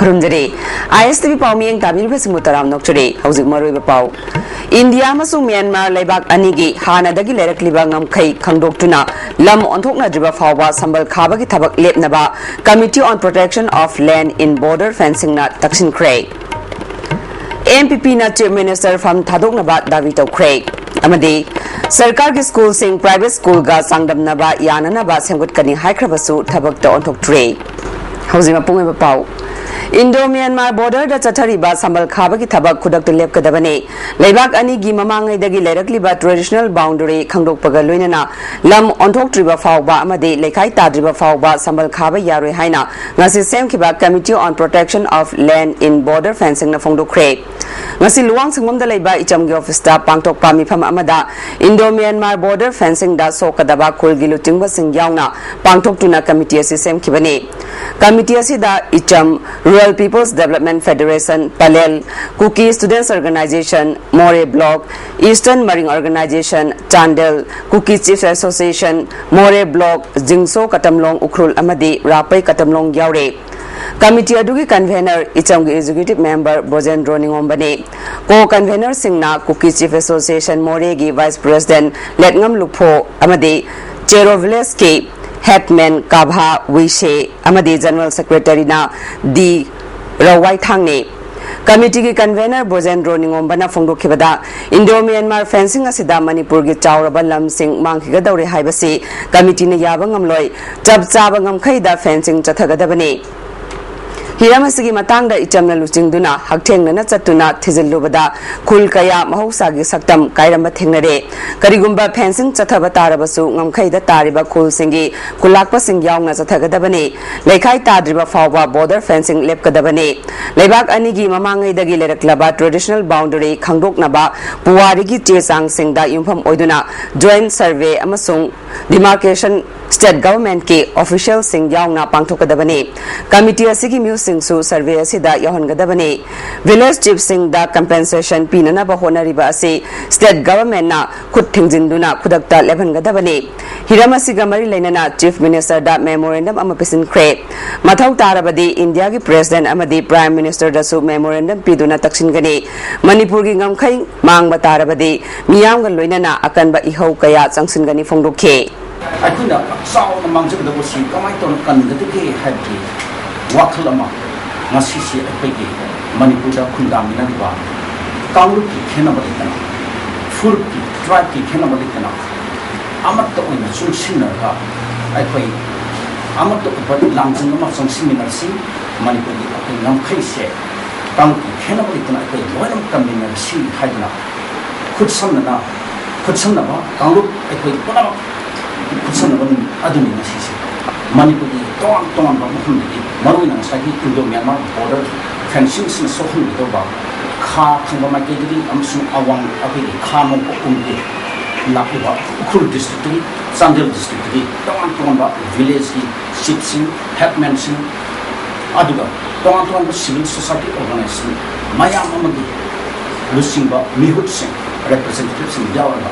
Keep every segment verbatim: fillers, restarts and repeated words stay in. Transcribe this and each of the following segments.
ꯈꯨꯔꯨꯝꯖꯔꯤ꯫ ꯑꯥꯏ ꯑꯦꯁ T V ꯄꯥꯎꯃꯤꯌꯦꯡ ꯇꯥꯕꯤꯔꯤꯕꯁꯤꯡꯕꯨ ꯇꯔꯥꯝꯅ ꯑꯣꯛꯆꯔꯤ꯫ ꯍꯧꯖꯤꯛ ꯃꯔꯨꯑꯣꯏꯕ ꯄꯥꯎ꯫ ꯏꯟꯗꯤꯌꯥ ꯑꯃꯁꯨꯡ ꯃ꯭ꯌꯥꯟꯃꯥꯔ ꯂꯩꯕꯥꯛ ꯑꯅꯤꯒꯤ ꯍꯥꯟꯅꯗꯒꯤ ꯂꯩꯔꯛꯂꯤꯕ ꯉꯝꯈꯩ ꯈꯪꯗꯣꯛꯇꯨꯅ ꯂꯝ ꯑꯣꯟꯊꯣꯛꯅꯗ꯭ꯔꯤꯕ ꯐꯥꯎꯕ ꯁꯝꯕꯜ ꯈꯥꯕꯒꯤ ꯊꯕꯛ ꯂꯦꯞꯅꯕ Committee on Protection of Land in Border Fencingꯅ ꯇꯛꯁꯤꯟꯈ꯭ꯔꯦ꯫ ꯑꯦꯟ ꯄꯤ ꯄꯤꯅ Chief Minister ꯐꯝ ꯊꯥꯗꯣꯛꯅꯕ ꯗꯥꯕꯤ ꯇꯧꯈ꯭ꯔꯦ꯫ ꯑꯃꯗꯤ ꯁꯔꯀꯥꯔꯒꯤ ꯁ꯭ꯀꯨꯜꯁꯤꯡ private ꯁ꯭ꯀꯨꯜꯒ ꯆꯥꯡꯗꯝꯅꯕ ꯌꯥꯅꯅꯕ ꯁꯦꯝꯒꯠꯀꯅꯤ ꯍꯥꯏꯈ꯭ꯔꯕꯁꯨ ꯊꯕꯛꯇ ꯑꯣꯟꯊꯣꯛꯇ꯭ꯔꯦ꯫ ꯍꯧꯖꯤꯛ ꯃꯄꯨꯡ ꯑꯣꯏꯕ ꯄꯥꯎ꯫ ꯏꯟꯗꯣ ꯃ꯭ꯌꯥꯟꯃꯥꯔ ꯕꯣꯔꯗꯔꯗ ꯆꯠꯊꯔꯤꯕ ꯁꯝꯕꯜ ꯈꯥꯕꯒꯤ ꯊꯕꯛ ꯈꯨꯗꯛꯇ ꯂꯦꯞꯀꯗꯕꯅꯤ꯫ ꯂꯩꯕꯥꯛ ꯑꯅꯤꯒꯤ ꯃꯃꯥꯡꯉꯩꯗꯒꯤ ꯂꯩꯔꯛꯂꯤꯕ traditional boundary ꯈꯪꯗꯣꯛꯄꯒ ꯂꯣꯏꯅꯅ ꯂꯝ ꯑꯣꯟꯊꯣꯛꯇ꯭ꯔꯤꯕ ꯐꯥꯎꯕ ꯑꯃꯗꯤ ꯂꯩꯈꯥꯏ ꯇꯥꯗ꯭ꯔꯤꯕ ꯐꯥꯎꯕ ꯁꯝꯕꯜ ꯈꯥꯕ ꯌꯥꯔꯣꯏ ꯍꯥꯏꯅ ꯉꯁꯤ ꯁꯦꯝꯈꯤꯕ Committee on Protection of Land in Border Fencingꯅ ꯐꯣꯡꯗꯣꯛꯈ꯭ꯔꯦ꯫ ꯉꯁꯤ ꯂꯨꯋꯥꯡꯁꯪꯕꯝꯗ ꯂꯩꯕ ꯏꯆꯝꯒꯤ ꯑꯣꯐꯤꯁꯇ ꯄꯥꯡꯊꯣꯛꯄ ꯃꯤꯐꯝ ꯑꯃꯗ ꯏꯟꯗꯣ ꯃ꯭ꯌꯥꯟꯃꯥꯔ ꯕꯣꯔꯗꯔ ꯐꯦꯟꯁꯤꯡꯗ ꯁꯣꯛꯀꯗꯕ ꯈꯨꯜꯒꯤ ꯂꯨꯆꯤꯡꯕꯁꯤꯡ ꯌꯥꯎꯅ ꯄꯥꯡꯊꯣꯛꯇꯨꯅ ꯀꯃꯤꯇꯤ ꯑꯁꯤ ꯁꯦꯝꯈꯤꯕꯅꯤ꯫ ꯀꯃꯤꯇꯤ ꯑꯁꯤꯗ ꯏꯆꯝ, Rural People's Development Federation, Pallel, Kuki Students Organization, ꯃꯣꯔꯦ Block, Eastern Marine Organization, Chandel, Kuki Chief Association, ꯃꯣꯔꯦ Block, ꯖꯤꯡꯁꯣ ꯀꯇꯝꯂꯣꯡ ꯎꯈ꯭ꯔꯨꯜ ꯑꯃꯗꯤ ꯔꯥꯄꯩ ꯀꯇꯝꯂꯣꯡ ꯌꯥꯎꯔꯤ꯫ ꯀꯃꯤꯇꯤ ꯑꯗꯨꯒꯤ convener ꯏꯆꯝꯒꯤ executive member ꯕ꯭ꯔꯣꯖꯦꯟꯗ꯭ꯔꯣ ꯅꯤꯉꯣꯝꯕꯅꯤ꯫ Co-convenerꯁꯤꯡꯅ Kuki Chief Association ꯃꯣꯔꯦꯒꯤ vice president ꯂꯦꯠꯉꯝ ꯂꯨꯐꯣ ꯑꯃꯗꯤ ꯆꯦꯔꯣ villageꯀꯤ headman ꯀꯥꯚꯥ ꯋꯤꯁꯦ ꯑꯃꯗꯤ general secretaryꯅ ꯗꯤ ꯔꯧꯋꯥꯏꯊꯥꯡꯅꯤ꯫ ꯀꯃꯤꯇꯤꯒꯤ convener ꯕ꯭ꯔꯣꯖꯦꯟꯗ꯭ꯔꯣ ꯅꯤꯉꯣꯝꯕꯅ ꯐꯣꯡꯗꯣꯛꯈꯤꯕꯗ, ꯏꯟꯗꯣ ꯃ꯭ꯌꯥꯟꯃꯥꯔ ꯐꯦꯟꯁꯤꯡ ꯑꯁꯤꯗ ꯃꯅꯤꯄꯨꯔꯒꯤ ꯆꯥꯎꯔꯕ ꯂꯝꯁꯤꯡ ꯃꯥꯡꯈꯤꯒꯗꯧꯔꯦ ꯍꯥꯏꯕꯁꯤ ꯀꯃꯤꯇꯤꯅ ꯌꯥꯕ ꯉꯝꯂꯣꯏ꯫ ꯆꯞ ꯆꯥꯕ ꯉꯝꯈꯩꯗ ꯐꯦꯟꯁꯤꯡ ꯆꯠꯊꯒꯗꯕꯅꯤ꯫ ꯍꯤꯔꯝ ꯑꯁꯤꯒꯤ ꯃꯇꯥꯡꯗ ꯏꯆꯝꯅ ꯂꯨꯆꯤꯡꯗꯨꯅ ꯍꯛꯊꯦꯡꯅꯅ ꯆꯠꯇꯨꯅ ꯊꯤꯖꯤꯜꯂꯨꯕꯗ ꯈꯨꯜ ꯀꯌꯥ ꯃꯍꯧꯁꯥꯒꯤ ꯁꯛꯇꯝ ꯀꯥꯏꯔꯝꯕ ꯊꯦꯡꯅꯔꯦ꯫ ꯀꯔꯤꯒꯨꯝꯕ ꯐꯦꯟꯁꯤꯡ ꯆꯠꯊꯕ ꯇꯥꯔꯕꯁꯨ ꯉꯝꯈꯩꯗ ꯇꯥꯔꯤꯕ ꯈꯨꯜꯁꯤꯡꯒꯤ ꯈꯨꯜꯂꯥꯛꯄꯁꯤꯡ ꯌꯥꯎꯅ ꯆꯠꯊꯒꯗꯕꯅꯤ꯫ ꯂꯩꯈꯥꯏ ꯇꯥꯗ꯭ꯔꯤꯕ ꯐꯥꯎꯕ border fencing ꯂꯦꯞꯀꯗꯕꯅꯤ꯫ ꯂꯩꯕꯥꯛ ꯑꯅꯤꯒꯤ ꯃꯃꯥꯡꯉꯩꯗꯒꯤ ꯂꯩꯔꯛꯂꯕ traditional boundary ꯈꯪꯗꯣꯛꯅꯕ ꯄꯨꯋꯥꯔꯤꯒꯤ ꯆꯦ ꯆꯥꯡꯁꯤꯡꯗ ꯌꯨꯝꯐꯝ ꯑꯣꯏꯗꯨꯅ joint survey ꯑꯃꯁꯨꯡ demarcation ꯁ꯭ꯇꯦꯠ ꯒꯚꯔꯟꯃꯦꯟꯠꯀꯤ ꯑꯣꯐꯤꯁꯤꯌꯦꯜꯁꯤꯡ ꯌꯥꯎꯅ ꯄꯥꯡꯊꯣꯛꯀꯗꯕꯅꯤ꯫ ꯀꯃꯤꯇꯤ ꯑꯁꯤꯒꯤ ꯃꯤꯑꯣꯏꯁꯤꯡꯁꯨ ꯁꯔꯚꯦ ꯑꯁꯤꯗ ꯌꯥꯎꯍꯟꯒꯗꯕꯅꯤ꯫ ꯚꯤꯂꯦꯖ ꯆꯤꯐꯁꯤꯡꯗ ꯀꯝꯄꯦꯟꯁꯦꯁꯟ ꯄꯤꯅꯅꯕ ꯍꯣꯠꯅꯔꯤꯕ ꯑꯁꯤ ꯁ꯭ꯇꯦꯠ ꯒꯚꯔꯟꯃꯦꯟꯠꯅ ꯈꯨꯠ ꯊꯤꯡꯖꯤꯟꯗꯨꯅ ꯈꯨꯗꯛꯇ ꯂꯦꯞꯍꯟꯒꯗꯕꯅꯤ꯫ ꯍꯤꯔꯝ ꯑꯁꯤꯒ ꯃꯔꯤ ꯂꯩꯅꯅ ꯆꯤꯐ ꯃꯤꯅꯤꯁꯇꯔꯗ ꯃꯦꯃꯣꯔꯦꯟꯗꯝ ꯑꯃ ꯄꯤꯁꯤꯟꯈ꯭ꯔꯦ꯫ ꯃꯊꯧ ꯇꯥꯔꯕꯗꯤ ꯏꯟꯗꯤꯌꯥꯒꯤ ꯄ꯭ꯔꯦꯁꯤꯗꯦꯟꯠ ꯑꯃꯗꯤ ꯄ꯭ꯔꯥꯏꯝ ꯃꯤꯅꯤꯁꯇꯔꯗꯁꯨ ꯃꯦꯃꯣꯔꯦꯟꯗꯝ ꯄꯤꯗꯨꯅ ꯇꯛꯁꯤꯟꯒꯅꯤ꯫ ꯃꯅꯤꯄꯨꯔꯒꯤ ꯉꯝꯈꯩ ꯃꯥꯡꯕ ꯇꯥꯔꯕꯗꯤ ꯃꯤꯌꯥꯝꯒ ꯂꯣꯏꯅꯅ ꯑꯀꯟꯕ ꯏꯍꯧ ꯀꯌꯥ ꯆꯪꯁꯤꯟꯒꯅꯤ ꯐꯣꯡꯗꯣꯛꯈꯤ꯫ ꯑꯩꯈꯣꯏꯅ ꯆꯥꯎꯅ ꯃꯥꯡꯖꯒꯗꯧꯕꯁꯤ ꯀꯃꯥꯏꯅ ꯇꯧꯅ ꯀꯟꯒꯗꯒꯦ ꯍꯥꯏꯕꯒꯤ ꯋꯥꯈꯜ ꯑꯃ ꯉꯁꯤꯁꯤ ꯑꯩꯈꯣꯏꯒꯤ ꯃꯅꯤꯄꯨꯔꯗ ꯈꯨꯟꯗꯥꯃꯤꯟꯅꯔꯤꯕ ꯀꯥꯡꯂꯨꯞꯀꯤ ꯈꯦꯠꯅꯕ ꯂꯩꯇꯅ, ꯐꯨꯔꯨꯞꯀꯤ, ꯇ꯭ꯔꯥꯏꯕꯀꯤ ꯈꯦꯠꯅꯕ ꯂꯩꯇꯅ ꯑꯃꯠꯇ ꯑꯣꯏꯅ ꯆꯨꯡꯁꯤꯟꯅꯔꯒ ꯑꯩꯈꯣꯏ ꯑꯃꯠꯇ ꯑꯣꯏꯕ ꯂꯥꯡꯖꯪ ꯑꯃ ꯆꯪꯁꯤꯟꯃꯤꯟꯅꯔꯁꯤ꯫ ꯃꯅꯤꯄꯨꯔꯒꯤ ꯑꯩꯈꯣꯏ ꯉꯝꯈꯩꯁꯦ ꯀꯥꯡꯂꯨꯞꯀꯤ ꯈꯦꯠꯅꯕ ꯂꯩꯇꯅ ꯑꯩꯈꯣꯏ ꯂꯣꯏꯅꯃꯛ ꯀꯟꯃꯤꯟꯅꯔꯁꯤ ꯍꯥꯏꯗꯅ ꯈꯨꯠꯁꯝꯅꯅ, ꯈꯨꯠꯁꯝꯅꯕ ꯀꯥꯡꯂꯨꯞ ꯑꯩꯈꯣꯏ ꯄꯨꯝꯅꯃꯛ ꯈꯨꯠꯁꯝꯅꯕ ꯅꯨꯃꯤꯠ ꯑꯗꯨꯅꯤ ꯉꯁꯤꯁꯦ꯫ ꯃꯅꯤꯄꯨꯔꯒꯤ ꯇꯣꯉꯥꯟ ꯇꯣꯉꯥꯟꯕ ꯃꯐꯝꯗꯒꯤ, ꯃꯔꯨꯑꯣꯏꯅ ꯉꯁꯥꯏꯒꯤ ꯏꯟꯗꯣ ꯃ꯭ꯌꯥꯟꯃꯥꯔ ꯕꯣꯔꯗꯔ ꯐꯦꯟꯁꯤꯡꯁꯤꯅ ꯁꯣꯛꯍꯟꯒꯗꯧꯕ ꯈꯥ ꯊꯪꯕ ꯃꯥꯏꯀꯩꯗꯒꯤ ꯑꯃꯁꯨꯡ ꯑꯋꯥꯡ ꯑꯩꯈꯣꯏꯒꯤ ꯈꯥ ꯅꯣꯡꯄꯣꯛꯂꯣꯝꯗꯒꯤ ꯂꯥꯛꯂꯤꯕ ꯎꯈ꯭ꯔꯨꯜ ꯗꯤꯁꯇ꯭ꯔꯤꯛꯇꯒꯤ, ꯆꯥꯟꯗꯦꯜ ꯗꯤꯁꯇ꯭ꯔꯤꯛꯇꯒꯤ ꯇꯣꯉꯥꯟ ꯇꯣꯉꯥꯟꯕ ꯚꯤꯂꯦꯖꯀꯤ ꯆꯤꯐꯁꯤꯡ, ꯍꯦꯗꯃꯦꯟꯁꯤꯡ, ꯑꯗꯨꯒ ꯇꯣꯉꯥꯟ ꯇꯣꯉꯥꯟꯕ ꯁꯤꯚꯤꯜ ꯁꯣꯁꯥꯏꯇꯤ ꯑꯣꯔꯒꯅꯥꯏꯖꯦꯁꯟ ꯃꯌꯥꯝ ꯑꯃꯒꯤ ꯂꯨꯆꯤꯡꯕ ꯃꯤꯍꯨꯠꯁꯤꯡ, ꯔꯤꯄ꯭ꯔꯖꯦꯟꯇꯦꯇꯤꯚꯁꯤꯡ ꯌꯥꯎꯔꯒ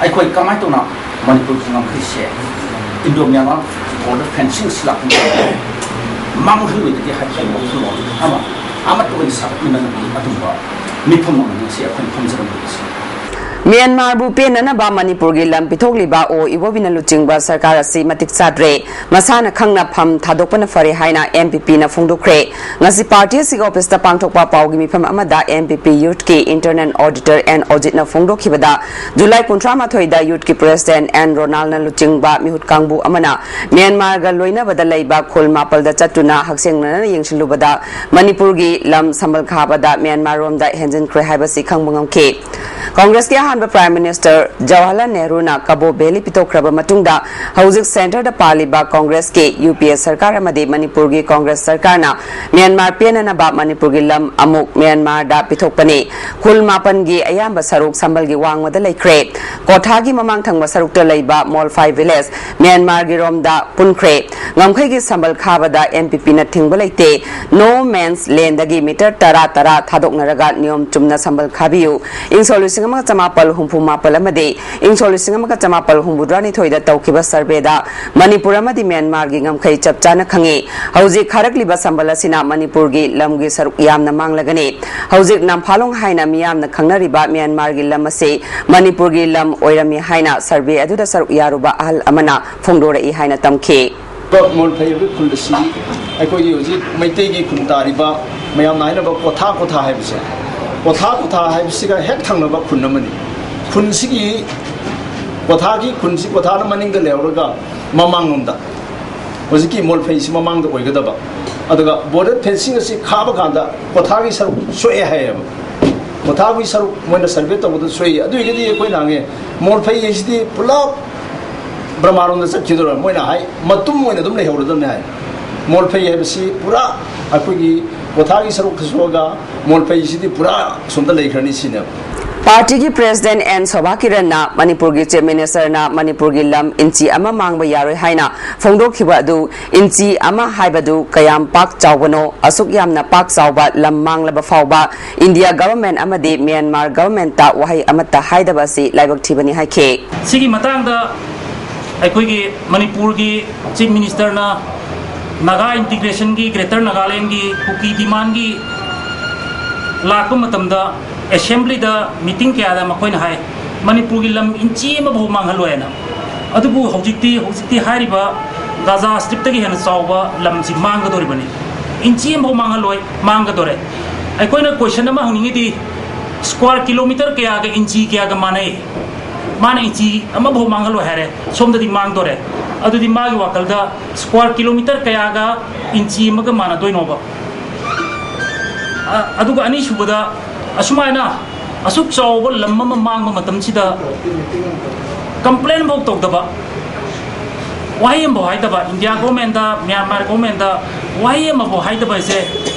ꯑꯩꯈꯣꯏ ꯀꯃꯥꯏꯅ ꯇꯧꯅ ꯃꯅꯤꯄꯨꯔꯒꯤ ꯉꯝꯈꯩꯁꯦ ꯏꯟꯗꯣ ꯃ꯭ꯌꯥꯟꯃꯥꯔ ꯕꯣꯔꯗꯔ ꯐꯦꯟꯁꯤꯡ ꯁꯤꯜꯂꯛꯄ ꯃꯇꯝꯗ ꯃꯥꯡꯍꯜꯂꯣꯏꯗꯒꯦ ꯍꯥꯏꯕꯒꯤ ꯋꯥꯈꯜꯂꯣꯟ ꯑꯃ ꯑꯃꯠꯇ ꯑꯣꯏꯅ ꯁꯥꯒꯠꯃꯤꯟꯅꯅꯕꯒꯤ ꯑꯗꯨꯝꯕ ꯃꯤꯐꯝ ꯑꯃꯅꯤ ꯉꯁꯤ ꯑꯩꯈꯣꯏꯅ ꯐꯝꯖꯔꯝꯂꯤꯕꯁꯤ꯫ ꯃ꯭ꯌꯥꯟꯃꯥꯔꯕꯨ ꯄꯦꯟꯅꯅꯕ ꯃꯅꯤꯄꯨꯔꯒꯤ ꯂꯝ ꯄꯤꯊꯣꯛꯂꯤꯕ ꯑꯣ ꯏꯕꯣꯕꯤꯅ ꯂꯨꯆꯤꯡꯕ ꯁꯔꯀꯥꯔ ꯑꯁꯤ ꯃꯇꯤꯛ ꯆꯥꯗ꯭ꯔꯦ, ꯃꯁꯥꯅ ꯈꯪꯅ ꯐꯝ ꯊꯥꯗꯣꯛꯄꯅ ꯐꯔꯦ ꯍꯥꯏꯅ ꯑꯦꯝ ꯄꯤ ꯄꯤꯅ ꯐꯣꯡꯗꯣꯛꯈ꯭ꯔꯦ꯫ ꯉꯁꯤ ꯄꯥꯔꯇꯤ ꯑꯁꯤꯒꯤ ꯑꯣꯐꯤꯁꯇ ꯄꯥꯡꯊꯣꯛꯄ ꯄꯥꯎꯒꯤ ꯃꯤꯐꯝ ꯑꯃꯗ ꯑꯦꯝ ꯄꯤ ꯄꯤ ꯌꯨꯠꯀꯤ ꯏꯟꯇꯔꯅꯦꯜ ꯑꯣꯗꯤꯇꯔ ꯑꯦꯟ ꯑꯣꯖꯤꯠꯅ ꯐꯣꯡꯗꯣꯛꯈꯤꯕꯗ, ꯖꯨꯂꯥꯏ ꯀꯨꯟꯊ꯭ꯔꯥ ꯃꯥꯊꯣꯏꯗ ꯌꯨꯠꯀꯤ ꯄ꯭ꯔꯦꯁꯤꯗꯦꯟꯠ ꯑꯦꯟ ꯔꯣꯅꯥꯜꯅ ꯂꯨꯆꯤꯡꯕ ꯃꯤꯍꯨꯠ ꯀꯥꯡꯕꯨ ꯑꯃꯅ ꯃ꯭ꯌꯥꯟꯃꯥꯔꯒ ꯂꯣꯏꯅꯕꯗ ꯂꯩꯕ ꯈꯨꯜ ꯃꯥꯄꯜꯗ ꯆꯠꯇꯨꯅ ꯍꯛꯁꯦꯡꯅꯅ ꯌꯦꯡꯁꯤꯜꯂꯨꯕꯗ, ꯃꯅꯤꯄꯨꯔꯒꯤ ꯂꯝ ꯁꯝꯕꯜ ꯈꯥꯕꯗ ꯃ꯭ꯌꯥꯟꯃꯥꯔꯔꯣꯝꯗ ꯍꯦꯟꯖꯤꯟꯈ꯭ꯔꯦ ꯍꯥꯏꯕꯁꯤ ꯈꯪꯕ ꯉꯝꯈꯤ꯫ ꯀꯪꯒ꯭ꯔꯦꯁꯀꯤ ꯑꯍꯥꯟꯕ Prime Minister ꯖꯋꯥꯍꯔꯂꯥꯜ ꯅꯦꯍꯔꯨꯅ ꯀꯕꯣ ꯚꯦꯂꯤ ꯄꯤꯊꯣꯛꯈ꯭ꯔꯕ ꯃꯇꯨꯡꯗ ꯍꯧꯖꯤꯛ centreꯗ ꯄꯥꯜꯂꯤꯕ Congressꯀꯤ UPA ꯁꯔꯀꯥꯔ ꯑꯃꯗꯤ ꯃꯅꯤꯄꯨꯔꯒꯤ Congress ꯁꯔꯀꯥꯔꯅ ꯃ꯭ꯌꯥꯟꯃꯥꯔ ꯄꯦꯟꯅꯅꯕ ꯃꯅꯤꯄꯨꯔꯒꯤ ꯂꯝ ꯑꯃꯨꯛ ꯃ꯭ꯌꯥꯟꯃꯥꯔꯗ ꯄꯤꯊꯣꯛꯄꯅꯤ꯫ ꯈꯨꯜ ꯃꯥꯄꯟꯒꯤ ꯑꯌꯥꯝꯕ ꯁꯔꯨꯛ ꯁꯝꯕꯜꯒꯤ ꯋꯥꯡꯃꯗ ꯂꯩꯈ꯭ꯔꯦ꯫ ꯀꯣꯊꯥꯒꯤ ꯃꯃꯥꯡ ꯊꯪꯕ ꯁꯔꯨꯛꯇ ꯂꯩꯕ ꯃꯣꯜꯐꯥꯏ village ꯃ꯭ꯌꯥꯟꯃꯥꯔꯒꯤ ꯔꯣꯝꯗ ꯄꯨꯟꯈ꯭ꯔꯦ꯫ ꯉꯝꯈꯩꯒꯤ ꯁꯝꯕꯜ ꯈꯥꯕꯗ NPPꯅ ꯊꯤꯡꯕ ꯂꯩꯇꯦ꯫ No man's landꯗꯒꯤ meter ꯇꯔꯥ ꯇꯔꯥ ꯊꯥꯗꯣꯛꯅꯔꯒ ꯅꯤꯌꯣꯝ ꯆꯨꯝꯅ ꯁꯝꯕꯜ ꯈꯥꯕꯤꯌꯨ꯫ ꯏꯪ ꯁꯣꯛ ꯂꯤꯁꯤꯡ ꯑꯃꯒ ꯆꯃꯥꯄꯜ ꯍꯨꯝꯐꯨ ꯃꯥꯄꯜ ꯑꯃꯗꯤ ꯏꯪ ꯁꯣꯛ ꯂꯤꯁꯤꯡ ꯑꯃꯒ ꯆꯃꯥꯄꯜ ꯍꯨꯝꯐꯨꯇꯔꯥꯅꯤꯊꯣꯏꯗ ꯇꯧꯈꯤꯕ surveyꯗ ꯃꯅꯤꯄꯨꯔ ꯑꯃꯗꯤ ꯃ꯭ꯌꯥꯟꯃꯥꯔꯒꯤ ꯉꯝꯈꯩ ꯆꯞ ꯆꯥꯅ ꯈꯪꯉꯤ꯫ ꯍꯧꯖꯤꯛ ꯈꯥꯔꯛꯂꯤꯕ ꯁꯝꯕꯜ ꯑꯁꯤꯅ ꯃꯅꯤꯄꯨꯔꯒꯤ ꯂꯝꯒꯤ ꯁꯔꯨꯛ ꯌꯥꯝꯅ ꯃꯥꯡꯂꯒꯅꯤ꯫ ꯍꯧꯖꯤꯛ ꯅꯝꯐꯥꯂꯣꯡ ꯍꯥꯏꯅ ꯃꯤꯌꯥꯝꯅ ꯈꯪꯅꯔꯤꯕ ꯃ꯭ꯌꯥꯟꯃꯥꯔꯒꯤ ꯂꯝ ꯑꯁꯤ ꯃꯅꯤꯄꯨꯔꯒꯤ ꯂꯝ ꯑꯣꯏꯔꯝꯃꯤ ꯍꯥꯏꯅ survey ꯑꯗꯨꯗ ꯁꯔꯨꯛ ꯌꯥꯔꯨꯕ ꯑꯍꯜ ꯑꯃꯅ ꯐꯣꯡꯗꯣꯔꯛꯏ ꯍꯥꯏꯅ ꯇꯝꯈꯤ꯫ ꯃꯣꯜꯐꯩ ꯍꯥꯏꯕ ꯈꯨꯜ ꯑꯁꯤ ꯑꯩꯈꯣꯏꯒꯤ ꯍꯧꯖꯤꯛ ꯃꯩꯇꯩꯒꯤ ꯈꯨꯟ ꯇꯥꯔꯤꯕ ꯃꯌꯥꯝꯅ ꯍꯥꯏꯅꯕ ꯀꯣꯊꯥ ꯀꯣꯊꯥ ꯍꯥꯏꯕꯁꯦ, ꯀꯣꯊꯥ ꯀꯣꯊꯥ ꯍꯥꯏꯕꯁꯤꯒ ꯍꯦꯛ ꯊꯪꯅꯕ ꯈꯨꯟ ꯑꯃꯅꯤ꯫ ꯈꯨꯟꯁꯤꯒꯤ, ꯀꯣꯊꯥꯒꯤ ꯈꯨꯟꯁꯤ, ꯀꯣꯊꯥꯅ ꯃꯅꯤꯡꯗ ꯂꯩꯍꯧꯔꯒ ꯃꯃꯥꯡꯂꯣꯝꯗ ꯍꯧꯖꯤꯛꯀꯤ ꯃꯣꯜꯐꯩꯁꯤ ꯃꯃꯥꯡꯗ ꯑꯣꯏꯒꯗꯕ꯫ ꯑꯗꯨꯒ border fencing ꯑꯁꯤ ꯈꯥꯕ ꯀꯥꯟꯗ ꯀꯣꯊꯥꯒꯤ ꯁꯔꯨꯛ ꯁꯣꯛꯑꯦ ꯍꯥꯏꯌꯦꯕ꯫ ꯀꯣꯊꯥꯒꯤ ꯁꯔꯨꯛ ꯃꯣꯏꯅ survey ꯇꯧꯕꯗ ꯁꯣꯛꯏ꯫ ꯑꯗꯨ ꯑꯣꯏꯔꯒꯗꯤ ꯑꯩꯈꯣꯏꯅ ꯍꯪꯉꯦ, ꯃꯣꯜꯐꯩ ꯍꯥꯏꯁꯤꯗꯤ ꯄꯨꯂꯞ ꯕ꯭ꯔꯍꯃꯥꯔꯣꯝꯗ ꯆꯠꯈꯤꯗꯣꯏꯔꯥ? ꯃꯣꯏꯅ ꯍꯥꯏ, ꯃꯇꯨꯝ ꯑꯣꯏꯅ ꯑꯗꯨꯝ ꯂꯩꯍꯧꯔꯗꯕꯅꯤ ꯍꯥꯏ꯫ ꯃꯣꯜꯐꯩ ꯍꯥꯏꯕꯁꯤ ꯄꯨꯔꯥ ꯑꯩꯈꯣꯏꯒꯤ ꯀꯣꯊꯥꯒꯤ ꯁꯔꯨꯛ ꯈꯁꯣꯛꯑꯒ ꯃꯣꯜꯐꯩꯁꯤꯗꯤ ꯄꯨꯔꯥ ꯑꯁꯣꯝꯗ ꯂꯩꯈ꯭ꯔꯅꯤ ꯁꯤꯅꯦꯕ꯫ Partyꯒꯤ President ꯑꯦꯟ ꯁꯣꯚꯥ ꯀꯤꯔꯟꯅ ꯃꯅꯤꯄꯨꯔꯒꯤ Chief Ministerꯅ ꯃꯅꯤꯄꯨꯔꯒꯤ ꯂꯝ ꯏꯟꯆꯤ ꯑꯃ ꯃꯥꯡꯕ ꯌꯥꯔꯣꯏ ꯍꯥꯏꯅ ꯐꯣꯡꯗꯣꯛꯈꯤꯕ ꯑꯗꯨ ꯏꯟꯆꯤ ꯑꯃ ꯍꯥꯏꯕꯗꯨ ꯀꯌꯥꯝ ꯄꯥꯛ ꯆꯥꯎꯕꯅꯣ? ꯑꯁꯨꯛ ꯌꯥꯝꯅ ꯄꯥꯛ ꯆꯥꯎꯕ ꯂꯝ ꯃꯥꯡꯂꯕ ꯐꯥꯎꯕ India government ꯑꯃꯗꯤ Myanmar governmentꯇ ꯋꯥꯍꯩ ꯑꯃꯠꯇ ꯍꯥꯏꯗꯕ ꯑꯁꯤ ꯂꯥꯏꯕꯛ ꯊꯤꯕꯅꯤ ꯍꯥꯏꯈꯤ꯫ ꯁꯤꯒꯤ ꯃꯇꯥꯡꯗ ꯑꯩꯈꯣꯏꯒꯤ ꯃꯅꯤꯄꯨꯔꯒꯤ Chief Ministerꯅ Naga integrationꯒꯤ, Greater Nagalandꯒꯤ, ꯀꯨꯀꯤ demandꯒꯤ ꯂꯥꯛꯄ ꯃꯇꯝꯗ assemblyꯗ meeting ꯀꯌꯥꯗ ꯃꯈꯣꯏꯅ ꯍꯥꯏ, ꯃꯅꯤꯄꯨꯔꯒꯤ ꯂꯝ ꯏꯟꯆꯤ ꯑꯃꯐꯥꯎ ꯃꯥꯡꯍꯜꯂꯣꯏꯅ꯫ ꯑꯗꯨꯕꯨ ꯍꯧꯖꯤꯛꯇꯤ, ꯍꯧꯖꯤꯛꯇꯤ ꯍꯥꯏꯔꯤꯕ ꯒꯥꯖꯥ Stripꯇꯒꯤ ꯍꯦꯟꯅ ꯆꯥꯎꯕ ꯂꯝꯁꯤ ꯃꯥꯡꯒꯗꯧꯔꯤꯕꯅꯤ꯫ ꯏꯟꯆꯤ ꯑꯃꯐꯥꯎ ꯃꯥꯡꯍꯜꯂꯣꯏ, ꯃꯥꯡꯒꯗꯧꯔꯦ꯫ ꯑꯩꯈꯣꯏꯅ question ꯑꯃ ꯍꯪꯅꯤꯡꯉꯤꯗꯤ, square kilometre ꯀꯌꯥꯒ ꯏꯟꯆꯤ ꯀꯌꯥꯒ ꯃꯥꯟꯅꯩ? ꯃꯥꯅ ꯏꯟꯆꯤ ꯑꯃꯐꯥꯎ ꯃꯥꯡꯍꯜꯂꯣꯏ ꯍꯥꯏꯔꯦ, ꯁꯣꯝꯗꯗꯤ ꯃꯥꯡꯗꯣꯔꯦ꯫ ꯑꯗꯨꯗꯤ ꯃꯥꯒꯤ ꯋꯥꯈꯜꯗ square kilometre ꯀꯌꯥꯒ ꯏꯟꯆꯤ ꯑꯃꯒ ꯃꯥꯟꯅꯗꯣꯏꯅꯣꯕ? ꯑ-, ꯑꯗꯨꯒ ꯑꯅꯤꯁꯨꯕꯗ, ꯑꯁꯨꯃꯥꯏꯅ ꯑꯁꯨꯛ ꯆꯥꯎꯕ ꯂꯝ ꯑꯃ ꯃꯥꯡꯕ ꯃꯇꯝꯁꯤꯗ complain ꯐꯥꯎ ꯇꯧꯗꯕ, ꯋꯥꯍꯩ ꯑꯃꯐꯥꯎ ꯍꯥꯏꯗꯕ, ꯏꯟꯗꯤꯌꯥ ꯒꯣꯔꯃꯦꯟꯗ, ꯃ꯭ꯌꯥꯟꯃꯥꯔ ꯒꯣꯔꯃꯦꯟꯗ ꯋꯥꯍꯩ ꯑꯃꯐꯥꯎ ꯍꯥꯏꯗꯕ ꯍꯥꯏꯁꯦ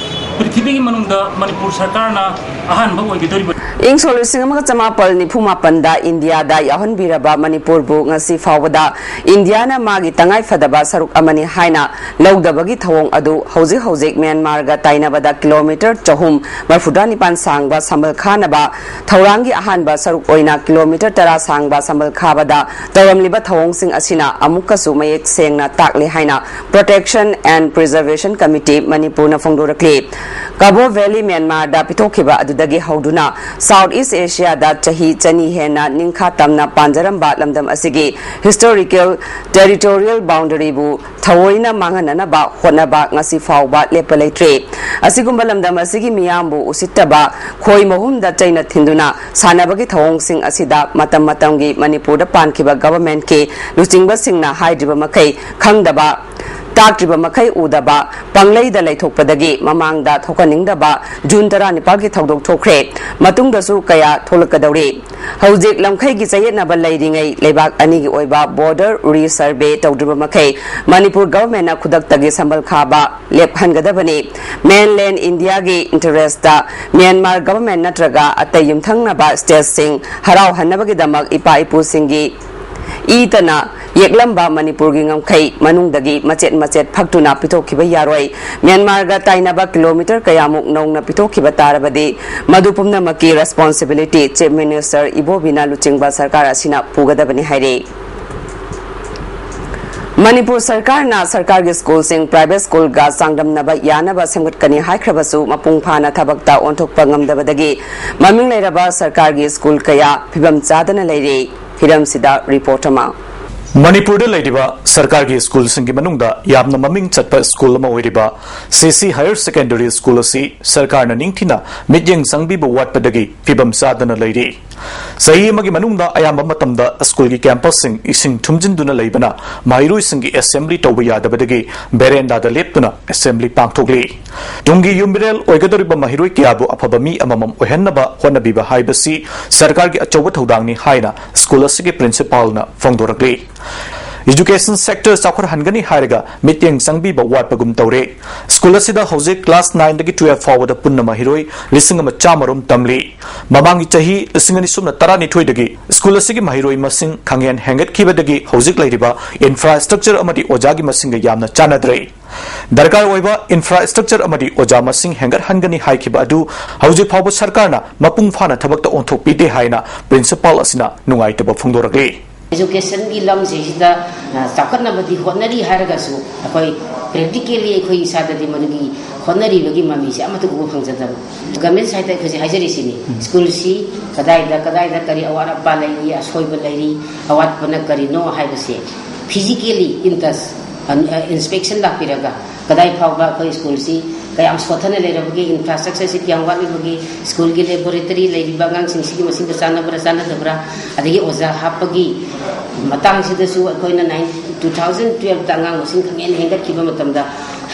ꯄ꯭ꯔꯤꯊꯤꯕꯤꯒꯤ ꯃꯅꯨꯡꯗ ꯃꯅꯤꯄꯨꯔ ꯁꯔꯀꯥꯔꯅ ꯑꯍꯥꯟꯕ ꯑꯣꯏꯒꯗꯧꯔꯤꯕ꯫ ꯏꯪ ꯁꯣꯛ ꯂꯤꯁꯤꯡ ꯑꯃꯒ ꯆꯃꯥꯄꯜ ꯅꯤꯐꯨ ꯃꯥꯄꯟꯗ ꯏꯟꯗꯤꯌꯥꯗ ꯌꯥꯎꯍꯟꯕꯤꯔꯕ ꯃꯅꯤꯄꯨꯔꯕꯨ ꯉꯁꯤ ꯐꯥꯎꯕꯗ ꯏꯟꯗꯤꯌꯥꯅ ꯃꯥꯒꯤ ꯇꯉꯥꯏ ꯐꯗꯕ ꯁꯔꯨꯛ ꯑꯃꯅꯤ ꯍꯥꯏꯅ ꯂꯧꯗꯕꯒꯤ ꯊꯧꯑꯣꯡ ꯑꯗꯨ ꯍꯧꯖꯤꯛ ꯍꯧꯖꯤꯛ ꯃ꯭ꯌꯥꯟꯃꯥꯔꯒ ꯇꯥꯏꯅꯕꯗ ꯀꯤꯂꯣꯃꯤꯇꯔ ꯆꯍꯨꯝ ꯃꯔꯐꯨꯇꯔꯥ ꯅꯤꯄꯥꯟ ꯁꯥꯡꯕ ꯁꯝꯕꯜ ꯈꯥꯅꯕ ꯊꯧꯔꯥꯡꯒꯤ ꯑꯍꯥꯟꯕ ꯁꯔꯨꯛ ꯑꯣꯏꯅ ꯀꯤꯂꯣꯃꯤꯇꯔ ꯇꯔꯥ ꯁꯥꯡꯕ ꯁꯝꯕꯜ ꯈꯥꯕꯗ ꯇꯧꯔꯝꯂꯤꯕ ꯊꯧꯑꯣꯡꯁꯤꯡ ꯑꯁꯤꯅ ꯑꯃꯨꯛꯀꯁꯨ ꯃꯌꯦꯛ ꯁꯦꯡꯅ ꯇꯥꯛꯂꯦ ꯍꯥꯏꯅ Protection and Preservation Committee ꯃꯅꯤꯄꯨꯔꯅ ꯐꯣꯡꯗꯣꯔꯛꯂꯤ꯫ ꯀꯕꯣ ꯚꯦꯂꯤ ꯃ꯭ꯌꯥꯟꯃꯥꯔꯗ ꯄꯤꯊꯣꯛꯈꯤꯕ ꯑꯗꯨꯗꯒꯤ ꯍꯧꯗꯨꯅ South East Asia ꯗ ꯆꯍꯤ ꯆꯅꯤ ꯍꯦꯟꯅ ꯅꯤꯡꯈꯥ ꯇꯝꯅ ꯄꯥꯟꯖꯔꯝꯕ ꯂꯝꯗꯝ ꯑꯁꯤꯒꯤ historical territorial boundary ꯕꯨ ꯊꯑꯣꯏꯅ ꯃꯥꯡꯍꯟꯅꯅꯕ ꯍꯣꯠꯅꯕ ꯉꯁꯤ ꯐꯥꯎꯕ ꯂꯦꯞꯄ ꯂꯩꯇ꯭ꯔꯤ꯫ ꯑꯁꯤꯒꯨꯝꯕ ꯂꯝꯗꯝ ꯑꯁꯤꯒꯤ ꯃꯤꯌꯥꯝꯕꯨ ꯎꯁꯤꯠꯇꯕ ꯈꯣꯏ ꯃꯍꯨꯝꯗ ꯆꯩꯅ ꯊꯤꯟꯗꯨꯅ ꯁꯥꯟꯅꯕꯒꯤ ꯊꯧꯑꯣꯡꯁꯤꯡ ꯑꯁꯤꯗ ꯃꯇꯝ ꯃꯇꯝꯒꯤ ꯃꯅꯤꯄꯨꯔꯗ ꯄꯥꯟꯈꯤꯕ government ꯀꯤ ꯂꯨꯆꯤꯡꯕꯁꯤꯡꯅ ꯍꯥꯏꯗ꯭ꯔꯤꯕ ꯃꯈꯩ ꯈꯪꯗꯕ, ꯇꯥꯛꯇ꯭ꯔꯤꯕ ꯃꯈꯩ ꯎꯗꯕ, ꯄꯪꯂꯩꯗ ꯂꯩꯊꯣꯛꯄꯗꯒꯤ ꯃꯃꯥꯡꯗ ꯊꯣꯛꯍꯟꯅꯤꯡꯗꯕ ꯖꯨꯟ ꯇꯔꯥꯅꯤꯄꯥꯜꯒꯤ ꯊꯧꯗꯣꯛ ꯊꯣꯛꯈ꯭ꯔꯦ꯫ ꯃꯇꯨꯡꯗꯁꯨ ꯀꯌꯥ ꯊꯣꯛꯂꯛꯀꯗꯧꯔꯤ꯫ ꯍꯧꯖꯤꯛ ꯂꯝꯈꯩꯒꯤ ꯆꯌꯦꯠꯅꯕ ꯂꯩꯔꯤꯉꯩ ꯂꯩꯕꯥꯛ ꯑꯅꯤꯒꯤ ꯑꯣꯏꯕ border resurvey ꯇꯧꯗ꯭ꯔꯤꯕ ꯃꯈꯩ ꯃꯅꯤꯄꯨꯔ government ꯅ ꯈꯨꯗꯛꯇꯒꯤ ꯁꯝꯕꯜ ꯈꯥꯕ ꯂꯦꯞꯍꯟꯒꯗꯕꯅꯤ꯫ Mainland India ꯒꯤ interest ꯇ ꯃ꯭ꯌꯥꯟꯃꯥꯔ government ꯅꯠꯇ꯭ꯔꯒ ꯑꯇꯩ ꯌꯨꯝꯊꯪꯅꯕ state ꯁꯤꯡ ꯍꯔꯥꯎꯍꯟꯅꯕꯒꯤꯗꯃꯛ ꯏꯄꯥ ꯏꯄꯨꯁꯤꯡꯒꯤ ꯏꯇꯅ ꯌꯦꯛꯂꯝꯕ ꯃꯅꯤꯄꯨꯔꯒꯤ ꯉꯝꯈꯩ ꯃꯅꯨꯡꯗꯒꯤ ꯃꯆꯦꯠ ꯃꯆꯦꯠ ꯐꯛꯇꯨꯅ ꯄꯤꯊꯣꯛꯈꯤꯕ ꯌꯥꯔꯣꯏ꯫ ꯃ꯭ꯌꯥꯟꯃꯥꯔꯒ ꯇꯥꯏꯅꯕ ꯀꯤꯂꯣꯃꯤꯇꯔ ꯀꯌꯥꯃꯨꯛ ꯅꯧꯅ ꯄꯤꯊꯣꯛꯈꯤꯕ ꯇꯥꯔꯕꯗꯤ ꯃꯗꯨ ꯄꯨꯝꯅꯃꯛꯀꯤ responsibility Chief Minister ꯏꯕꯣꯕꯤꯅ ꯂꯨꯆꯤꯡꯕ ꯁꯔꯀꯥꯔ ꯑꯁꯤꯅ ꯄꯨꯒꯗꯕꯅꯤ ꯍꯥꯏꯔꯤ꯫ ꯃꯅꯤꯄꯨꯔ ꯁꯔꯀꯥꯔꯅ ꯁꯔꯀꯥꯔꯒꯤ ꯁ꯭ꯀꯨꯜꯁꯤꯡ private ꯁ꯭ꯀꯨꯜꯒ ꯆꯥꯡꯗꯝꯅꯕ ꯌꯥꯅꯕ ꯁꯦꯝꯒꯠꯀꯅꯤ ꯍꯥꯏꯈ꯭ꯔꯕꯁꯨ ꯃꯄꯨꯡ ꯐꯥꯅ ꯊꯕꯛꯇ ꯑꯣꯟꯊꯣꯛꯄ ꯉꯝꯗꯕꯗꯒꯤ ꯃꯃꯤꯡ ꯂꯩꯔꯕ ꯁꯔꯀꯥꯔꯒꯤ ꯁ꯭ꯀꯨꯜ ꯀꯌꯥ ꯐꯤꯕꯝ ꯆꯥꯗꯅ ꯂꯩꯔꯤ꯫ ꯍꯤꯔꯝꯁꯤꯗ report ꯑꯃ꯫ ꯃꯅꯤꯄꯨꯔꯗ ꯂꯩꯔꯤꯕ ꯁꯔꯀꯥꯔꯒꯤ ꯁ꯭ꯀꯨꯜꯁꯤꯡꯒꯤ ꯃꯅꯨꯡꯗ ꯌꯥꯝꯅ ꯃꯃꯤꯡ ꯆꯠꯄ ꯁ꯭ꯀꯨꯜ ꯑꯃ ꯑꯣꯏꯔꯤꯕ ꯁꯤ ꯁꯤ Higher Secondary School ꯑꯁꯤ ꯁꯔꯀꯥꯔꯅ ꯅꯤꯡꯊꯤꯅ ꯃꯤꯠꯌꯦꯡ ꯆꯪꯕꯤꯕ ꯋꯥꯠꯄꯗꯒꯤ ꯐꯤꯕꯝ ꯆꯥꯗꯅ ꯂꯩꯔꯤ꯫ ꯆꯍꯤ ꯑꯃꯒꯤ ꯃꯅꯨꯡꯗ ꯑꯌꯥꯝꯕ ꯃꯇꯝꯗ ꯁ꯭ꯀꯨꯜꯒꯤ ꯀꯦꯝꯄꯁꯁꯤꯡ ꯏꯁꯤꯡ ꯊꯨꯝꯖꯤꯟꯗꯨꯅ ꯂꯩꯕꯅ ꯃꯍꯩꯔꯣꯏꯁꯤꯡꯒꯤ ꯑꯦꯁꯦꯝꯕ꯭ꯂꯤ ꯇꯧꯕ ꯌꯥꯗꯕꯗꯒꯤ ꯕꯦꯔꯦꯟꯗꯥꯗ ꯂꯦꯞꯇꯨꯅ ꯑꯦꯁꯦꯝꯕ꯭ꯂꯤ ꯄꯥꯡꯊꯣꯛꯂꯤ꯫ ꯇꯨꯡꯒꯤ ꯌꯨꯝꯕꯤꯔꯦꯜ ꯑꯣꯏꯒꯗꯧꯔꯤꯕ ꯃꯍꯩꯔꯣꯏ ꯀꯌꯥꯕꯨ ꯑꯐꯕ ꯃꯤ ꯑꯃꯃꯝ ꯑꯣꯏꯍꯟꯅꯕ ꯍꯣꯠꯅꯕꯤꯕ ꯍꯥꯏꯕꯁꯤ ꯁꯔꯀꯥꯔꯒꯤ ꯑꯆꯧꯕ ꯊꯧꯗꯥꯡꯅꯤ ꯍꯥꯏꯅ ꯁ꯭ꯀꯨꯜ ꯑꯁꯤꯒꯤ ꯄ꯭ꯔꯤꯟꯁꯤꯄꯥꯜꯅ ꯐꯣꯡꯗꯣꯔꯛꯂꯤ꯫ ꯏꯖꯨꯀꯦꯁꯟ ꯁꯦꯛꯇꯔ ꯆꯥꯎꯈꯠꯍꯟꯒꯅꯤ ꯍꯥꯏꯔꯒ ꯃꯤꯠꯌꯦꯡ ꯆꯪꯕꯤꯕ ꯋꯥꯠꯄꯒꯨꯝ ꯇꯧꯔꯦ꯫ ꯁ꯭ꯀꯨꯜ ꯑꯁꯤꯗ ꯍꯧꯖꯤꯛ ꯀ꯭ꯂꯥꯁ ꯅꯥꯏꯟꯗꯒꯤ ꯇꯨꯋꯦꯜꯐ ꯐꯥꯎꯕꯗ ꯄꯨꯟꯅ ꯃꯍꯩꯔꯣꯏ ꯂꯤꯁꯤꯡ ꯑꯃ ꯆꯥꯝꯃ ꯔꯣꯝ ꯇꯝꯂꯤ꯫ ꯃꯃꯥꯡꯒꯤ ꯆꯍꯤ ꯂꯤꯁꯤꯡ ꯑꯅꯤ ꯁꯨꯞꯅ ꯇꯔꯥꯅꯤꯊꯣꯏꯗꯒꯤ ꯁ꯭ꯀꯨꯜ ꯑꯁꯤꯒꯤ ꯃꯍꯩꯔꯣꯏ ꯃꯁꯤꯡ ꯈꯪꯍꯦꯟ ꯍꯦꯟꯒꯠꯈꯤꯕꯗꯒꯤ ꯍꯧꯖꯤꯛ ꯂꯩꯔꯤꯕ ꯏꯟꯐ꯭ꯔꯥꯁ꯭ꯇ꯭ꯔꯛꯆꯔ ꯑꯃꯗꯤ ꯑꯣꯖꯥꯒꯤ ꯃꯁꯤꯡꯒ ꯌꯥꯝꯅ ꯆꯥꯟꯅꯗ꯭ꯔꯦ꯫ ꯗꯔꯀꯥꯔ ꯑꯣꯏꯕ ꯏꯟꯐ꯭ꯔꯥꯁ꯭ꯇ꯭ꯔꯛꯆꯔ ꯑꯃꯗꯤ ꯑꯣꯖꯥ ꯃꯁꯤꯡ ꯍꯦꯟꯒꯠꯍꯟꯒꯅꯤ ꯍꯥꯏꯈꯤꯕ ꯑꯗꯨ ꯍꯧꯖꯤꯛ ꯐꯥꯎꯕ ꯁꯔꯀꯥꯔꯅ ꯃꯄꯨꯡ ꯐꯥꯅ ꯊꯕꯛꯇ ꯑꯣꯟꯊꯣꯛꯄꯤꯗꯦ ꯍꯥꯏꯅ ꯄ꯭ꯔꯤꯟꯁꯤꯄꯥꯜ ꯑꯁꯤꯅ ꯅꯨꯡꯉꯥꯏꯇꯕ ꯐꯣꯡꯗꯣꯔꯛꯂꯤ꯫ ꯑꯦꯖꯨꯀꯦꯁꯟꯒꯤ ꯂꯝꯁꯤꯗ ꯆꯥꯎꯈꯠꯅꯕꯗꯤ ꯍꯣꯠꯅꯔꯤ ꯍꯥꯏꯔꯒꯁꯨ ꯑꯩꯈꯣꯏ ꯄ꯭ꯔꯦꯛꯇꯤꯀꯦꯜꯂꯤ ꯑꯩꯈꯣꯏ ꯏꯁꯥꯗꯗꯤ ꯃꯗꯨꯒꯤ ꯍꯣꯠꯅꯔꯤꯕꯒꯤ ꯃꯃꯤꯁꯦ ꯑꯃꯠꯇ ꯎꯕ ꯐꯪꯖꯗꯕ꯫ ꯒꯚꯔꯟꯃꯦꯟ ꯁꯥꯏꯠꯇ ꯑꯩꯈꯣꯏꯁꯦ ꯍꯥꯏꯖꯔꯤꯁꯤꯅꯤ, ꯁ꯭ꯀꯨꯜꯁꯤ ꯀꯗꯥꯏꯗ ꯀꯗꯥꯏꯗ ꯀꯔꯤ ꯑꯋꯥꯠ ꯑꯄꯥ ꯂꯩꯔꯤ, ꯑꯁꯣꯏꯕ ꯂꯩꯔꯤ, ꯑꯋꯥꯠꯄꯅ ꯀꯔꯤꯅꯣ ꯍꯥꯏꯕꯁꯦ ꯐꯤꯖꯤꯀꯦꯜꯂꯤ ꯏꯟꯇꯁ ꯏꯟꯁꯄꯦꯛꯁꯟ ꯂꯥꯛꯄꯤꯔꯒ ꯀꯗꯥꯏ ꯐꯥꯎꯕ ꯑꯩꯈꯣꯏ ꯁ꯭ꯀꯨꯜꯁꯤ ꯀꯌꯥꯝ ꯁꯣꯠꯊꯅ ꯂꯩꯔꯕꯒꯦ, ꯏꯟꯐ꯭ꯔꯥꯁ꯭ꯇ꯭ꯔꯛꯆꯔꯁꯤ ꯀꯌꯥꯝ ꯋꯥꯠꯂꯤꯕꯒꯦ, ꯁ꯭ꯀꯨꯜꯒꯤ ꯂꯦꯕꯣꯔꯦꯇꯔꯤ ꯂꯩꯔꯤꯕ ꯑꯉꯥꯡꯁꯤꯡꯁꯤꯒꯤ ꯃꯁꯤꯡꯒ ꯆꯥꯟꯅꯕ꯭ꯔꯥ ꯆꯥꯟꯅꯗꯕ꯭ꯔꯥ, ꯑꯗꯒꯤ ꯑꯣꯖꯥ ꯍꯥꯞꯄꯒꯤ ꯃꯇꯥꯡꯁꯤꯗꯁꯨ ꯑꯩꯈꯣꯏꯅ ꯅꯥꯏꯟ ꯇꯨ ꯊꯥꯎꯖꯟ ꯇꯨꯋꯦꯜꯐꯇ ꯑꯉꯥꯡ ꯃꯁꯤꯡ ꯈꯪꯍꯦꯟ ꯍꯦꯟꯒꯠꯈꯤꯕ ꯃꯇꯝꯗ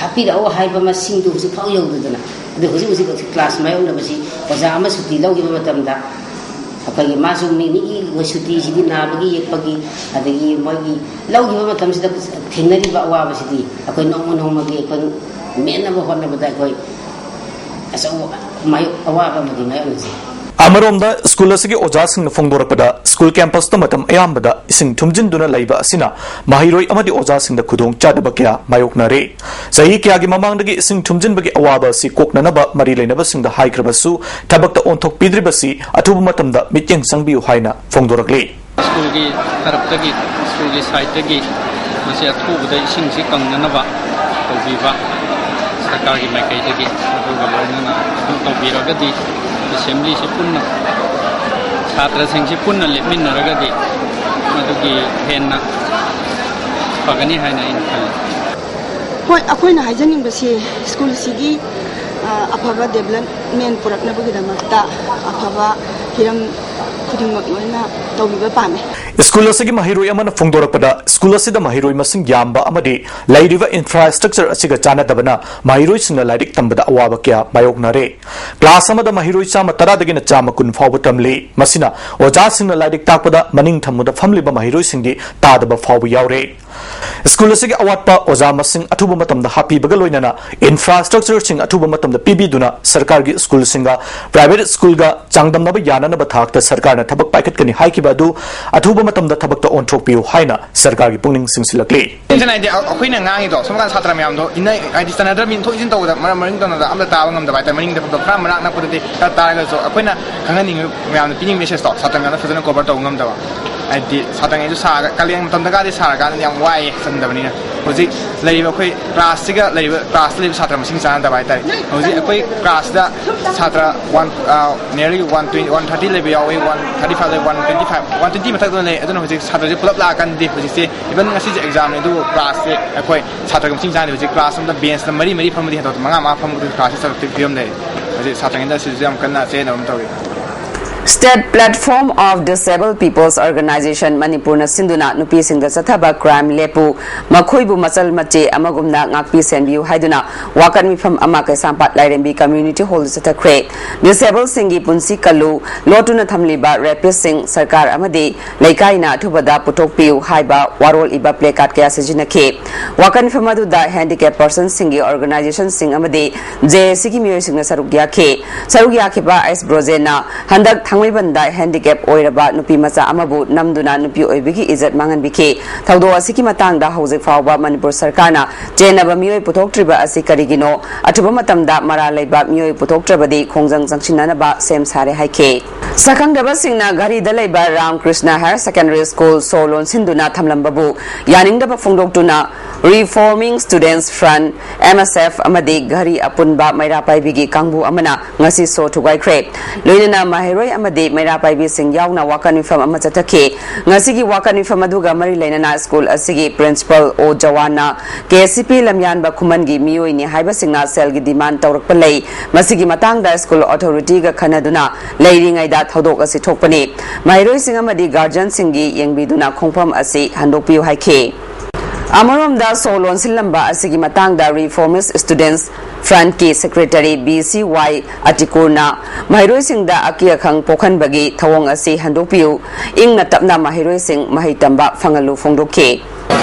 ꯍꯥꯞꯄꯤꯔꯛꯑꯣ ꯍꯥꯏꯕ ꯃꯁꯤꯡꯗꯨ ꯍꯧꯖꯤꯛ ꯐꯥꯎ ꯌꯧꯗꯗꯅ, ꯑꯗꯨ ꯍꯧꯖꯤꯛ ꯍꯧꯖꯤꯛ ꯀ꯭ꯂꯥꯁ ꯃꯥꯌꯣꯛꯅꯕꯁꯤ ꯑꯣꯖꯥ ꯑꯃ ꯁꯨꯇꯤ ꯂꯧꯈꯤꯕ ꯃꯇꯝꯗ ꯑꯩꯈꯣꯏꯒꯤ ꯃꯥꯁꯨ ꯃꯤ ꯃꯤꯒꯤ ꯑꯩꯈꯣꯏ ꯁꯨꯇꯤꯁꯤꯗꯤ ꯅꯥꯕꯒꯤ ꯌꯦꯛꯄꯒꯤ ꯑꯗꯒꯤ ꯃꯣꯏꯒꯤ ꯂꯧꯈꯤꯕ ꯃꯇꯝꯁꯤꯗ ꯊꯦꯡꯅꯔꯤꯕ ꯑꯋꯥꯕꯁꯤꯗꯤ ꯑꯩꯈꯣꯏ ꯅꯣꯡꯃ ꯅꯣꯡꯃꯒꯤ ꯑꯩꯈꯣꯏ ꯃꯦꯟꯅꯕ ꯍꯣꯠꯅꯕꯗ ꯑꯩꯈꯣꯏ ꯑꯆꯧꯕ ꯃꯥꯌꯣꯛ ꯑꯋꯥꯕ ꯑꯃꯗꯤ ꯃꯥꯌꯣꯛꯅꯖꯩ꯫ ꯑꯃꯔꯣꯝꯗ ꯁ꯭ꯀꯨꯜ ꯑꯁꯤꯒꯤ ꯑꯣꯖꯥꯁꯤꯡꯅ ꯐꯣꯡꯗꯣꯔꯛꯄꯗ ꯁ꯭ꯀꯨꯜ ꯀꯦꯝꯄꯁꯇ ꯃꯇꯝ ꯑꯌꯥꯝꯕꯗ ꯏꯁꯤꯡ ꯊꯨꯝꯖꯤꯟꯗꯨꯅ ꯂꯩꯕ ꯑꯁꯤꯅ ꯃꯍꯩꯔꯣꯏ ꯑꯃꯗꯤ ꯑꯣꯖꯥꯁꯤꯡꯗ ꯈꯨꯗꯣꯡ ꯆꯥꯗꯕ ꯀꯌꯥ ꯃꯥꯌꯣꯛꯅꯔꯦ꯫ ꯆꯍꯤ ꯀꯌꯥꯒꯤ ꯃꯃꯥꯡꯗꯒꯤ ꯏꯁꯤꯡ ꯊꯨꯝꯖꯤꯟꯕꯒꯤ ꯑꯋꯥꯕ ꯑꯁꯤ ꯀꯣꯛꯅꯅꯕ ꯃꯔꯤ ꯂꯩꯅꯕꯁꯤꯡꯗ ꯍꯥꯏꯈ꯭ꯔꯕꯁꯨ ꯊꯕꯛꯇ ꯑꯣꯟꯊꯣꯛꯄꯤꯗ꯭ꯔꯤꯕꯁꯤ ꯑꯊꯨꯕ ꯃꯇꯝꯗ ꯃꯤꯠꯌꯦꯡ ꯆꯪꯕꯤꯌꯨ ꯍꯥꯏꯅ ꯐꯣꯡꯗꯣꯔꯛꯂꯤ꯫ ꯁ꯭ꯀꯨꯜꯒꯤ ꯇꯔꯞꯇꯒꯤ, ꯁ꯭ꯀꯨꯜꯒꯤ ꯁꯥꯏꯠꯇꯒꯤ ꯃꯁꯤ ꯑꯊꯨꯕꯗ ꯏꯁꯤꯡꯁꯤ ꯀꯪꯅꯅꯕ ꯇꯧꯕꯤꯕ ꯁꯔꯀꯥꯔꯒꯤ ꯃꯥꯏꯀꯩꯗꯒꯤ, ꯑꯗꯨꯒ ꯂꯣꯏꯅꯅ ꯑꯗꯨ ꯇꯧꯕꯤꯔꯒꯗꯤ ꯑꯦꯁꯦꯝꯕ꯭ꯂꯤꯁꯤ ꯄꯨꯟꯅ, ꯁꯥꯇ꯭ꯔꯁꯤꯡꯁꯤ ꯄꯨꯟꯅ ꯂꯦꯞꯃꯤꯟꯅꯔꯒꯗꯤ ꯃꯗꯨꯒꯤ ꯍꯦꯟꯅ ꯐꯒꯅꯤ ꯍꯥꯏꯅ ꯑꯩꯅ ꯈꯜꯂꯤ꯫ ꯍꯣꯏ, ꯑꯩꯈꯣꯏꯅ ꯍꯥꯏꯖꯅꯤꯡꯕꯁꯤ ꯁ꯭ꯀꯨꯜꯁꯤꯒꯤ ꯑ, ꯑꯐꯕ ꯗꯦꯕꯂꯞꯃꯦꯟ ꯄꯨꯔꯛꯅꯕꯒꯤꯗꯃꯛꯇ ꯑꯐꯕ ꯍꯤꯔꯝ ꯈꯨꯗꯤꯡꯃꯛ ꯂꯣꯏꯅ ꯇꯧꯕꯤꯕ ꯄꯥꯝꯃꯤ꯫ ꯁ꯭ꯀꯨꯜ ꯑꯁꯤꯒꯤ ꯃꯍꯩꯔꯣꯏ ꯑꯃꯅ ꯐꯣꯡꯗꯣꯔꯛꯄꯗ, ꯁ꯭ꯀꯨꯜ ꯑꯁꯤꯗ ꯃꯍꯩꯔꯣꯏ ꯃꯁꯤꯡ ꯌꯥꯝꯕ ꯑꯃꯗꯤ ꯂꯩꯔꯤꯕ ꯏꯟꯐ꯭ꯔꯥꯁ꯭ꯇ꯭ꯔꯛꯆꯔ ꯑꯁꯤꯒ ꯆꯥꯟꯅꯗꯕꯅ ꯃꯍꯩꯔꯣꯏꯁꯤꯡꯅ ꯂꯥꯏꯔꯤꯛ ꯇꯝꯕꯗ ꯑꯋꯥꯕ ꯀꯌꯥ ꯃꯥꯌꯣꯛꯅꯔꯦ꯫ ꯀ꯭ꯂꯥꯁ ꯑꯃꯗ ꯃꯍꯩꯔꯣꯏ ꯆꯥꯝꯃ ꯇꯔꯥꯗꯒꯤꯅ ꯆꯥꯝꯃ ꯀꯨꯟ ꯐꯥꯎꯕ ꯇꯝꯂꯤ꯫ ꯃꯁꯤꯅ ꯑꯣꯖꯥꯁꯤꯡꯅ ꯂꯥꯏꯔꯤꯛ ꯇꯥꯛꯄꯗ ꯃꯅꯤꯡ ꯊꯪꯕꯗ ꯐꯝꯂꯤꯕ ꯃꯍꯩꯔꯣꯏꯁꯤꯡꯗꯤ ꯇꯥꯗꯕ ꯐꯥꯎꯕ ꯌꯥꯎꯔꯦ꯫ ꯁ꯭ꯀꯨꯜ ꯑꯁꯤꯒꯤ ꯑꯋꯥꯠꯄ ꯑꯣꯖꯥ ꯃꯁꯤꯡ ꯑꯊꯨꯕ ꯃꯇꯝꯗ ꯍꯥꯞꯄꯤꯕꯒ ꯂꯣꯏꯅꯅ ꯏꯟꯐ꯭ꯔꯥꯁ꯭ꯇ꯭ꯔꯛꯆꯔꯁꯤꯡ ꯑꯊꯨꯕ ꯃꯇꯝꯗ ꯄꯤꯕꯤꯗꯨꯅ ꯁꯔꯀꯥꯔꯒꯤ ꯁ꯭ꯀꯨꯜꯁꯤꯡꯒ ꯄ꯭ꯔꯥꯏꯚꯦꯠ ꯁ꯭ꯀꯨꯜꯒ ꯆꯥꯡꯗꯝꯅꯕ ꯌꯥꯅꯅꯕ ꯊꯥꯛꯇ ꯁꯔꯀꯥꯔꯅ ꯊꯕꯛ ꯄꯥꯏꯈꯠꯀꯅꯤ ꯍꯥꯏꯈꯤꯕ ꯑꯗꯨ ꯑꯊꯨꯕ ꯃꯇꯝꯗ ꯊꯕꯛꯇ ꯑꯣꯟꯊꯣꯛꯄꯤꯌꯨ ꯍꯥꯏꯅ ꯁꯔꯀꯥꯔꯒꯤ ꯄꯨꯛꯅꯤꯡ ꯆꯤꯡꯁꯤꯜꯂꯛꯂꯤ꯫ ꯏꯟꯇꯔꯅꯦꯠꯇꯤ ꯑꯩꯈꯣꯏꯅ ꯉꯥꯡꯉꯤꯗꯣ ꯁꯣꯝ ꯅꯥꯀꯟ ꯁꯥꯇ꯭ꯔ ꯃꯌꯥꯝꯗꯣ ꯏꯟꯅ ꯍꯥꯏꯗꯤ ꯆꯠꯅꯗ꯭ꯔꯕꯅꯤꯅ ꯏꯟꯊꯣꯛ ꯏꯟꯁꯤꯟ ꯇꯧꯕꯗ ꯃꯔꯝ ꯃꯔꯤꯡ ꯇꯧꯅꯗ ꯑꯝꯇ ꯇꯥꯕ ꯉꯝꯗꯕ ꯍꯥꯏꯇꯥꯔꯦ꯫ ꯃꯅꯤꯡꯗ ꯐꯝꯕ ꯈꯔ ꯃꯅꯥꯛ ꯅꯛꯄꯗꯗꯤ ꯈꯔ ꯇꯥꯔꯒꯁꯨ ꯑꯩꯈꯣꯏꯅ ꯈꯪꯍꯟꯅꯤꯡꯉꯤꯕ ꯃꯌꯥꯝꯗ ꯄꯤꯅꯤꯡꯕ ꯃꯦꯁꯦꯖꯇꯣ ꯁꯥꯇ꯭ꯔ ꯃꯌꯥꯝꯗ ꯐꯖꯅ ꯀꯣꯚꯔ ꯇꯧꯕ ꯉꯝꯗꯕ꯫ ꯍꯥꯏꯗꯤ ꯁꯥꯇ꯭ꯔꯉꯩꯁꯨ ꯁꯥꯔꯒ ꯀꯥꯂꯦꯟ ꯃꯇꯝꯗꯒꯗꯤ ꯁꯥꯔꯀꯥꯟꯗꯗꯤ ꯌꯥꯝ ꯋꯥꯏꯌꯦ ꯆꯟꯗꯕꯅꯤꯅ꯫ ꯍꯧꯖꯤꯛ ꯂꯩꯔꯤꯕ ꯑꯩꯈꯣꯏ ꯀ꯭ꯂꯥꯁꯁꯤꯒ ꯂꯩꯔꯤꯕ ꯀ꯭ꯂꯥꯁꯇ ꯂꯩꯕ ꯁꯥꯇ꯭ꯔ ꯃꯁꯤꯡ ꯆꯥꯟꯅꯗꯕ ꯍꯥꯏꯇꯥꯔꯦ꯫ ꯍꯧꯖꯤꯛ ꯑꯩꯈꯣꯏ ꯀ꯭ꯂꯥꯁꯇ ꯁꯥꯇ꯭ꯔ one nearly one twenty one thirty ꯂꯩꯕ ꯌꯥꯎꯋꯤ, ꯋꯥꯟ ꯊꯥꯔꯇꯤ ꯐꯥꯏꯚ ꯂꯩ, one twenty five one twenty ꯃꯊꯛꯇ ꯂꯩ꯫ ꯑꯗꯨꯅ ꯍꯧꯖꯤꯛ ꯁꯥꯇ꯭ꯔꯁꯦ ꯄꯨꯂꯞ ꯂꯥꯛꯑꯀꯥꯟꯗꯗꯤ ꯍꯧꯖꯤꯛꯁꯦ ꯏꯚꯟ ꯉꯁꯤꯁꯦ ꯑꯦꯛꯖꯥꯝꯅꯤ ꯑꯗꯨꯕꯨ ꯀ꯭ꯂꯥꯁꯁꯦ ꯑꯩꯈꯣꯏ ꯁꯥꯇ꯭ꯔꯒ ꯃꯁꯤꯡ ꯆꯥꯟꯅꯗꯦ꯫ ꯍꯧꯖꯤꯛ ꯀ꯭ꯂꯥꯁ ꯑꯃꯗ ꯕꯦꯟꯁꯇ ꯃꯔꯤ ꯃꯔꯤ ꯐꯝꯕꯗꯤ ꯍꯦꯟꯗꯣꯛꯇꯦ, ꯃꯉꯥ ꯃꯉꯥ ꯐꯝꯕꯒꯤ ꯀ꯭ꯂꯥꯁꯁꯦ ꯆꯠꯂꯛꯇꯕꯒꯤ ꯐꯤꯕꯝ ꯂꯩ꯫ ꯍꯧꯖꯤꯛ ꯁꯥꯇ꯭ꯔꯉꯩꯗ ꯑꯁꯤꯁꯨ ꯌꯥꯝ ꯀꯟꯅ ꯆꯌꯦꯠꯅꯕ ꯑꯃ ꯇꯧꯔꯤ꯫ State Platform of Disabled People's Organization ꯃꯅꯤꯄꯨꯔꯅ ꯁꯤꯟꯗꯨꯅ ꯅꯨꯄꯤꯁꯤꯡꯗ ꯆꯠꯊꯕ ꯀ꯭ꯔꯥꯏꯝ ꯂꯦꯞꯄꯨ, ꯃꯈꯣꯏꯕꯨ ꯃꯆꯜ ꯃꯆꯦ ꯑꯃꯒꯨꯝꯅ ꯉꯥꯛꯄꯤ ꯁꯦꯟꯕꯤꯌꯨ ꯍꯥꯏꯗꯨꯅ ꯋꯥꯀꯠ ꯃꯤꯐꯝ ꯑꯃ ꯀꯩꯁꯥꯝꯄꯥꯠ ꯂꯥꯏꯔꯦꯝꯕꯤ ꯀꯝꯃ꯭ꯌꯨꯅꯤꯇꯤ ꯍꯣꯜꯗ ꯆꯠꯊꯈ꯭ꯔꯦ꯫ ꯗꯤꯁꯦꯕꯜꯁꯤꯡꯒꯤ ꯄꯨꯟꯁꯤ ꯀꯜꯂꯨ, ꯂꯣꯠꯇꯨꯅ ꯊꯝꯂꯤꯕ ꯔꯦꯄꯤꯁꯁꯤꯡ ꯁꯔꯀꯥꯔ ꯑꯃꯗꯤ ꯂꯩꯀꯥꯏꯅ ꯑꯊꯨꯕꯗ ꯄꯨꯊꯣꯛꯄꯤꯌꯨ ꯍꯥꯏꯕ ꯋꯥꯔꯣꯜ ꯏꯕ ꯄ꯭ꯂꯦꯀꯥꯔꯗ ꯀꯌꯥ ꯁꯤꯖꯤꯟꯅꯈꯤ꯫ ꯋꯥꯀꯠ ꯃꯤꯐꯝ ꯑꯗꯨꯗ ꯍꯦꯟꯗꯤꯀꯦꯞ ꯄꯔꯁꯟꯁꯤꯡꯒꯤ ꯑꯣꯔꯒꯅꯥꯏꯖꯦꯁꯟꯁꯤꯡ ꯑꯃꯗꯤ ꯖꯦ ꯑꯦ ꯁꯤꯒꯤ ꯃꯤꯑꯣꯏꯁꯤꯡꯅ ꯁꯔꯨꯛ ꯌꯥꯈꯤ꯫ ꯁꯔꯨꯛ ꯌꯥꯈꯤꯕ ꯑꯩꯁ ꯕ꯭ꯔꯣꯖꯦꯟꯅ ꯍꯟꯗꯛ ꯊꯥꯡꯃꯩꯕꯟꯗ ꯍꯦꯟꯗꯤꯀꯦꯞ ꯑꯣꯏꯔꯕ ꯅꯨꯄꯤ ꯃꯆꯥ ꯑꯃꯕꯨ ꯅꯝꯗꯨꯅ ꯅꯨꯄꯤ ꯑꯣꯏꯕꯤꯒꯤ ꯏꯖꯠ ꯃꯥꯡꯍꯟꯕꯤꯈꯤ꯫ ꯊꯧꯗꯣꯛ ꯑꯁꯤꯒꯤ ꯃꯇꯥꯡꯗ ꯍꯧꯖꯤꯛ ꯐꯥꯎꯕ ꯃꯅꯤꯄꯨꯔ ꯁꯔꯀꯥꯔꯅ ꯆꯦꯟꯅꯕ ꯃꯤꯑꯣꯏ ꯄꯨꯊꯣꯛꯇ꯭ꯔꯤꯕ ꯑꯁꯤ ꯀꯔꯤꯒꯤꯅꯣ? ꯑꯊꯨꯕ ꯃꯇꯝꯗ ꯃꯔꯥꯜ ꯂꯩꯕ ꯃꯤꯑꯣꯏ ꯄꯨꯊꯣꯛꯇ꯭ꯔꯕꯗꯤ ꯈꯣꯡꯖꯪ ꯆꯪꯁꯤꯟꯅꯅꯕ ꯁꯦꯝ ꯁꯥꯔꯦ ꯍꯥꯏꯈꯤ꯫ ꯁꯛꯈꯪꯗꯕꯁꯤꯡꯅ ꯘꯔꯤꯗ ꯂꯩꯕ Ram Krishna higher secondary school ꯁꯣ ꯂꯣꯟꯁꯤꯟꯗꯨꯅ ꯊꯝꯂꯝꯕꯕꯨ ꯌꯥꯅꯤꯡꯗꯕ ꯐꯣꯡꯗꯣꯛꯇꯨꯅ Reforming Students Front, M S F, ꯑꯃꯗꯤ ꯘꯔꯤ ꯑꯄꯨꯟꯕ ꯃꯩꯔꯥ ꯄꯥꯏꯕꯤꯒꯤ ꯀꯥꯡꯕꯨ ꯑꯃꯅ ꯉꯁꯤ ꯁꯣ ꯊꯨꯒꯥꯏꯈ꯭ꯔꯦ꯫ ꯂꯣꯏꯅꯅ ꯃꯍꯩꯔꯣꯏ ꯑꯃꯗꯤ ꯃꯩꯔꯥ ꯄꯥꯏꯕꯤꯁꯤꯡ ꯌꯥꯎꯅ ꯋꯥꯀꯠ ꯃꯤꯐꯝ ꯑꯃ ꯆꯠꯊꯈꯤ꯫ ꯉꯁꯤꯒꯤ ꯋꯥꯀꯠ ꯃꯤꯐꯝ ꯑꯗꯨꯒ ꯃꯔꯤ ꯂꯩꯅꯅ ꯁ꯭ꯀꯨꯜ ꯑꯁꯤꯒꯤ ꯄ꯭ꯔꯤꯟꯁꯤꯄꯜ ꯑꯣ ꯖꯋꯥꯟꯅ ꯀꯦ ꯑꯦꯁ ꯁꯤ ꯄꯤ ꯂꯝꯌꯥꯟꯕ ꯈꯨꯃꯟꯒꯤ ꯃꯤꯑꯣꯏꯅꯤ ꯍꯥꯏꯕꯁꯤꯡꯅ ꯁꯦꯜꯒꯤ ꯗꯤꯃꯥꯟ ꯇꯧꯔꯛꯄ ꯂꯩ꯫ ꯃꯁꯤꯒꯤ ꯃꯇꯥꯡꯗ ꯁ꯭ꯀꯨꯜ ꯑꯣꯊꯣꯔꯤꯇꯤꯒ ꯈꯟꯅꯗꯨꯅ ꯂꯩꯔꯤꯉꯩꯗ ꯊꯧꯗꯣꯛ ꯑꯁꯤ ꯊꯣꯛꯄꯅꯤ꯫ ꯃꯍꯩꯔꯣꯏꯁꯤꯡ ꯑꯃꯗꯤ ꯒꯥꯔꯖꯤꯌꯟꯁꯤꯡꯒꯤ ꯌꯦꯡꯕꯤꯗꯨꯅ ꯈꯣꯡꯐꯝ ꯑꯁꯤ ꯍꯟꯗꯣꯛꯄꯤꯌꯨ ꯍꯥꯏꯈꯤ꯫ ꯑꯃꯔꯣꯝꯗ ꯁꯣ ꯂꯣꯟꯁꯤꯜꯂꯝꯕ ꯑꯁꯤꯒꯤ ꯃꯇꯥꯡꯗ Reformist Students Frontꯀꯤ ꯁꯦꯀ꯭ꯔꯦꯇꯔꯤ ꯕꯤ ꯁꯤ ꯋꯥꯏ ꯑꯇꯤꯀꯨꯔꯅ ꯃꯍꯩꯔꯣꯏꯁꯤꯡꯗ ꯑꯀꯤ ꯑꯈꯪ ꯄꯣꯛꯍꯟꯕꯒꯤ ꯊꯧꯑꯣꯡ ꯑꯁꯤ ꯍꯟꯗꯣꯛꯄꯤꯌꯨ, ꯏꯪꯅ ꯇꯞꯅ ꯃꯍꯩꯔꯣꯏꯁꯤꯡ ꯃꯍꯩ ꯇꯝꯕ ꯐꯪꯍꯜꯂꯨ ꯐꯣꯡꯗꯣꯛꯈꯤ꯫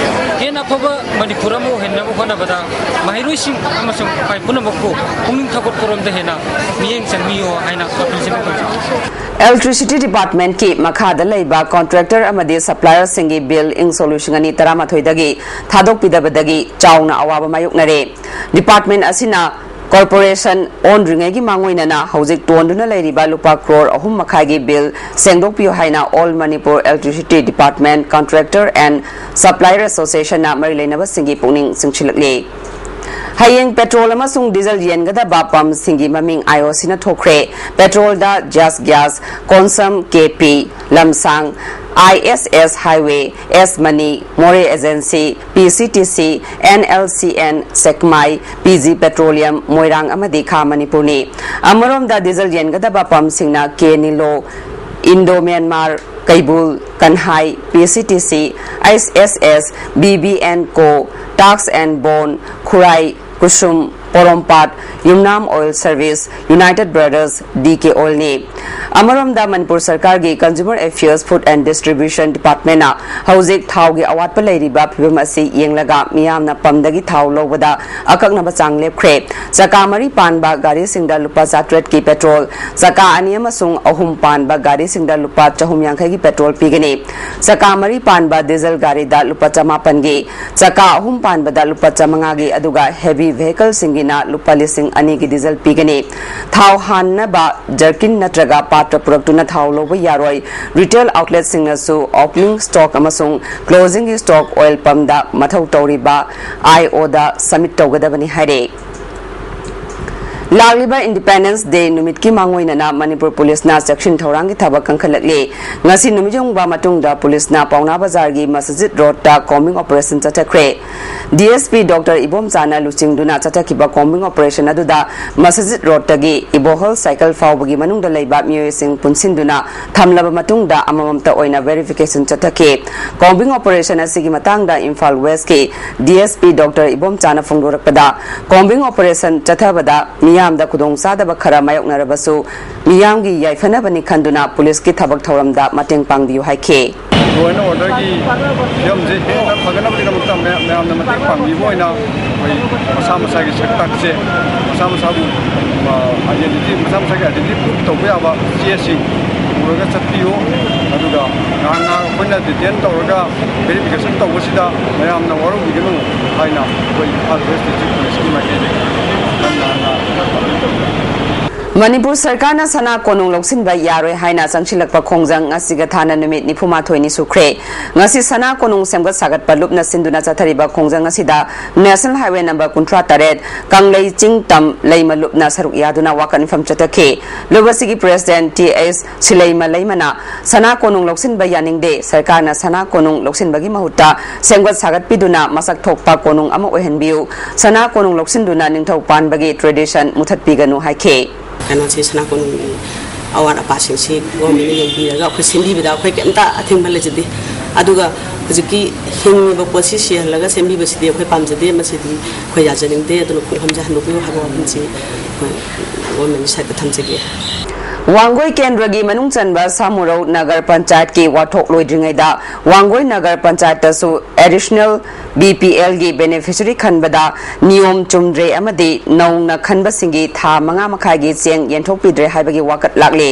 ꯍꯦꯟꯅ ꯑꯐꯕ ꯃꯅꯤꯄꯨꯔ ꯑꯃ ꯑꯣꯏꯍꯟꯅꯕ ꯍꯣꯠꯅꯕꯗ ꯃꯍꯩꯔꯣꯏꯁꯤꯡ ꯑꯃꯁꯨꯡ ꯄꯨꯝꯅꯃꯛꯄꯨ ꯄꯨꯛꯅꯤꯡ ꯊꯧꯒꯠꯄꯔꯣꯝꯗ ꯍꯦꯟꯅ ꯃꯤꯠꯌꯦꯡ ꯆꯪꯕꯤꯌꯨ ꯍꯥꯏꯅ ꯑꯄꯤꯜ ꯇꯧꯖꯔꯤ꯫ Electricity Departmentꯀꯤ ꯃꯈꯥꯗ ꯂꯩꯕ contractor ꯑꯃꯗꯤ supplierꯁꯤꯡꯒꯤ bill ꯏꯪ ꯁꯣꯛ ꯂꯤꯁꯤꯡ ꯑꯅꯤ ꯇꯔꯥꯃꯥꯊꯣꯏꯗꯒꯤ ꯊꯥꯗꯣꯛꯄꯤꯗꯕꯗꯒꯤ ꯆꯥꯎꯅ ꯑꯋꯥꯕ ꯃꯥꯌꯣꯛꯅꯔꯦ꯫ Department ꯑꯁꯤꯅ corporation ꯑꯣꯟꯗ꯭ꯔꯤꯉꯩꯒꯤ ꯃꯥꯡꯑꯣꯏꯅꯅ ꯍꯧꯖꯤꯛ ꯇꯣꯟꯗꯨꯅ ꯂꯩꯔꯤꯕ ꯂꯨꯄꯥ ꯀ꯭ꯔꯣꯔ ꯑꯍꯨꯝ ꯃꯈꯥꯏꯒꯤ bill ꯁꯦꯡꯗꯣꯛꯄꯤꯌꯨ ꯍꯥꯏꯅ All Manipur Electricity Department Contractor and Supplier Associationꯅ ꯃꯔꯤ ꯂꯩꯅꯕꯁꯤꯡꯒꯤ ꯄꯨꯛꯅꯤꯡ ꯆꯤꯡꯁꯤꯜꯂꯛꯂꯤ꯫ ꯍꯌꯦꯡ petrol ꯑꯃꯁꯨꯡ diesel ꯌꯦꯟꯒꯗꯕ pumpꯁꯤꯡꯒꯤ ꯃꯃꯤꯡ IOCꯅ ꯊꯣꯛꯈ꯭ꯔꯦ꯫ Petrolꯗ Jas Gas, Konsam, KP, Lamsang, ISS Highway, S Money, Moreh Agency, PCTC, NLCN, Sekmai, PG Petroleum, Moirang ꯑꯃꯗꯤ ꯈꯥ ꯃꯅꯤꯄꯨꯔꯅꯤ꯫ ꯑꯃꯔꯣꯝꯗ diesel ꯌꯦꯟꯒꯗꯕ pumpꯁꯤꯡꯅ K Nilo, Indo Myanmar, Keibul, Kanhai, PCTC, ISS, BB and Co, Tusk and Bone, Khurai, Kusum, Porompat, Yumnam Oil Service, United Brothers, DK Oilꯅꯤ꯫ ꯑꯃꯔꯣꯝꯗ ꯃꯅꯤꯄꯨꯔ ꯁꯔꯀꯥꯔꯒꯤ Consumer Affairs, Food and Distribution Departmentꯅ ꯍꯧꯖꯤꯛ ꯊꯥꯎꯒꯤ ꯑꯋꯥꯠꯄ ꯂꯩꯔꯤꯕ ꯐꯤꯕꯝ ꯑꯁꯤ ꯌꯦꯡꯂꯒ ꯃꯤꯌꯥꯝꯅ pumpꯗꯒꯤ ꯊꯥꯎ ꯂꯧꯕꯗ ꯑꯀꯛꯅꯕ ꯆꯥꯡ ꯂꯦꯞꯈ꯭ꯔꯦ꯫ ꯆꯀꯥ ꯃꯔꯤ ꯄꯥꯟꯕ ꯒꯥꯔꯤꯁꯤꯡꯗ ꯂꯨꯄꯥ ꯆꯥꯇ꯭ꯔꯦꯠꯀꯤ petrol, ꯆꯀꯥ ꯑꯅꯤ ꯑꯃꯁꯨꯡ ꯑꯍꯨꯝ ꯄꯥꯟꯕ ꯒꯥꯔꯤꯁꯤꯡꯗ ꯂꯨꯄꯥ ꯆꯍꯨꯝ ꯌꯥꯡꯈꯩꯒꯤ petrol ꯄꯤꯒꯅꯤ꯫ ꯆꯀꯥ ꯃꯔꯤ ꯄꯥꯟꯕ diesel ꯒꯥꯔꯤꯗ ꯂꯨꯄꯥ ꯆꯃꯥꯄꯟꯒꯤ, ꯆꯀꯥ ꯑꯍꯨꯝ ꯄꯥꯟꯕꯗ ꯂꯨꯄꯥ ꯆꯥꯃꯉꯥꯒꯤ, ꯑꯗꯨꯒ heavy vehicleꯁꯤꯡꯒꯤ ꯅ ꯂꯨꯄꯥ ꯂꯤꯁꯤꯡ ꯑꯅꯤꯒꯤ ꯗꯤꯖꯜ ꯄꯤꯒꯅꯤ꯫ ꯊꯥꯎ ꯍꯥꯟꯅꯕ ꯖꯔꯀꯤꯟ ꯅꯠꯇ꯭ꯔꯒ ꯄꯥꯇ꯭ꯔ ꯄꯨꯔꯛꯇꯨꯅ ꯊꯥꯎ ꯂꯧꯕ ꯌꯥꯔꯣꯏ꯫ ꯔꯤꯇꯦꯜ ꯑꯥꯎꯠꯂꯦꯠꯁꯤꯡꯅꯁꯨ ꯑꯣꯄꯅꯤꯡ ꯁ꯭ꯇꯣꯛ ꯑꯃꯁꯨꯡ ꯀ꯭ꯂꯣꯖꯤꯡꯒꯤ ꯁ꯭ꯇꯣꯛ ꯑꯣꯏꯜ ꯄꯝꯗ ꯃꯊꯧ ꯇꯧꯔꯤꯕ ꯑꯥꯏ ꯑꯣꯗ ꯁꯕꯃꯤꯠ ꯇꯧꯒꯗꯕꯅꯤ ꯍꯥꯏꯔꯦ꯫ ꯂꯥꯛꯂꯤꯕ ꯏꯟꯗꯤꯄꯦꯟꯗꯦꯟꯁ ꯗꯦ ꯅꯨꯃꯤꯠꯀꯤ ꯃꯥꯡꯑꯣꯏꯅꯅ ꯃꯅꯤꯄꯨꯔ ꯄꯨꯂꯤꯁꯅ ꯆꯦꯛꯁꯤꯟ ꯊꯧꯔꯥꯡꯒꯤ ꯊꯕꯛ ꯀꯟꯈꯠꯂꯛꯂꯤ꯫ ꯉꯁꯤ ꯅꯨꯃꯤꯠ ꯌꯨꯡꯕ ꯃꯇꯨꯡꯗ ꯄꯨꯂꯤꯁꯅ ꯄꯥꯎꯅꯥ ꯕꯖꯥꯔꯒꯤ ꯃꯁꯖꯤꯗ ꯔꯣꯗꯇ ꯀꯣꯝꯕꯤꯡ ꯑꯣꯄꯔꯦꯁꯟ ꯆꯠꯊꯈ꯭ꯔꯦ꯫ ꯗꯤ ꯑꯦꯁ ꯄꯤ ꯗꯣꯛꯇꯔ ꯏꯕꯣꯝꯆꯥꯅ ꯂꯨꯆꯤꯡꯗꯨꯅ ꯆꯠꯊꯈꯤꯕ ꯀꯣꯝꯕꯤꯡ ꯑꯣꯄꯔꯦꯁꯟ ꯑꯗꯨꯗ ꯃꯁꯖꯤꯗ ꯔꯣꯗꯇꯒꯤ ꯏꯕꯣꯍꯜ ꯁꯥꯏꯀꯜ ꯐꯥꯎꯕꯒꯤ ꯃꯅꯨꯡꯗ ꯂꯩꯕ ꯃꯤꯑꯣꯏꯁꯤꯡ ꯄꯨꯟꯁꯤꯟꯗꯨꯅ ꯊꯝꯂꯕ ꯃꯇꯨꯡꯗ ꯑꯃꯃꯝꯇ ꯑꯣꯏꯅ ꯚꯦꯔꯤꯐꯤꯀꯦꯁꯟ ꯆꯠꯊꯈꯤ꯫ ꯀꯣꯝꯕꯤꯡ ꯑꯣꯄꯔꯦꯁꯟ ꯑꯁꯤꯒꯤ ꯃꯇꯥꯡꯗ ꯏꯝꯐꯥꯜ ꯋꯦꯁꯀꯤ ꯗꯤ ꯑꯦꯁ ꯄꯤ ꯗꯣꯛꯇꯔ ꯏꯕꯣꯝꯆꯥꯅ ꯐꯣꯡꯗꯣꯔꯛꯄꯗ, ꯀꯣꯝꯕꯤꯡ ꯑꯣꯄꯔꯦꯁꯟ ꯆꯠꯊꯕꯗ ꯃꯤꯌꯥꯝꯗ ꯈꯨꯗꯣꯡꯆꯥꯗꯕ ꯈꯔ ꯃꯥꯌꯣꯛꯅꯔꯕꯁꯨ ꯃꯤꯌꯥꯝꯒꯤ ꯌꯥꯏꯐꯅꯕꯅꯤ ꯈꯟꯗꯨꯅ ꯄꯨꯂꯤꯁꯀꯤ ꯊꯕꯛ ꯊꯧꯔꯝꯗ ꯃꯇꯦꯡ ꯄꯥꯡꯕꯤꯌꯨ ꯍꯥꯏꯈꯤ꯫ ꯂꯣ ꯑꯦꯟ ꯑꯣꯔꯗꯔꯒꯤ ꯐꯤꯕꯝꯁꯦ ꯍꯦꯟꯅ ꯐꯒꯠꯅꯕꯒꯤꯗꯃꯛꯇ ꯃꯌꯥꯝ-, ꯃꯌꯥꯝꯅ ꯃꯇꯦꯡ ꯄꯥꯡꯕꯤꯕ ꯑꯣꯏꯅ ꯑꯩꯈꯣꯏ ꯃꯁꯥ ꯃꯁꯥꯒꯤ ꯁꯛ ꯇꯥꯛꯁꯦ, ꯃꯁꯥ ꯃꯁꯥꯕꯨ, ꯑ, ꯑꯥꯏꯗꯦꯟꯇꯤꯇꯤ, ꯃꯁꯥ ꯃꯁꯥꯒꯤ ꯑꯥꯏꯗꯦꯟꯇꯤꯇꯤ ꯄ꯭ꯔꯨꯐ ꯇꯧꯕ ꯌꯥꯕ ꯆꯦꯁꯤꯡ ꯄꯨꯔꯒ ꯆꯠꯄꯤꯌꯨ꯫ ꯑꯗꯨꯒ ꯉꯥꯏꯍꯥꯛ ꯉꯥꯏꯍꯥꯛ ꯑꯩꯈꯣꯏꯅ ꯗꯤꯇꯦꯟ ꯇꯧꯔꯒ ꯚꯦꯔꯤꯐꯤꯀꯦꯁꯟ ꯇꯧꯕꯁꯤꯗ ꯃꯌꯥꯝꯅ ꯋꯥꯔꯧꯕꯤꯒꯅꯨ ꯍꯥꯏꯅ ꯑꯩꯈꯣꯏ ꯏꯝꯐꯥꯜ ꯋꯦꯁ ꯗꯤꯁꯇ꯭ꯔꯤꯛ ꯄꯨꯂꯤꯁꯀꯤ ꯃꯥꯏꯀꯩꯗꯒꯤ ꯍꯟꯅ ꯍꯟꯅ ꯑꯄꯤꯜ ꯇꯧꯖꯔꯤ꯫ ꯃꯅꯤꯄꯨꯔ ꯁꯔꯀꯥꯔꯅ ꯁꯅꯥ ꯀꯣꯅꯨꯡ ꯂꯧꯁꯤꯟꯕ ꯌꯥꯔꯣꯏ ꯍꯥꯏꯅ ꯆꯪꯁꯤꯜꯂꯛꯄ ꯈꯣꯡꯖꯪ ꯉꯁꯤꯒ ꯊꯥꯅ ꯅꯨꯃꯤꯠ ꯅꯤꯐꯨ ꯃꯥꯊꯣꯏꯅꯤ ꯁꯨꯈ꯭ꯔꯦ꯫ ꯉꯁꯤ ꯁꯅꯥ ꯀꯣꯅꯨꯡ ꯁꯦꯝꯒꯠ ꯁꯥꯒꯠꯄ ꯂꯨꯞꯅ ꯁꯤꯟꯗꯨꯅ ꯆꯠꯊꯔꯤꯕ ꯈꯣꯡꯖꯪ ꯑꯁꯤꯗ ꯅꯦꯁꯅꯦꯜ ꯍꯥꯏꯋꯦ ꯅꯝꯕꯔ ꯀꯨꯟꯊ꯭ꯔꯥ ꯇꯔꯦꯠ, ꯀꯪꯂꯩ ꯆꯤꯡ ꯇꯝ ꯂꯩꯃ ꯂꯨꯞꯅ ꯁꯔꯨꯛ ꯌꯥꯗꯨꯅ ꯋꯥꯀꯠ ꯃꯤꯐꯝ ꯆꯠꯊꯈꯤ꯫ ꯂꯨꯞ ꯑꯁꯤꯒꯤ ꯄ꯭ꯔꯦꯁꯤꯗꯦꯟꯠ ꯇꯤ ꯑꯩꯆ ꯁꯤꯂꯩꯃ ꯂꯩꯃꯅ ꯁꯅꯥ ꯀꯣꯅꯨꯡ ꯂꯧꯁꯤꯟꯕ ꯌꯥꯅꯤꯡꯗꯦ, ꯁꯔꯀꯥꯔꯅ ꯁꯅꯥ ꯀꯣꯅꯨꯡ ꯂꯧꯁꯤꯟꯕꯒꯤ ꯃꯍꯨꯠꯇ ꯁꯦꯝꯒꯠ ꯁꯥꯒꯠꯄꯤꯗꯨꯅ ꯃꯁꯛ ꯊꯣꯛꯄ ꯀꯣꯅꯨꯡ ꯑꯃ ꯑꯣꯏꯍꯟꯕꯤꯌꯨ, ꯁꯅꯥ ꯀꯣꯅꯨꯡ ꯂꯧꯁꯤꯟꯗꯨꯅ ꯅꯤꯡꯊꯧ ꯄꯥꯟꯕꯒꯤ ꯇ꯭ꯔꯦꯗꯤꯁꯟ ꯃꯨꯊꯠꯄꯤꯒꯅꯨ ꯍꯥꯏꯈꯤ꯫ ꯀꯩꯅꯣꯁꯤ ꯁꯅꯥ ꯀꯣꯅꯨꯡꯒꯤ ꯑꯋꯥꯠ ꯑꯄꯥꯁꯤꯡꯁꯤ ꯒꯣꯔꯃꯦꯟꯅ ꯌꯦꯡꯕꯤꯔꯒ ꯑꯩꯈꯣꯏ ꯁꯦꯝꯕꯤꯕꯗ ꯑꯩꯈꯣꯏ ꯀꯩꯝꯇ ꯑꯊꯤꯡꯕ ꯂꯩꯖꯗꯦ꯫ ꯑꯗꯨꯒ ꯍꯧꯖꯤꯛꯀꯤ ꯍꯤꯡꯉꯤꯕ ꯄꯣꯠꯁꯤ ꯁꯤꯍꯜꯂꯒ ꯁꯦꯝꯕꯤꯕꯁꯤꯗꯤ ꯑꯩꯈꯣꯏ ꯄꯥꯝꯖꯗꯦ, ꯃꯁꯤꯗꯤ ꯑꯩꯈꯣꯏ ꯌꯥꯖꯅꯤꯡꯗꯦ꯫ ꯑꯗꯨꯅ ꯈꯣꯡꯐꯝꯁꯦ ꯍꯟꯗꯣꯛꯄꯤꯌꯨ ꯍꯥꯏꯕ ꯋꯥꯐꯝꯁꯤ ꯑꯩꯈꯣꯏ ꯒꯣꯔꯃꯦꯟꯒꯤ ꯁꯥꯏꯠꯇ ꯊꯝꯖꯒꯦ꯫ ꯋꯥꯡꯒꯣꯏ ꯀꯦꯟꯗ꯭ꯔꯒꯤ ꯃꯅꯨꯡ ꯆꯟꯕ ꯁꯥꯃꯨꯔꯧ ꯅꯒꯔ ꯄꯟꯆꯥꯌꯠꯀꯤ ꯋꯥꯊꯣꯛ ꯂꯣꯏꯗ꯭ꯔꯤꯉꯩꯗ ꯋꯥꯡꯒꯣꯏ ꯅꯒꯔ ꯄꯟꯆꯥꯌꯠꯇꯁꯨ ꯑꯦꯗꯤꯁꯅꯦꯜ ꯕꯤ ꯄꯤ ꯑꯦꯜꯒꯤ ꯕꯦꯅꯤꯐꯤꯁꯔꯤ ꯈꯟꯕꯗ ꯅꯤꯌꯣꯝ ꯆꯨꯝꯗ꯭ꯔꯦ ꯑꯃꯗꯤ ꯅꯧꯅ ꯈꯟꯕꯁꯤꯡꯒꯤ ꯊꯥ ꯃꯉꯥ ꯃꯈꯥꯏꯒꯤ ꯆꯦꯡ ꯌꯦꯟꯊꯣꯛꯄꯤꯗ꯭ꯔꯦ ꯍꯥꯏꯕꯒꯤ ꯋꯥꯀꯠ ꯂꯥꯛꯂꯤ꯫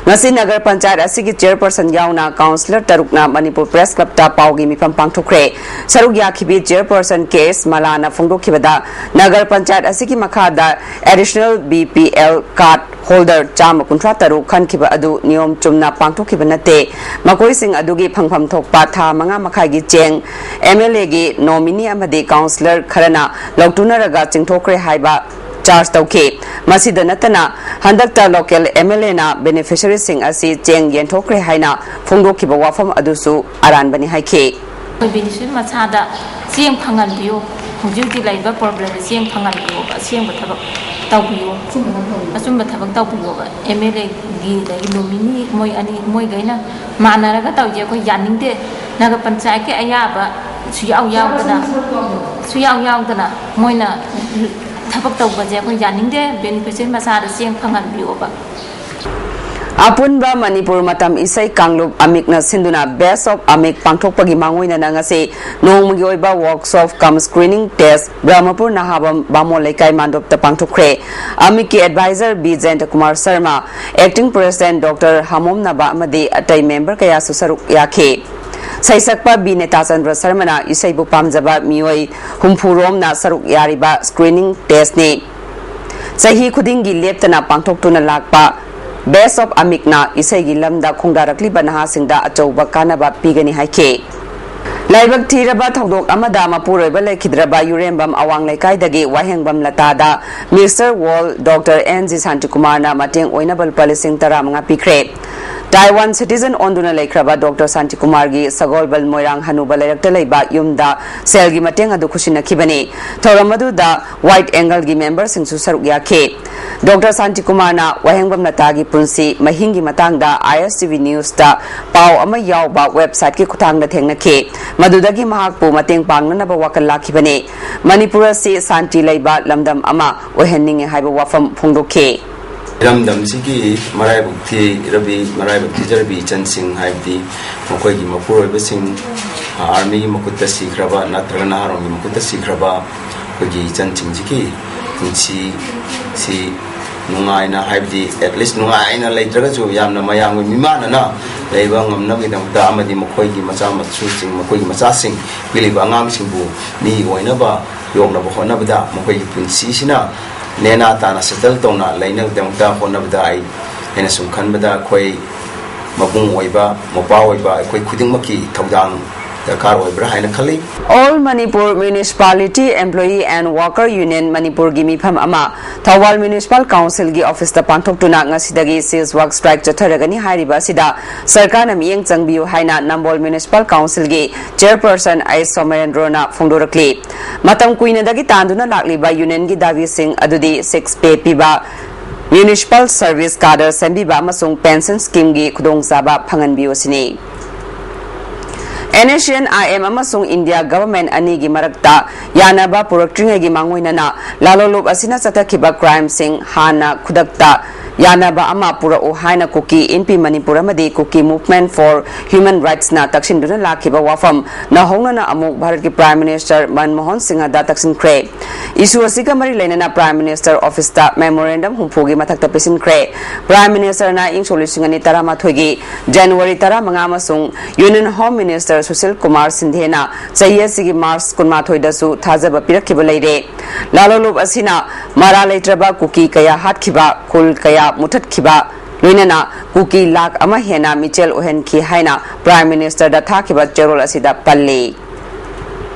ꯉꯁꯤ ꯅꯒꯔ ꯄꯟꯆꯥꯌꯠ ꯑꯁꯤꯒꯤ ꯆꯤꯌꯔꯄꯔꯁꯟ ꯌꯥꯎꯅ ꯀꯥꯎꯟꯁꯤꯂꯔ ꯇꯔꯨꯛꯅ ꯃꯅꯤꯄꯨꯔ ꯄ꯭ꯔꯦꯁ ꯀ꯭ꯂꯕꯇ ꯄꯥꯎꯒꯤ ꯃꯤꯐꯝ ꯄꯥꯡꯊꯣꯛꯈ꯭ꯔꯦ꯫ ꯁꯔꯨꯛ ꯌꯥꯈꯤꯕꯤ ꯆꯤꯌꯔꯄꯔꯁꯟ ꯀꯦ ꯑꯦꯁ ꯃꯂꯥꯅ ꯐꯣꯡꯗꯣꯛꯈꯤꯕꯗ, ꯅꯒꯔ ꯄꯟꯆꯥꯌꯠ ꯑꯁꯤꯒꯤ ꯃꯈꯥꯗ additional B P L card holder ꯆꯥꯝꯃ ꯀꯨꯟꯊ꯭ꯔꯥ ꯇꯔꯨꯛ ꯈꯟꯈꯤꯕ ꯑꯗꯨ ꯅꯤꯌꯣꯝ ꯆꯨꯝꯅ ꯄꯥꯡꯊꯣꯛꯈꯤꯕ ꯅꯠꯇꯦ꯫ ꯃꯈꯣꯏꯁꯤꯡ ꯑꯗꯨꯒꯤ ꯐꯪꯐꯝ ꯊꯣꯛꯄ ꯊꯥ ꯃꯉꯥ ꯃꯈꯥꯏꯒꯤ ꯆꯦꯡ ꯑꯦꯝ ꯑꯦꯜ ꯑꯦꯒꯤ ꯅꯣꯃꯤꯅꯤ ꯑꯃꯗꯤ ꯀꯥꯎꯟꯁꯤꯂꯔ ꯈꯔꯅ ꯂꯧꯇꯨꯅꯔꯒ ꯆꯤꯡꯊꯣꯛꯈ꯭ꯔꯦ ꯍꯥꯏꯕ ꯆꯥꯔꯖ ꯇꯧꯈꯤ꯫ ꯃꯁꯤꯗ ꯅꯠꯇꯅ, ꯍꯟꯗꯛꯇ ꯂꯣꯀꯦꯜ ꯑꯦꯝ ꯑꯦꯜ ꯑꯦꯅ ꯕꯦꯅꯤꯐꯤꯁꯔꯤꯁꯤꯡ ꯑꯁꯤ ꯆꯦꯡ ꯌꯦꯟꯊꯣꯛꯈ꯭ꯔꯦ ꯍꯥꯏꯅ ꯐꯣꯡꯗꯣꯛꯈꯤꯕ ꯋꯥꯐꯝ ꯑꯗꯨꯁꯨ ꯑꯔꯥꯟꯕꯅꯤ ꯍꯥꯏꯈꯤ꯫ ꯑꯩꯈꯣꯏ ꯕꯦꯅꯤꯐꯤꯁꯔꯤ ꯃꯁꯥꯗ ꯆꯦꯡ ꯐꯪꯍꯟꯕꯤꯌꯨ, ꯍꯧꯖꯤꯛ ꯍꯧꯖꯤꯛ ꯂꯩꯔꯤꯕ ꯄ꯭ꯔꯣꯕ꯭ꯂꯦꯝꯁꯦ ꯆꯦꯡ ꯐꯪꯍꯟꯕꯤꯌꯣꯕ, ꯑꯁꯦꯡꯕ ꯊꯕꯛ ꯇꯧꯕꯤꯌꯣ, ꯑꯆꯨꯝꯕ ꯊꯕꯛ ꯇꯧꯕꯤꯌꯣꯕ꯫ ꯑꯦꯝ ꯑꯦꯜ ꯑꯦꯒꯤ ꯑꯗꯒꯤ ꯅꯣꯃꯤꯅꯤ ꯃꯣꯏ ꯑꯅꯤ, ꯃꯣꯏꯈꯩꯅ ꯃꯥꯟꯅꯔꯒ ꯇꯧꯔꯤꯁꯦ ꯑꯩꯈꯣꯏ ꯌꯥꯅꯤꯡꯗꯦ꯫ ꯅꯒꯔ ꯄꯟꯆꯥꯌꯠꯀꯤ ꯑꯌꯥꯕ ꯁꯨꯌꯥꯎ ꯌꯥꯎꯗꯅ, ꯁꯨꯌꯥꯎ ꯌꯥꯎꯗꯅ ꯃꯣꯏꯅ ꯊꯕꯛ ꯇꯧꯕꯁꯦ ꯑꯩꯈꯣꯏ ꯌꯥꯅꯤꯡꯗꯦ꯫ ꯕꯦꯅꯤꯐꯤꯁꯔꯤ ꯃꯁꯥꯗ ꯆꯦꯡ ꯐꯪꯍꯟꯕꯤꯌꯣꯕ꯫ ꯑꯄꯨꯟꯕ ꯃꯅꯤꯄꯨꯔ ꯃꯇꯝ ꯏꯁꯩ ꯀꯥꯡꯂꯨꯞ ꯑꯃꯤꯛꯅ ꯁꯤꯟꯗꯨꯅ Best of ꯑꯃꯤꯛ ꯄꯥꯡꯊꯣꯛꯄꯒꯤ ꯃꯥꯡꯑꯣꯏꯅꯅ ꯉꯁꯤ ꯅꯣꯡꯃꯒꯤ ꯑꯣꯏꯕ workshop cum screening test Brahmapur Nahabam Bamon ꯂꯩꯀꯥꯏ ꯃꯥꯟꯗꯣꯞꯇ ꯄꯥꯡꯊꯣꯛꯈ꯭ꯔꯦ꯫ ꯑꯃꯤꯛꯀꯤ advisor B Jayanta Kumar Sharma, acting president doctor ꯍꯥꯃꯣꯝꯅꯕ ꯑꯃꯗꯤ ꯑꯇꯩ member ꯀꯌꯥꯁꯨ ꯁꯔꯨꯛ ꯌꯥꯈꯤ꯫ ꯁꯩꯁꯛꯄ ꯕꯤ ꯅꯦꯇꯥꯆꯟꯗ꯭ꯔ ꯁꯔꯃꯅ ꯏꯁꯩꯕꯨ ꯄꯥꯝꯖꯕ ꯃꯤꯑꯣꯏ ꯍꯨꯝꯐꯨ ꯔꯣꯝꯅ ꯁꯔꯨꯛ ꯌꯥꯔꯤꯕ screening testꯅꯤ꯫ ꯆꯍꯤ ꯈꯨꯗꯤꯡꯒꯤ ꯂꯦꯞꯇꯅ ꯄꯥꯡꯊꯣꯛꯇꯨꯅ ꯂꯥꯛꯄ Best of ꯑꯃꯤꯛꯅ ꯏꯁꯩꯒꯤ ꯂꯝꯗ ꯈꯣꯡꯗꯥꯔꯛꯂꯤꯕ ꯅꯍꯥꯁꯤꯡꯗ ꯑꯆꯧꯕ ꯀꯥꯟꯅꯕ ꯄꯤꯒꯅꯤ ꯍꯥꯏꯈꯤ꯫ ꯂꯥꯏꯕꯛ ꯊꯤꯔꯕ ꯊꯧꯗꯣꯛ ꯑꯃꯗ ꯃꯄꯨꯔꯣꯏꯕ ꯂꯩꯈꯤꯗ꯭ꯔꯕ ꯌꯨꯔꯦꯝꯕꯝ ꯑꯋꯥꯡ ꯂꯩꯀꯥꯏꯗꯒꯤ ꯋꯥꯍꯦꯡꯕꯝ ꯂꯇꯥꯗ Mister World doctor N G ꯁꯥꯟꯇꯤꯀꯨꯃꯥꯔꯅ ꯃꯇꯦꯡ ꯑꯣꯏꯅꯕ ꯂꯨꯄꯥ ꯂꯤꯁꯤꯡ ꯇꯔꯥꯃꯉꯥ ꯄꯤꯈ꯭ꯔꯦ꯫ ꯇꯥꯏꯋꯥꯟ citizen ꯑꯣꯟꯗꯨꯅ ꯂꯩꯈ꯭ꯔꯕ ꯗꯣꯛꯇꯔ ꯁꯥꯟꯇꯤꯀꯨꯃꯥꯔꯒꯤ ꯁꯒꯣꯜꯕꯜ ꯃꯣꯏꯔꯥꯡ ꯍꯅꯨꯕ ꯂꯩꯔꯛꯇ ꯂꯩꯕ ꯌꯨꯝꯗ ꯁꯦꯜꯒꯤ ꯃꯇꯦꯡ ꯑꯗꯨ ꯈꯨꯠꯁꯤꯟꯅꯈꯤꯕꯅꯤ꯫ ꯊꯧꯔꯝ ꯑꯗꯨꯗ White Angleꯒꯤ memberꯁꯤꯡꯁꯨ ꯁꯔꯨꯛ ꯌꯥꯈꯤ꯫ ꯗꯣꯛꯇꯔ ꯁꯥꯟꯇꯤꯀꯨꯃꯥꯔꯅ ꯋꯥꯍꯦꯡꯕꯝ ꯂꯇꯥꯒꯤ ꯄꯨꯟꯁꯤ ꯃꯍꯤꯡꯒꯤ ꯃꯇꯥꯡꯗ I S T V newsꯇ ꯄꯥꯎ ꯑꯃ ꯌꯥꯎꯕ websiteꯀꯤ ꯈꯨꯠꯊꯥꯡꯗ ꯊꯦꯡꯅꯈꯤ꯫ ꯃꯗꯨꯗꯒꯤ ꯃꯍꯥꯛꯄꯨ ꯃꯇꯦꯡ ꯄꯥꯡꯅꯅꯕ ꯋꯥꯈꯜ ꯂꯥꯛꯈꯤꯕꯅꯤ꯫ ꯃꯅꯤꯄꯨꯔ ꯑꯁꯤ ꯁꯥꯟꯇꯤ ꯂꯩꯕ ꯂꯝꯗꯝ ꯑꯃ ꯑꯣꯏꯍꯟꯅꯤꯡꯉꯤ ꯍꯥꯏꯕ ꯋꯥꯐꯝ ꯐꯣꯡꯗꯣꯛꯈꯤ꯫ ꯏꯔꯝꯗꯝꯁꯤꯒꯤ ꯃꯔꯥꯏꯕꯛ ꯊꯤꯔꯕꯤ, ꯃꯔꯥꯏꯕꯛ ꯊꯤꯖꯔꯕꯤ ꯏꯆꯟꯁꯤꯡ, ꯍꯥꯏꯕꯗꯤ ꯃꯈꯣꯏꯒꯤ ꯃꯄꯨꯔꯣꯏꯕꯁꯤꯡ, ꯑꯥꯔꯃꯤꯒꯤ ꯃꯈꯨꯠꯇ ꯁꯤꯈ꯭ꯔꯕ ꯅꯠꯇ꯭ꯔꯒ ꯅꯍꯥꯔꯣꯜꯒꯤ ꯃꯈꯨꯠꯇ ꯁꯤꯈ꯭ꯔꯕ ꯑꯩꯈꯣꯏꯒꯤ ꯏꯆꯟꯁꯤꯡꯁꯤꯒꯤ ꯄꯨꯟꯁꯤꯁꯤ ꯅꯨꯡꯉꯥꯏꯅ, ꯍꯥꯏꯕꯗꯤ at least ꯅꯨꯡꯉꯥꯏꯅ ꯂꯩꯇ꯭ꯔꯒꯁꯨ ꯌꯥꯝꯅ ꯃꯌꯥꯝꯒꯤ ꯃꯤꯃꯥꯟꯅꯅ ꯂꯩꯕ ꯉꯝꯅꯕꯒꯤꯗꯃꯛꯇ, ꯑꯃꯗꯤ ꯃꯈꯣꯏꯒꯤ ꯃꯆꯥ ꯃꯁꯨꯁꯤꯡ, ꯃꯈꯣꯏꯒꯤ ꯃꯆꯥꯁꯤꯡ, ꯄꯤꯛꯂꯤꯕ ꯑꯉꯥꯡꯁꯤꯡꯕꯨ ꯃꯤ ꯑꯣꯏꯅꯕ ꯌꯣꯛꯅꯕ ꯍꯣꯠꯅꯕꯗ, ꯃꯈꯣꯏꯒꯤ ꯄꯨꯟꯁꯤꯁꯤꯅ ꯅꯦꯅꯥ ꯇꯥꯅ ꯁꯦꯇꯜ ꯇꯧꯅ ꯂꯩꯅꯕꯒꯤꯗꯃꯛꯇ ꯍꯣꯠꯅꯕꯗ ꯑꯩ, ꯑꯩꯅ ꯁꯨꯝ ꯈꯟꯕꯗ ꯑꯩꯈꯣꯏ ꯃꯕꯨꯡ ꯑꯣꯏꯕ, ꯃꯄꯥ ꯑꯣꯏꯕ ꯑꯩꯈꯣꯏ ꯈꯨꯗꯤꯡꯃꯛꯀꯤ ꯊꯧꯗꯥꯡ ꯗꯔꯀꯥꯔ ꯑꯣꯏꯕ꯭ꯔꯥ ꯍꯥꯏꯅ ꯈꯜꯂꯤ꯫ All Manipur Municipality Employee and Worker Union ꯃꯅꯤꯄꯨꯔꯒꯤ ꯃꯤꯐꯝ ꯑꯃ ꯊꯧꯕꯥꯜ ꯃ꯭ꯌꯨꯅꯤꯁꯤꯄꯥꯜ ꯀꯥꯎꯟꯁꯤꯜꯒꯤ ꯑꯣꯐꯤꯁꯇ ꯄꯥꯡꯊꯣꯛꯇꯨꯅ ꯉꯁꯤꯗꯒꯤ cease work strike ꯆꯠꯊꯔꯒꯅꯤ ꯍꯥꯏꯔꯤꯕ ꯑꯁꯤꯗ ꯁꯔꯀꯥꯔꯅ ꯃꯤꯠꯌꯦꯡ ꯆꯪꯕꯤꯌꯨ ꯍꯥꯏꯅ ꯅꯝꯕꯣꯜ ꯃ꯭ꯌꯨꯅꯤꯁꯤꯄꯥꯜ ꯀꯥꯎꯟꯁꯤꯜꯒꯤ ꯆꯦꯌꯔꯄꯔꯁꯟ ꯑꯩꯆ ꯁꯣꯃꯦꯟꯗ꯭ꯔꯣꯅ ꯐꯣꯡꯗꯣꯔꯛꯂꯤ꯫ ꯃꯇꯝ ꯀꯨꯏꯅꯗꯒꯤ ꯇꯥꯟꯗꯨꯅ ꯂꯥꯛꯂꯤꯕ ꯌꯨꯅꯤꯌꯟꯒꯤ ꯗꯥꯕꯤꯁꯤꯡ ꯑꯗꯨꯗꯤ six pay ꯄꯤꯕ, ꯃ꯭ꯌꯨꯅꯤꯁꯤꯄꯥꯜ ꯁꯔꯚꯤꯁ ꯀꯥꯗꯔ ꯁꯦꯝꯕꯤꯕ ꯑꯃꯁꯨꯡ ꯄꯦꯟꯁꯟ ꯁ꯭ꯀꯤꯝꯒꯤ ꯈꯨꯗꯣꯡꯆꯥꯕ ꯐꯪꯍꯟꯕꯤꯌꯨ ꯁꯤꯅꯤ꯫ NSCN-IM ꯑꯃꯁꯨꯡ ꯏꯟꯗꯤꯌꯥ ꯒꯚꯔꯟꯃꯦꯟꯠ ꯑꯅꯤꯒꯤ ꯃꯔꯛꯇ ꯌꯥꯅꯕ ꯄꯨꯔꯛꯇ꯭ꯔꯤꯉꯩꯒꯤ ꯃꯥꯡꯑꯣꯏꯅꯅ ꯂꯥꯂꯣꯂꯨꯞ ꯑꯁꯤꯅ ꯆꯠꯊꯈꯤꯕ ꯀ꯭ꯔꯥꯏꯝꯁꯤꯡ ꯍꯥꯟꯅ ꯈꯨꯗꯛꯇ ꯌꯥꯅꯕ ꯑꯃ ꯄꯨꯔꯛꯎ ꯍꯥꯏꯅ ꯀꯨꯀꯤ ꯏꯟꯄꯤ ꯃꯅꯤꯄꯨꯔ ꯑꯃꯗꯤ Kuki Movement for Human Rights-ꯅ ꯇꯛꯁꯤꯟꯗꯨꯅ ꯂꯥꯛꯈꯤꯕ ꯋꯥꯐꯝ ꯅꯧꯍꯧꯅꯅ ꯑꯃꯨꯛ ꯚꯥꯔꯠꯀꯤ Prime Minister ꯃꯟꯃꯣꯍꯟ ꯁꯤꯡꯍꯗ ꯇꯛꯁꯤꯟꯈ꯭ꯔꯦ꯫ Issue ꯑꯁꯤꯒ ꯃꯔꯤ ꯂꯩꯅꯅ Prime Minister Office-ꯇ memorandum ꯍꯨꯝꯐꯨꯒꯤ ꯃꯊꯛꯇ ꯄꯤꯁꯤꯟꯈ꯭ꯔꯦ꯫ Prime Minister-ꯅ ꯏꯪ ꯁꯣꯛ ꯂꯤꯁꯤꯡ ꯑꯅꯤ ꯇꯔꯥꯃꯥꯊꯣꯏꯒꯤ January ꯇꯔꯥꯃꯉꯥ ꯑꯃꯁꯨꯡ Union Home Minister Sushil Kumar ꯁꯤꯟꯙꯦꯅ ꯆꯍꯤ ꯑꯁꯤꯒꯤ March ꯀꯨꯟꯃꯥꯊꯣꯏꯗꯁꯨ ꯊꯥꯖꯕ ꯄꯤꯔꯛꯈꯤꯕ ꯂꯩꯔꯦ꯫ ꯂꯥꯂꯣꯂꯨꯞ ꯑꯁꯤꯅ ꯃꯔꯥ ꯂꯩꯇ꯭ꯔꯕ ꯀꯨꯀꯤ ꯀꯌꯥ ꯍꯥꯠꯈꯤꯕ, ꯈꯨꯜ ꯀꯌꯥ ꯃꯨꯊꯠꯈꯤꯕ, ꯂꯣꯏꯅꯅ ꯀꯨꯀꯤ ꯂꯥꯈ ꯑꯃ ꯍꯦꯟꯅ ꯃꯤꯆꯦꯜ ꯑꯣꯏꯍꯟꯈꯤ ꯍꯥꯏꯅ Prime Minister-ꯗ ꯊꯥꯈꯤꯕ ꯆꯦꯔꯣꯜ ꯑꯁꯤꯗ ꯄꯜꯂꯤ꯫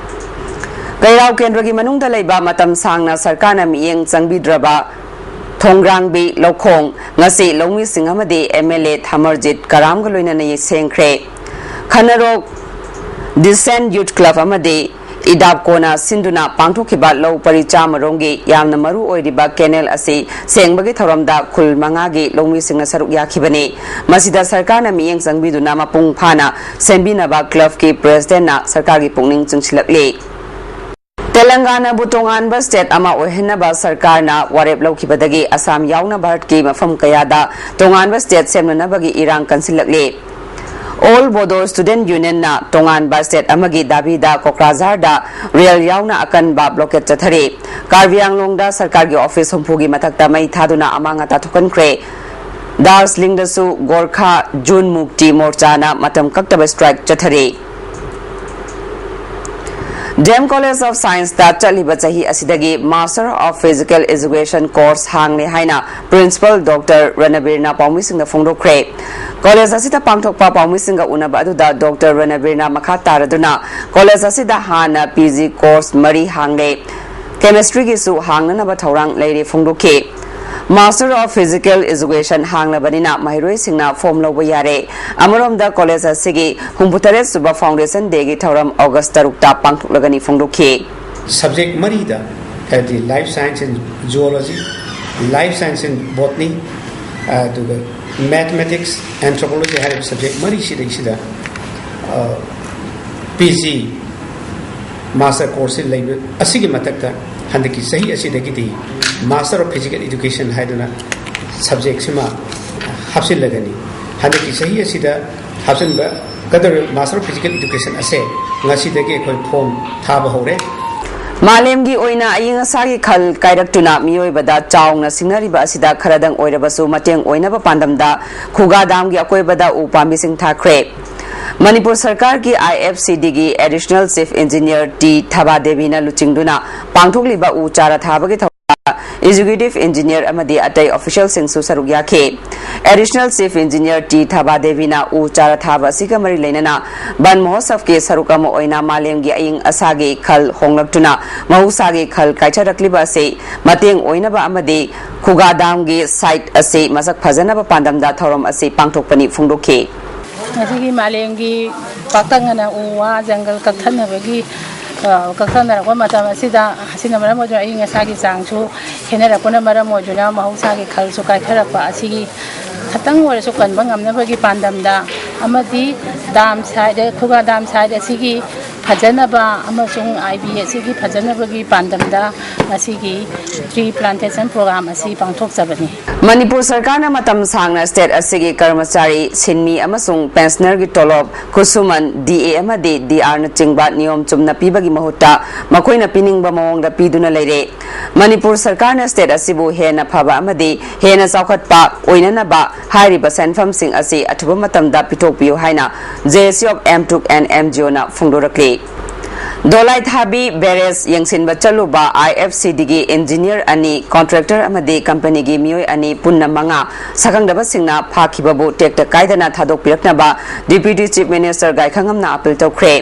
ꯀꯩꯔꯥꯎ ꯀꯦꯟꯗ꯭ꯔꯒꯤ ꯃꯅꯨꯡꯗ ꯂꯩꯕ ꯃꯇꯝ ꯁꯥꯡꯅ ꯁꯔꯀꯥꯔꯅ ꯃꯤꯠꯌꯦꯡ ꯆꯪꯕꯤꯗ꯭ꯔꯕ ꯊꯣꯡꯒ꯭ꯔꯥꯡꯕꯤ ꯂꯧꯈꯣꯡ ꯉꯁꯤ ꯂꯧꯃꯤꯁꯤꯡ ꯑꯃꯗꯤ MLA ꯊꯥꯃꯔꯖꯤꯠ ꯀꯔꯥꯝꯒ ꯂꯣꯏꯅꯅ ꯁꯦꯡꯈ꯭ꯔꯦ꯫ ꯈꯅꯔꯣꯛ Dissent Youth Club ꯑꯃꯗꯤ ꯏꯗꯥꯞꯀꯣꯅ ꯁꯤꯟꯗꯨꯅ ꯄꯥꯡꯊꯣꯛꯈꯤꯕ ꯂꯧ ꯄꯔꯤ ꯆꯥꯝꯃꯔꯣꯝꯒꯤ ꯌꯥꯝꯅ ꯃꯔꯨ ꯑꯣꯏꯔꯤꯕ ꯀꯦꯅꯦꯜ ꯑꯁꯤ ꯁꯦꯡꯕꯒꯤ ꯊꯧꯔꯝꯗ ꯈꯨꯜ ꯃꯉꯥꯒꯤ ꯂꯧꯃꯤꯁꯤꯡꯅ ꯁꯔꯨꯛ ꯌꯥꯈꯤꯕꯅꯤ꯫ ꯃꯁꯤꯗ ꯁꯔꯀꯥꯔꯅ ꯃꯤꯠꯌꯦꯡ ꯆꯪꯕꯤꯗꯨꯅ ꯃꯄꯨꯡ ꯐꯥꯅ ꯁꯦꯝꯕꯤꯅꯕ club-ꯀꯤ president-ꯅ ꯁꯔꯀꯥꯔꯒꯤ ꯄꯨꯛꯅꯤꯡ ꯆꯤꯡꯁꯤꯜꯂꯛꯂꯤ꯫ ꯇꯦꯂꯪꯒꯥꯅꯥꯕꯨ ꯇꯣꯉꯥꯟꯕ state ꯑꯃ ꯑꯣꯏꯍꯟꯅꯕ ꯁꯔꯀꯥꯔꯅ ꯋꯥꯔꯦꯞ ꯂꯧꯈꯤꯕꯗꯒꯤ ꯑꯁꯥꯝ ꯌꯥꯎꯅ ꯚꯥꯔꯠꯀꯤ ꯃꯐꯝ ꯀꯌꯥꯗ ꯇꯣꯉꯥꯟꯕ state ꯁꯦꯝꯅꯅꯕꯒꯤ ꯏꯔꯥꯡ ꯀꯟꯁꯤꯜꯂꯛꯂꯤ꯫ All Bodo Student Union ꯅ ꯇꯣꯉꯥꯟꯕ state ꯑꯃꯒꯤ ꯗꯥꯕꯤꯗ ꯀꯣꯀ꯭ꯔꯥꯖꯥꯔꯗ ꯔꯦꯜ ꯌꯥꯎꯅ ꯑꯀꯟꯕ blockade ꯆꯠꯊꯔꯤ꯫ ꯀꯥꯔꯕꯤ ꯑꯪꯂꯣꯡꯗ ꯁꯔꯀꯥꯔꯒꯤ office ꯍꯨꯝꯐꯨꯒꯤ ꯃꯊꯛꯇ ꯃꯩ ꯊꯥꯗꯨꯅ ꯑꯃꯥꯡ ꯑꯇꯥ ꯊꯣꯛꯍꯟꯈ꯭ꯔꯦ꯫ ꯗꯥꯔꯖꯂꯤꯡꯗꯁꯨ ꯒꯣꯔꯈꯥ ꯖꯨꯟ ꯃꯨꯛꯇꯤ ꯃꯣꯔꯆꯥꯅ ꯃꯇꯝ ꯀꯛꯇꯕ strike ꯆꯠꯊꯔꯤ꯫ D M College of Science ꯇ ꯆꯠꯂꯤꯕ ꯆꯍꯤ ꯑꯁꯤꯗꯒꯤ Master of Physical Education course ꯍꯥꯡꯂꯦ ꯍꯥꯏꯅ Principal Doctor ꯔꯅꯕꯤꯔꯅ ꯄꯥꯎꯃꯤꯁꯤꯡꯗ ꯐꯣꯡꯗꯣꯛꯈ꯭ꯔꯦ꯫ College ꯑꯁꯤꯗ ꯄꯥꯡꯊꯣꯛꯄ ꯄꯥꯎꯃꯤꯁꯤꯡꯒ ꯎꯅꯕ ꯑꯗꯨꯗ Doctor ꯔꯅꯕꯤꯔꯅ ꯃꯈꯥ ꯇꯥꯔꯗꯨꯅ college ꯑꯁꯤꯗ ꯍꯥꯟꯅ P G course ꯃꯔꯤ ꯍꯥꯡꯂꯦ, chemistry ꯒꯤꯁꯨ ꯍꯥꯡꯅꯅꯕ ꯊꯧꯔꯥꯡ ꯂꯩꯔꯦ ꯐꯣꯡꯗꯣꯛꯈꯤ꯫ Master of Physical Education ꯍꯥꯡꯂꯕꯅꯤꯅ ꯃꯍꯩꯔꯣꯏꯁꯤꯡꯅ form ꯂꯧꯕ ꯌꯥꯔꯦ꯫ ꯑꯃꯔꯣꯝꯗ college ꯑꯁꯤꯒꯤ ꯍꯨꯝꯐꯨꯇꯔꯦꯠ ꯁꯨꯕ Foundation Day ꯒꯤ ꯊꯧꯔꯝ August ꯇꯔꯨꯛꯇ ꯄꯥꯡꯊꯣꯛꯂꯒꯅꯤ ꯐꯣꯡꯗꯣꯛꯈꯤ꯫ Subject ꯃꯔꯤꯗ, ꯍꯥꯏꯕꯗꯤ Life Science and Zoology, Life Science and Botany, ꯑꯗꯨꯒ Mathematics, Anthropology ꯍꯥꯏꯔꯤꯕ subject ꯃꯔꯤꯁꯤꯗꯩꯁꯤꯗ P G Master course ꯁꯤ ꯂꯩꯕ ꯑꯁꯤꯒꯤ ꯃꯊꯛꯇ ꯍꯟꯗꯛꯀꯤ ꯆꯍꯤ ꯑꯁꯤꯗꯒꯤꯗꯤ Master of Physical Education ꯍꯥꯏꯗꯅ subject ꯁꯤꯃ ꯍꯥꯞꯆꯤꯜꯂꯒꯅꯤ꯫ ꯍꯟꯗꯛꯀꯤ ꯆꯍꯤ ꯑꯁꯤꯗ ꯍꯥꯞꯆꯤꯟꯕ ꯀꯗꯧꯔꯤꯕ Master of Physical Education ꯑꯁꯦ ꯉꯁꯤꯗꯒꯤ ꯑꯩꯈꯣꯏ form ꯊꯥꯕ ꯍꯧꯔꯦ꯫ ꯃꯥꯂꯦꯝꯒꯤ ꯑꯣꯏꯅ ꯑꯏꯪ ꯑꯁꯥꯒꯤ ꯈꯜ ꯀꯥꯏꯔꯛꯇꯨꯅ ꯃꯤꯑꯣꯏꯕꯗ ꯆꯥꯎꯅ ꯁꯤꯡꯅꯔꯤꯕ ꯑꯁꯤꯗ ꯈꯔꯗꯪ ꯑꯣꯏꯔꯕꯁꯨ ꯃꯇꯦꯡ ꯑꯣꯏꯅꯕ ꯄꯥꯟꯗꯝꯗ ꯈꯨꯒꯥ dam ꯒꯤ ꯑꯀꯣꯏꯕꯗ ꯎ ꯄꯥꯝꯕꯤꯁꯤꯡ ꯊꯥꯈ꯭ꯔꯦ꯫ ꯃꯅꯤꯄꯨꯔ ꯁꯔꯀꯥꯔꯒꯤ I F C D ꯒꯤ Additional Chief Engineer ꯇꯤ ꯊꯕꯥꯗꯦꯕꯤꯅ ꯂꯨꯆꯤꯡꯗꯨꯅ ꯄꯥꯡꯊꯣꯛꯂꯤꯕ ꯎ ꯆꯥꯔꯥ ꯊꯥꯕꯒꯤ ꯊꯧꯔꯝꯗ Executive Engineer ꯑꯃꯗꯤ ꯑꯇꯩ official ꯁꯤꯡꯁꯨ ꯁꯔꯨꯛ ꯌꯥꯈꯤ꯫ Additional Chief Engineer ꯇꯤ ꯊꯕꯥꯗꯦꯕꯤꯅ ꯎ ꯆꯥꯔꯥ ꯊꯥꯕ ꯑꯁꯤꯒ ꯃꯔꯤ ꯂꯩꯅꯅ Van Mahotsav ꯀꯤ ꯁꯔꯨꯛ ꯑꯃ ꯑꯣꯏꯅ ꯃꯥꯂꯦꯝꯒꯤ ꯑꯏꯪ ꯑꯁꯥꯒꯤ ꯈꯜ ꯍꯣꯡꯂꯛꯇꯨꯅ ꯃꯍꯧꯁꯥꯒꯤ ꯈꯜ ꯀꯥꯏꯊꯔꯛꯂꯤꯕ ꯑꯁꯤ ꯃꯇꯦꯡ ꯑꯣꯏꯅꯕ ꯑꯃꯗꯤ ꯈꯨꯒꯥ dam ꯒꯤ site ꯑꯁꯤ ꯃꯁꯛ ꯐꯖꯅꯕ ꯄꯥꯟꯗꯝꯗ ꯊꯧꯔꯝ ꯑꯁꯤ ꯄꯥꯡꯊꯣꯛꯄꯅꯤ ꯐꯣꯡꯗꯣꯛꯈꯤ꯫ ꯉꯁꯤꯒꯤ ꯃꯥꯂꯦꯝꯒꯤ ꯄꯥꯛꯇꯛꯅꯅ ꯎ ꯋꯥ ꯖꯪꯒꯜ ꯀꯛꯊꯠꯅꯕꯒꯤ, ꯑ, ꯀꯛꯊꯠꯅꯔꯛꯄ ꯃꯇꯝ ꯑꯁꯤꯗ, ꯑꯁꯤꯅ ꯃꯔꯝ ꯑꯣꯏꯗꯨꯅ ꯑꯏꯪ ꯑꯁꯥꯒꯤ ꯆꯥꯡꯁꯨ ꯈꯦꯠꯅꯔꯛꯄꯅ ꯃꯔꯝ ꯑꯣꯏꯗꯨꯅ ꯃꯍꯧꯁꯥꯒꯤ ꯈꯜꯁꯨ ꯀꯥꯏꯊꯔꯛꯄ ꯑꯁꯤꯒꯤ ꯈꯇꯪ ꯑꯣꯏꯔꯁꯨ ꯀꯟꯕ ꯉꯝꯅꯕꯒꯤ ꯄꯥꯟꯗꯝꯗ ꯑꯃꯗꯤ dam site, ꯈꯨꯒꯥ dam site ꯑꯁꯤꯒꯤ ꯐꯖꯅꯕ ꯑꯃꯁꯨꯡ ꯑꯥꯏ ꯕꯤ ꯑꯁꯤꯒꯤ ꯐꯖꯅꯕꯒꯤ ꯄꯥꯟꯗꯝꯗ ꯉꯁꯤꯒꯤ ꯇ꯭ꯔꯤ ꯄ꯭ꯂꯥꯟꯇꯦꯁꯟ ꯄ꯭ꯔꯣꯒ꯭ꯔꯥꯝ ꯑꯁꯤ ꯄꯥꯡꯊꯣꯛꯆꯕꯅꯤ꯫ ꯃꯅꯤꯄꯨꯔ ꯁꯔꯀꯥꯔꯅ ꯃꯇꯝ ꯁꯥꯡꯅ ꯁ꯭ꯇꯦꯠ ꯑꯁꯤꯒꯤ ꯀꯔꯃꯆꯥꯔꯤ, ꯁꯤꯟꯃꯤ ꯑꯃꯁꯨꯡ ꯄꯦꯟꯁꯅꯔꯒꯤ ꯇꯣꯂꯣꯞ, ꯈꯨꯠꯁꯨꯃꯟ, ꯗꯤ ꯑꯦ ꯑꯃꯗꯤ ꯗꯤ ꯑꯥꯔꯅꯆꯤꯡꯕ ꯅꯤꯌꯣꯝ ꯆꯨꯝꯅ ꯄꯤꯕꯒꯤ ꯃꯍꯨꯠꯇ ꯃꯈꯣꯏꯅ ꯄꯤꯅꯤꯡꯕ ꯃꯑꯣꯡꯗ ꯄꯤꯗꯨꯅ ꯂꯩꯔꯦ꯫ ꯃꯅꯤꯄꯨꯔ ꯁꯔꯀꯥꯔꯅ ꯁ꯭ꯇꯦꯠ ꯑꯁꯤꯕꯨ ꯍꯦꯟꯅ ꯐꯕ ꯑꯃꯗꯤ ꯍꯦꯟꯅ ꯆꯥꯎꯈꯠꯄ ꯑꯣꯏꯅꯅꯕ ꯍꯥꯏꯔꯤꯕ ꯁꯦꯟꯐꯝꯁꯤꯡ ꯑꯁꯤ ꯑꯊꯨꯕ ꯃꯇꯝꯗ ꯄꯤꯊꯣꯛꯄꯤꯌꯨ ꯍꯥꯏꯅ J S C of M ꯇꯨꯛ ꯑꯦꯟ ꯑꯦꯝ ꯖꯤ ꯑꯣꯅ ꯐꯣꯡꯗꯣꯔꯛꯂꯤ꯫ ꯗꯣꯂꯥꯏꯊꯥꯕꯤ ꯕꯦꯔꯦꯖ ꯌꯦꯡꯁꯤꯟꯕ ꯆꯠꯂꯨꯕ ꯑꯥꯏ ꯑꯦꯐ ꯁꯤ ꯗꯤꯒꯤ ꯏꯟꯖꯤꯅꯤꯌꯔ ꯑꯅꯤ, ꯀꯣꯟꯇ꯭ꯔꯦꯛꯇꯔ ꯑꯃꯗꯤ ꯀꯝꯄꯅꯤꯒꯤ ꯃꯤꯑꯣꯏ ꯑꯅꯤ ꯄꯨꯟꯅ ꯃꯉꯥ ꯁꯛꯈꯪꯗꯕꯁꯤꯡꯅ ꯐꯥꯈꯤꯕꯕꯨ ꯇꯦꯛꯇ ꯀꯥꯏꯗꯅ ꯊꯥꯗꯣꯛꯄꯤꯔꯛꯅꯕ ꯗꯤꯄ꯭ꯌꯨꯇꯤ ꯆꯤꯐ ꯃꯤꯅꯤꯁꯇꯔ ꯒꯥꯏꯈꯪꯉꯝꯅ ꯑꯄꯤꯜ ꯇꯧꯈ꯭ꯔꯦ꯫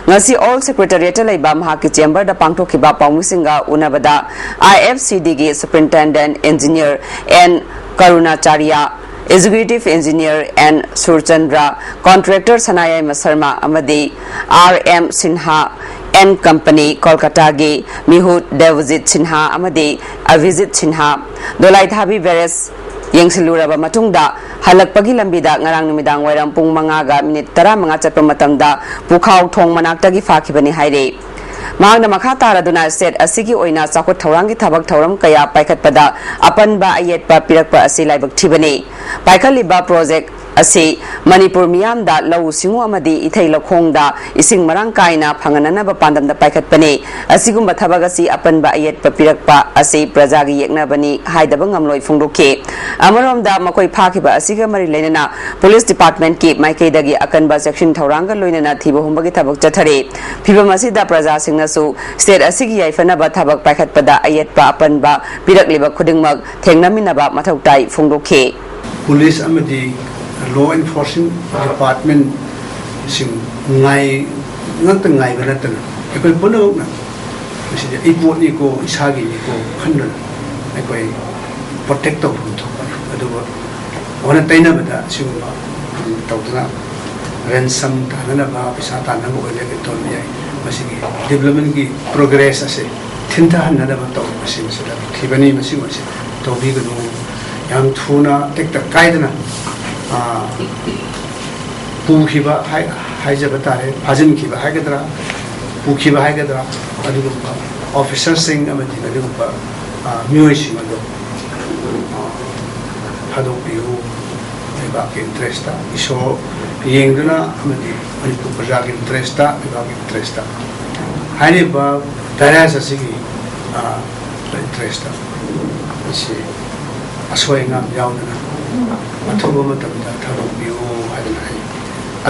ꯉꯁꯤ ꯑꯣꯜ ꯁꯦꯀ꯭ꯔꯦꯇꯔꯤꯌꯦꯠꯇ ꯂꯩꯕ ꯃꯍꯥꯛꯀꯤ ꯆꯦꯝꯕꯔꯗ ꯄꯥꯡꯊꯣꯛꯈꯤꯕ ꯄꯥꯎꯃꯤꯁꯤꯡꯒ ꯎꯅꯕꯗ ꯑꯥꯏ ꯑꯦꯐ ꯁꯤ ꯗꯤꯒꯤ superintendent engineer N Karunacharya, executive engineer N Surchandra, contractor Sanayaima Sharma ꯑꯃꯗꯤ R M Sinha N company, ꯀꯣꯜꯀꯇꯥꯒꯤ ꯃꯤꯍꯨꯠ ꯗꯦꯕꯖꯤꯠ ꯁꯤꯟꯍꯥ ꯑꯃꯗꯤ ꯑꯚꯤꯖꯤꯠ ꯁꯤꯟꯍꯥ ꯗꯣꯂꯥꯏꯊꯥꯕꯤ ꯕꯦꯔꯦꯖ ꯌꯦꯡꯁꯤꯜꯂꯨꯔꯕ ꯃꯇꯨꯡꯗ ꯍꯜꯂꯛꯄꯒꯤ ꯂꯝꯕꯤꯗ ꯉꯔꯥꯡ ꯅꯨꯃꯤꯗꯥꯡ ꯋꯥꯏꯔꯝ ꯄꯨꯡ ꯃꯉꯥꯒ ꯃꯤꯅꯤꯠ ꯇꯔꯥꯃꯉꯥ ꯆꯠꯄ ꯃꯇꯝꯗ ꯄꯨꯈꯥꯎ ꯊꯣꯡ ꯃꯅꯥꯛꯇꯒꯤ ꯐꯥꯈꯤꯕꯅꯤ ꯍꯥꯏꯔꯤ꯫ ꯃꯍꯥꯛꯅ ꯃꯈꯥ ꯇꯥꯔꯗꯨꯅ ꯁ꯭ꯇꯦꯠ ꯑꯁꯤꯒꯤ ꯑꯣꯏꯅ ꯆꯥꯎꯈꯠ ꯊꯧꯔꯥꯡꯒꯤ ꯊꯕꯛ ꯊꯧꯔꯝ ꯀꯌꯥ ꯄꯥꯏꯈꯠꯄꯗ ꯑꯄꯟꯕ ꯑꯌꯦꯠꯄ ꯄꯤꯔꯛꯄ ꯑꯁꯤ ꯂꯥꯏꯕꯛ ꯊꯤꯕꯅꯤ꯫ ꯄꯥꯏꯈꯠꯂꯤꯕ ꯄ꯭ꯔꯣꯖꯦꯛ ꯑꯁꯤ ꯃꯅꯤꯄꯨꯔ ꯃꯤꯌꯥꯝꯗ ꯂꯧꯎ ꯁꯤꯡꯎ ꯑꯃꯗꯤ ꯏꯊꯩ ꯂꯧꯈꯣꯡꯗ ꯏꯁꯤꯡ ꯃꯔꯥꯡ ꯀꯥꯏꯅ ꯐꯪꯍꯟꯅꯅꯕ ꯄꯥꯟꯗꯝꯗ ꯄꯥꯏꯈꯠꯄꯅꯤ꯫ ꯑꯁꯤꯒꯨꯝꯕ ꯊꯕꯛ ꯑꯁꯤ ꯑꯄꯟꯕ ꯑꯌꯦꯠꯄ ꯄꯤꯔꯛꯄ ꯑꯁꯤ ꯄ꯭ꯔꯖꯥꯒꯤ ꯌꯦꯛꯅꯕꯅꯤ ꯍꯥꯏꯗꯕ ꯉꯝꯂꯣꯏ ꯐꯣꯡꯗꯣꯛꯈꯤ꯫ ꯑꯃꯔꯣꯝꯗ ꯃꯈꯣꯏ ꯐꯥꯈꯤꯕ ꯑꯁꯤꯒ ꯃꯔꯤ ꯂꯩꯅꯅ ꯄꯨꯂꯤꯁ ꯗꯤꯄꯥꯔꯠꯃꯦꯟꯠꯀꯤ ꯃꯥꯏꯀꯩꯗꯒꯤ ꯑꯀꯟꯕ ꯆꯦꯛꯁꯤꯟ ꯊꯧꯔꯥꯡꯒ ꯂꯣꯏꯅꯅ ꯊꯤꯕ ꯍꯨꯝꯕꯒꯤ ꯊꯕꯛ ꯆꯠꯊꯔꯤ꯫ ꯐꯤꯚꯝ ꯑꯁꯤꯗ ꯄ꯭ꯔꯖꯥꯁꯤꯡꯅꯁꯨ ꯁ꯭ꯇꯦꯠ ꯑꯁꯤꯒꯤ ꯌꯥꯏꯐꯅꯕ ꯊꯕꯛ ꯄꯥꯏꯈꯠꯄꯗ ꯑꯌꯦꯠꯄ ꯑꯄꯟꯕ ꯄꯤꯔꯛꯂꯤꯕ ꯈꯨꯗꯤꯡꯃꯛ ꯊꯦꯡꯅꯃꯤꯟꯅꯕ ꯃꯊꯧ ꯇꯥꯏ ꯐꯣꯡꯗꯣꯛꯈꯤ꯫ ꯄꯨꯂꯤꯁ ꯑꯃꯗꯤ ꯂꯣ ꯑꯦꯟꯐꯣꯔꯁꯤꯡ ꯗꯤꯄꯥꯔꯠꯃꯦꯟꯁꯤꯡ ꯉꯥꯏ-, ꯉꯥꯛꯇ ꯉꯥꯏꯕ ꯅꯠꯇꯅ ꯑꯩꯈꯣꯏ ꯄꯨꯝꯅꯃꯛꯅ ꯃꯁꯤꯗꯤ ꯑꯩ ꯄꯣꯠꯅꯤꯀꯣ, ꯏꯁꯥꯒꯤꯅꯤꯀꯣ ꯈꯟꯗꯨꯅ ꯑꯩꯈꯣꯏ ꯄ꯭ꯔꯣꯇꯦꯛ ꯇꯧꯐꯝ ꯊꯣꯛꯄꯅꯤ꯫ ꯑꯗꯨꯕꯨ ꯑꯣꯟꯅ ꯇꯩꯅꯕꯗ ꯁꯤꯒꯨꯝꯕ ꯇꯧꯗꯨꯅ ꯔꯦꯟꯁꯝ ꯇꯥꯅꯅꯕ, ꯄꯩꯁꯥ ꯇꯥꯅꯕ ꯑꯣꯏꯒꯦꯔꯥ ꯀꯩ ꯇꯧꯔꯝꯕ ꯌꯥꯏ꯫ ꯃꯁꯤꯒꯤ ꯗꯤꯕ꯭ꯂꯞꯃꯦꯟꯒꯤ ꯄ꯭ꯔꯣꯒ꯭ꯔꯦꯁ ꯑꯁꯦ ꯊꯤꯟꯊꯍꯟꯅꯅꯕ ꯇꯧꯔꯤꯕꯁꯤꯡꯁꯤꯗ ꯊꯤꯕꯅꯤ꯫ ꯃꯁꯤꯒꯨꯝꯕꯁꯤ ꯇꯧꯕꯤꯒꯅꯨ꯫ ꯌꯥꯝ ꯊꯨꯅ ꯇꯦꯛꯇ ꯀꯥꯏꯗꯅ, ꯑ, ꯄꯨꯈꯤꯕ ꯍꯥꯏ-, ꯍꯥꯏꯖꯕ ꯇꯥꯔꯦ, ꯐꯥꯖꯤꯟꯈꯤꯕ ꯍꯥꯏꯒꯗ꯭ꯔꯥ, ꯄꯨꯈꯤꯕ ꯍꯥꯏꯒꯗ꯭ꯔꯥ, ꯑꯗꯨꯒꯨꯝꯕ ꯑꯣꯐꯤꯁꯔꯁꯤꯡ ꯑꯃꯗꯤ ꯑꯗꯨꯒꯨꯝꯕ, ꯑ, ꯃꯤꯑꯣꯏꯁꯤꯡ ꯑꯗꯨ, ꯑ, ꯊꯥꯗꯣꯛꯄꯤꯌꯨ꯫ ꯂꯩꯕꯥꯛꯀꯤ ꯏꯟꯇꯔꯦꯁꯇ ꯏꯁꯣꯔ ꯌꯦꯡꯗꯨꯅ ꯑꯃꯗꯤ ꯃꯅꯤꯄꯨꯔ ꯄ꯭ꯔꯖꯥꯒꯤ ꯏꯟꯇꯔꯦꯁꯇ, ꯂꯩꯕꯥꯛꯀꯤ ꯏꯟꯇꯔꯦꯁꯇ, ꯍꯥꯏꯔꯤꯕ ꯗꯥꯏꯔꯥꯏꯁ ꯑꯁꯤꯒꯤ, ꯑ, ꯏꯟꯇꯔꯦꯁꯇ ꯃꯁꯤ ꯑꯁꯣꯏ ꯑꯉꯥꯝ ꯌꯥꯎꯗꯅ ꯑꯊꯨꯕ ꯃꯇꯝꯗ ꯊꯥꯗꯣꯛꯄꯤꯌꯨ ꯍꯥꯏꯗꯅ ꯑꯩ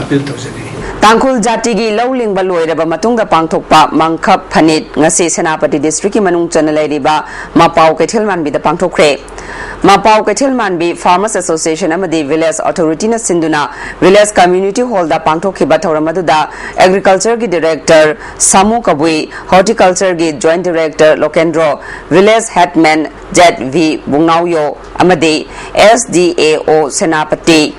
ꯑꯄꯤꯜ ꯇꯧꯖꯅꯤꯡꯏ꯫ ꯇꯥꯡꯈꯨꯜ ꯖꯥꯇꯤꯒꯤ ꯂꯧ ꯂꯤꯡꯕ ꯂꯣꯏꯔꯕ ꯃꯇꯨꯡꯗ ꯄꯥꯡꯊꯣꯛꯄ ꯃꯪꯈꯞ ꯐꯅꯤꯠ ꯉꯁꯤ ꯁꯦꯅꯥꯄꯇꯤ ꯗꯤꯁꯇ꯭ꯔꯤꯛꯀꯤ ꯃꯅꯨꯡ ꯆꯟꯅ ꯂꯩꯔꯤꯕ ꯃꯄꯥꯎ ꯀꯩꯊꯦꯜ ꯃꯥꯟꯕꯤꯗ ꯄꯥꯡꯊꯣꯛꯈ꯭ꯔꯦ꯫ ꯃꯄꯥꯎ ꯀꯩꯊꯦꯜ ꯃꯥꯟꯕꯤ Farmers Association ꯑꯃꯗꯤ Village Authorityꯅ ꯁꯤꯟꯗꯨꯅ Village Community Hallꯗ ꯄꯥꯡꯊꯣꯛꯈꯤꯕ ꯊꯧꯔꯝ ꯑꯗꯨꯗ Agricultureꯒꯤ Director ꯁꯥꯃꯨ ꯀꯕꯨꯏ, Horticultureꯒꯤ Joint Director Lokendro, Village Headman ꯖꯦꯠ ꯚꯤ ꯕꯨꯡꯅꯥꯎꯌꯣ ꯑꯃꯗꯤ ꯑꯦꯁ ꯗꯤ ꯑꯦ ꯑꯣ ꯁꯦꯅꯥꯄꯇꯤ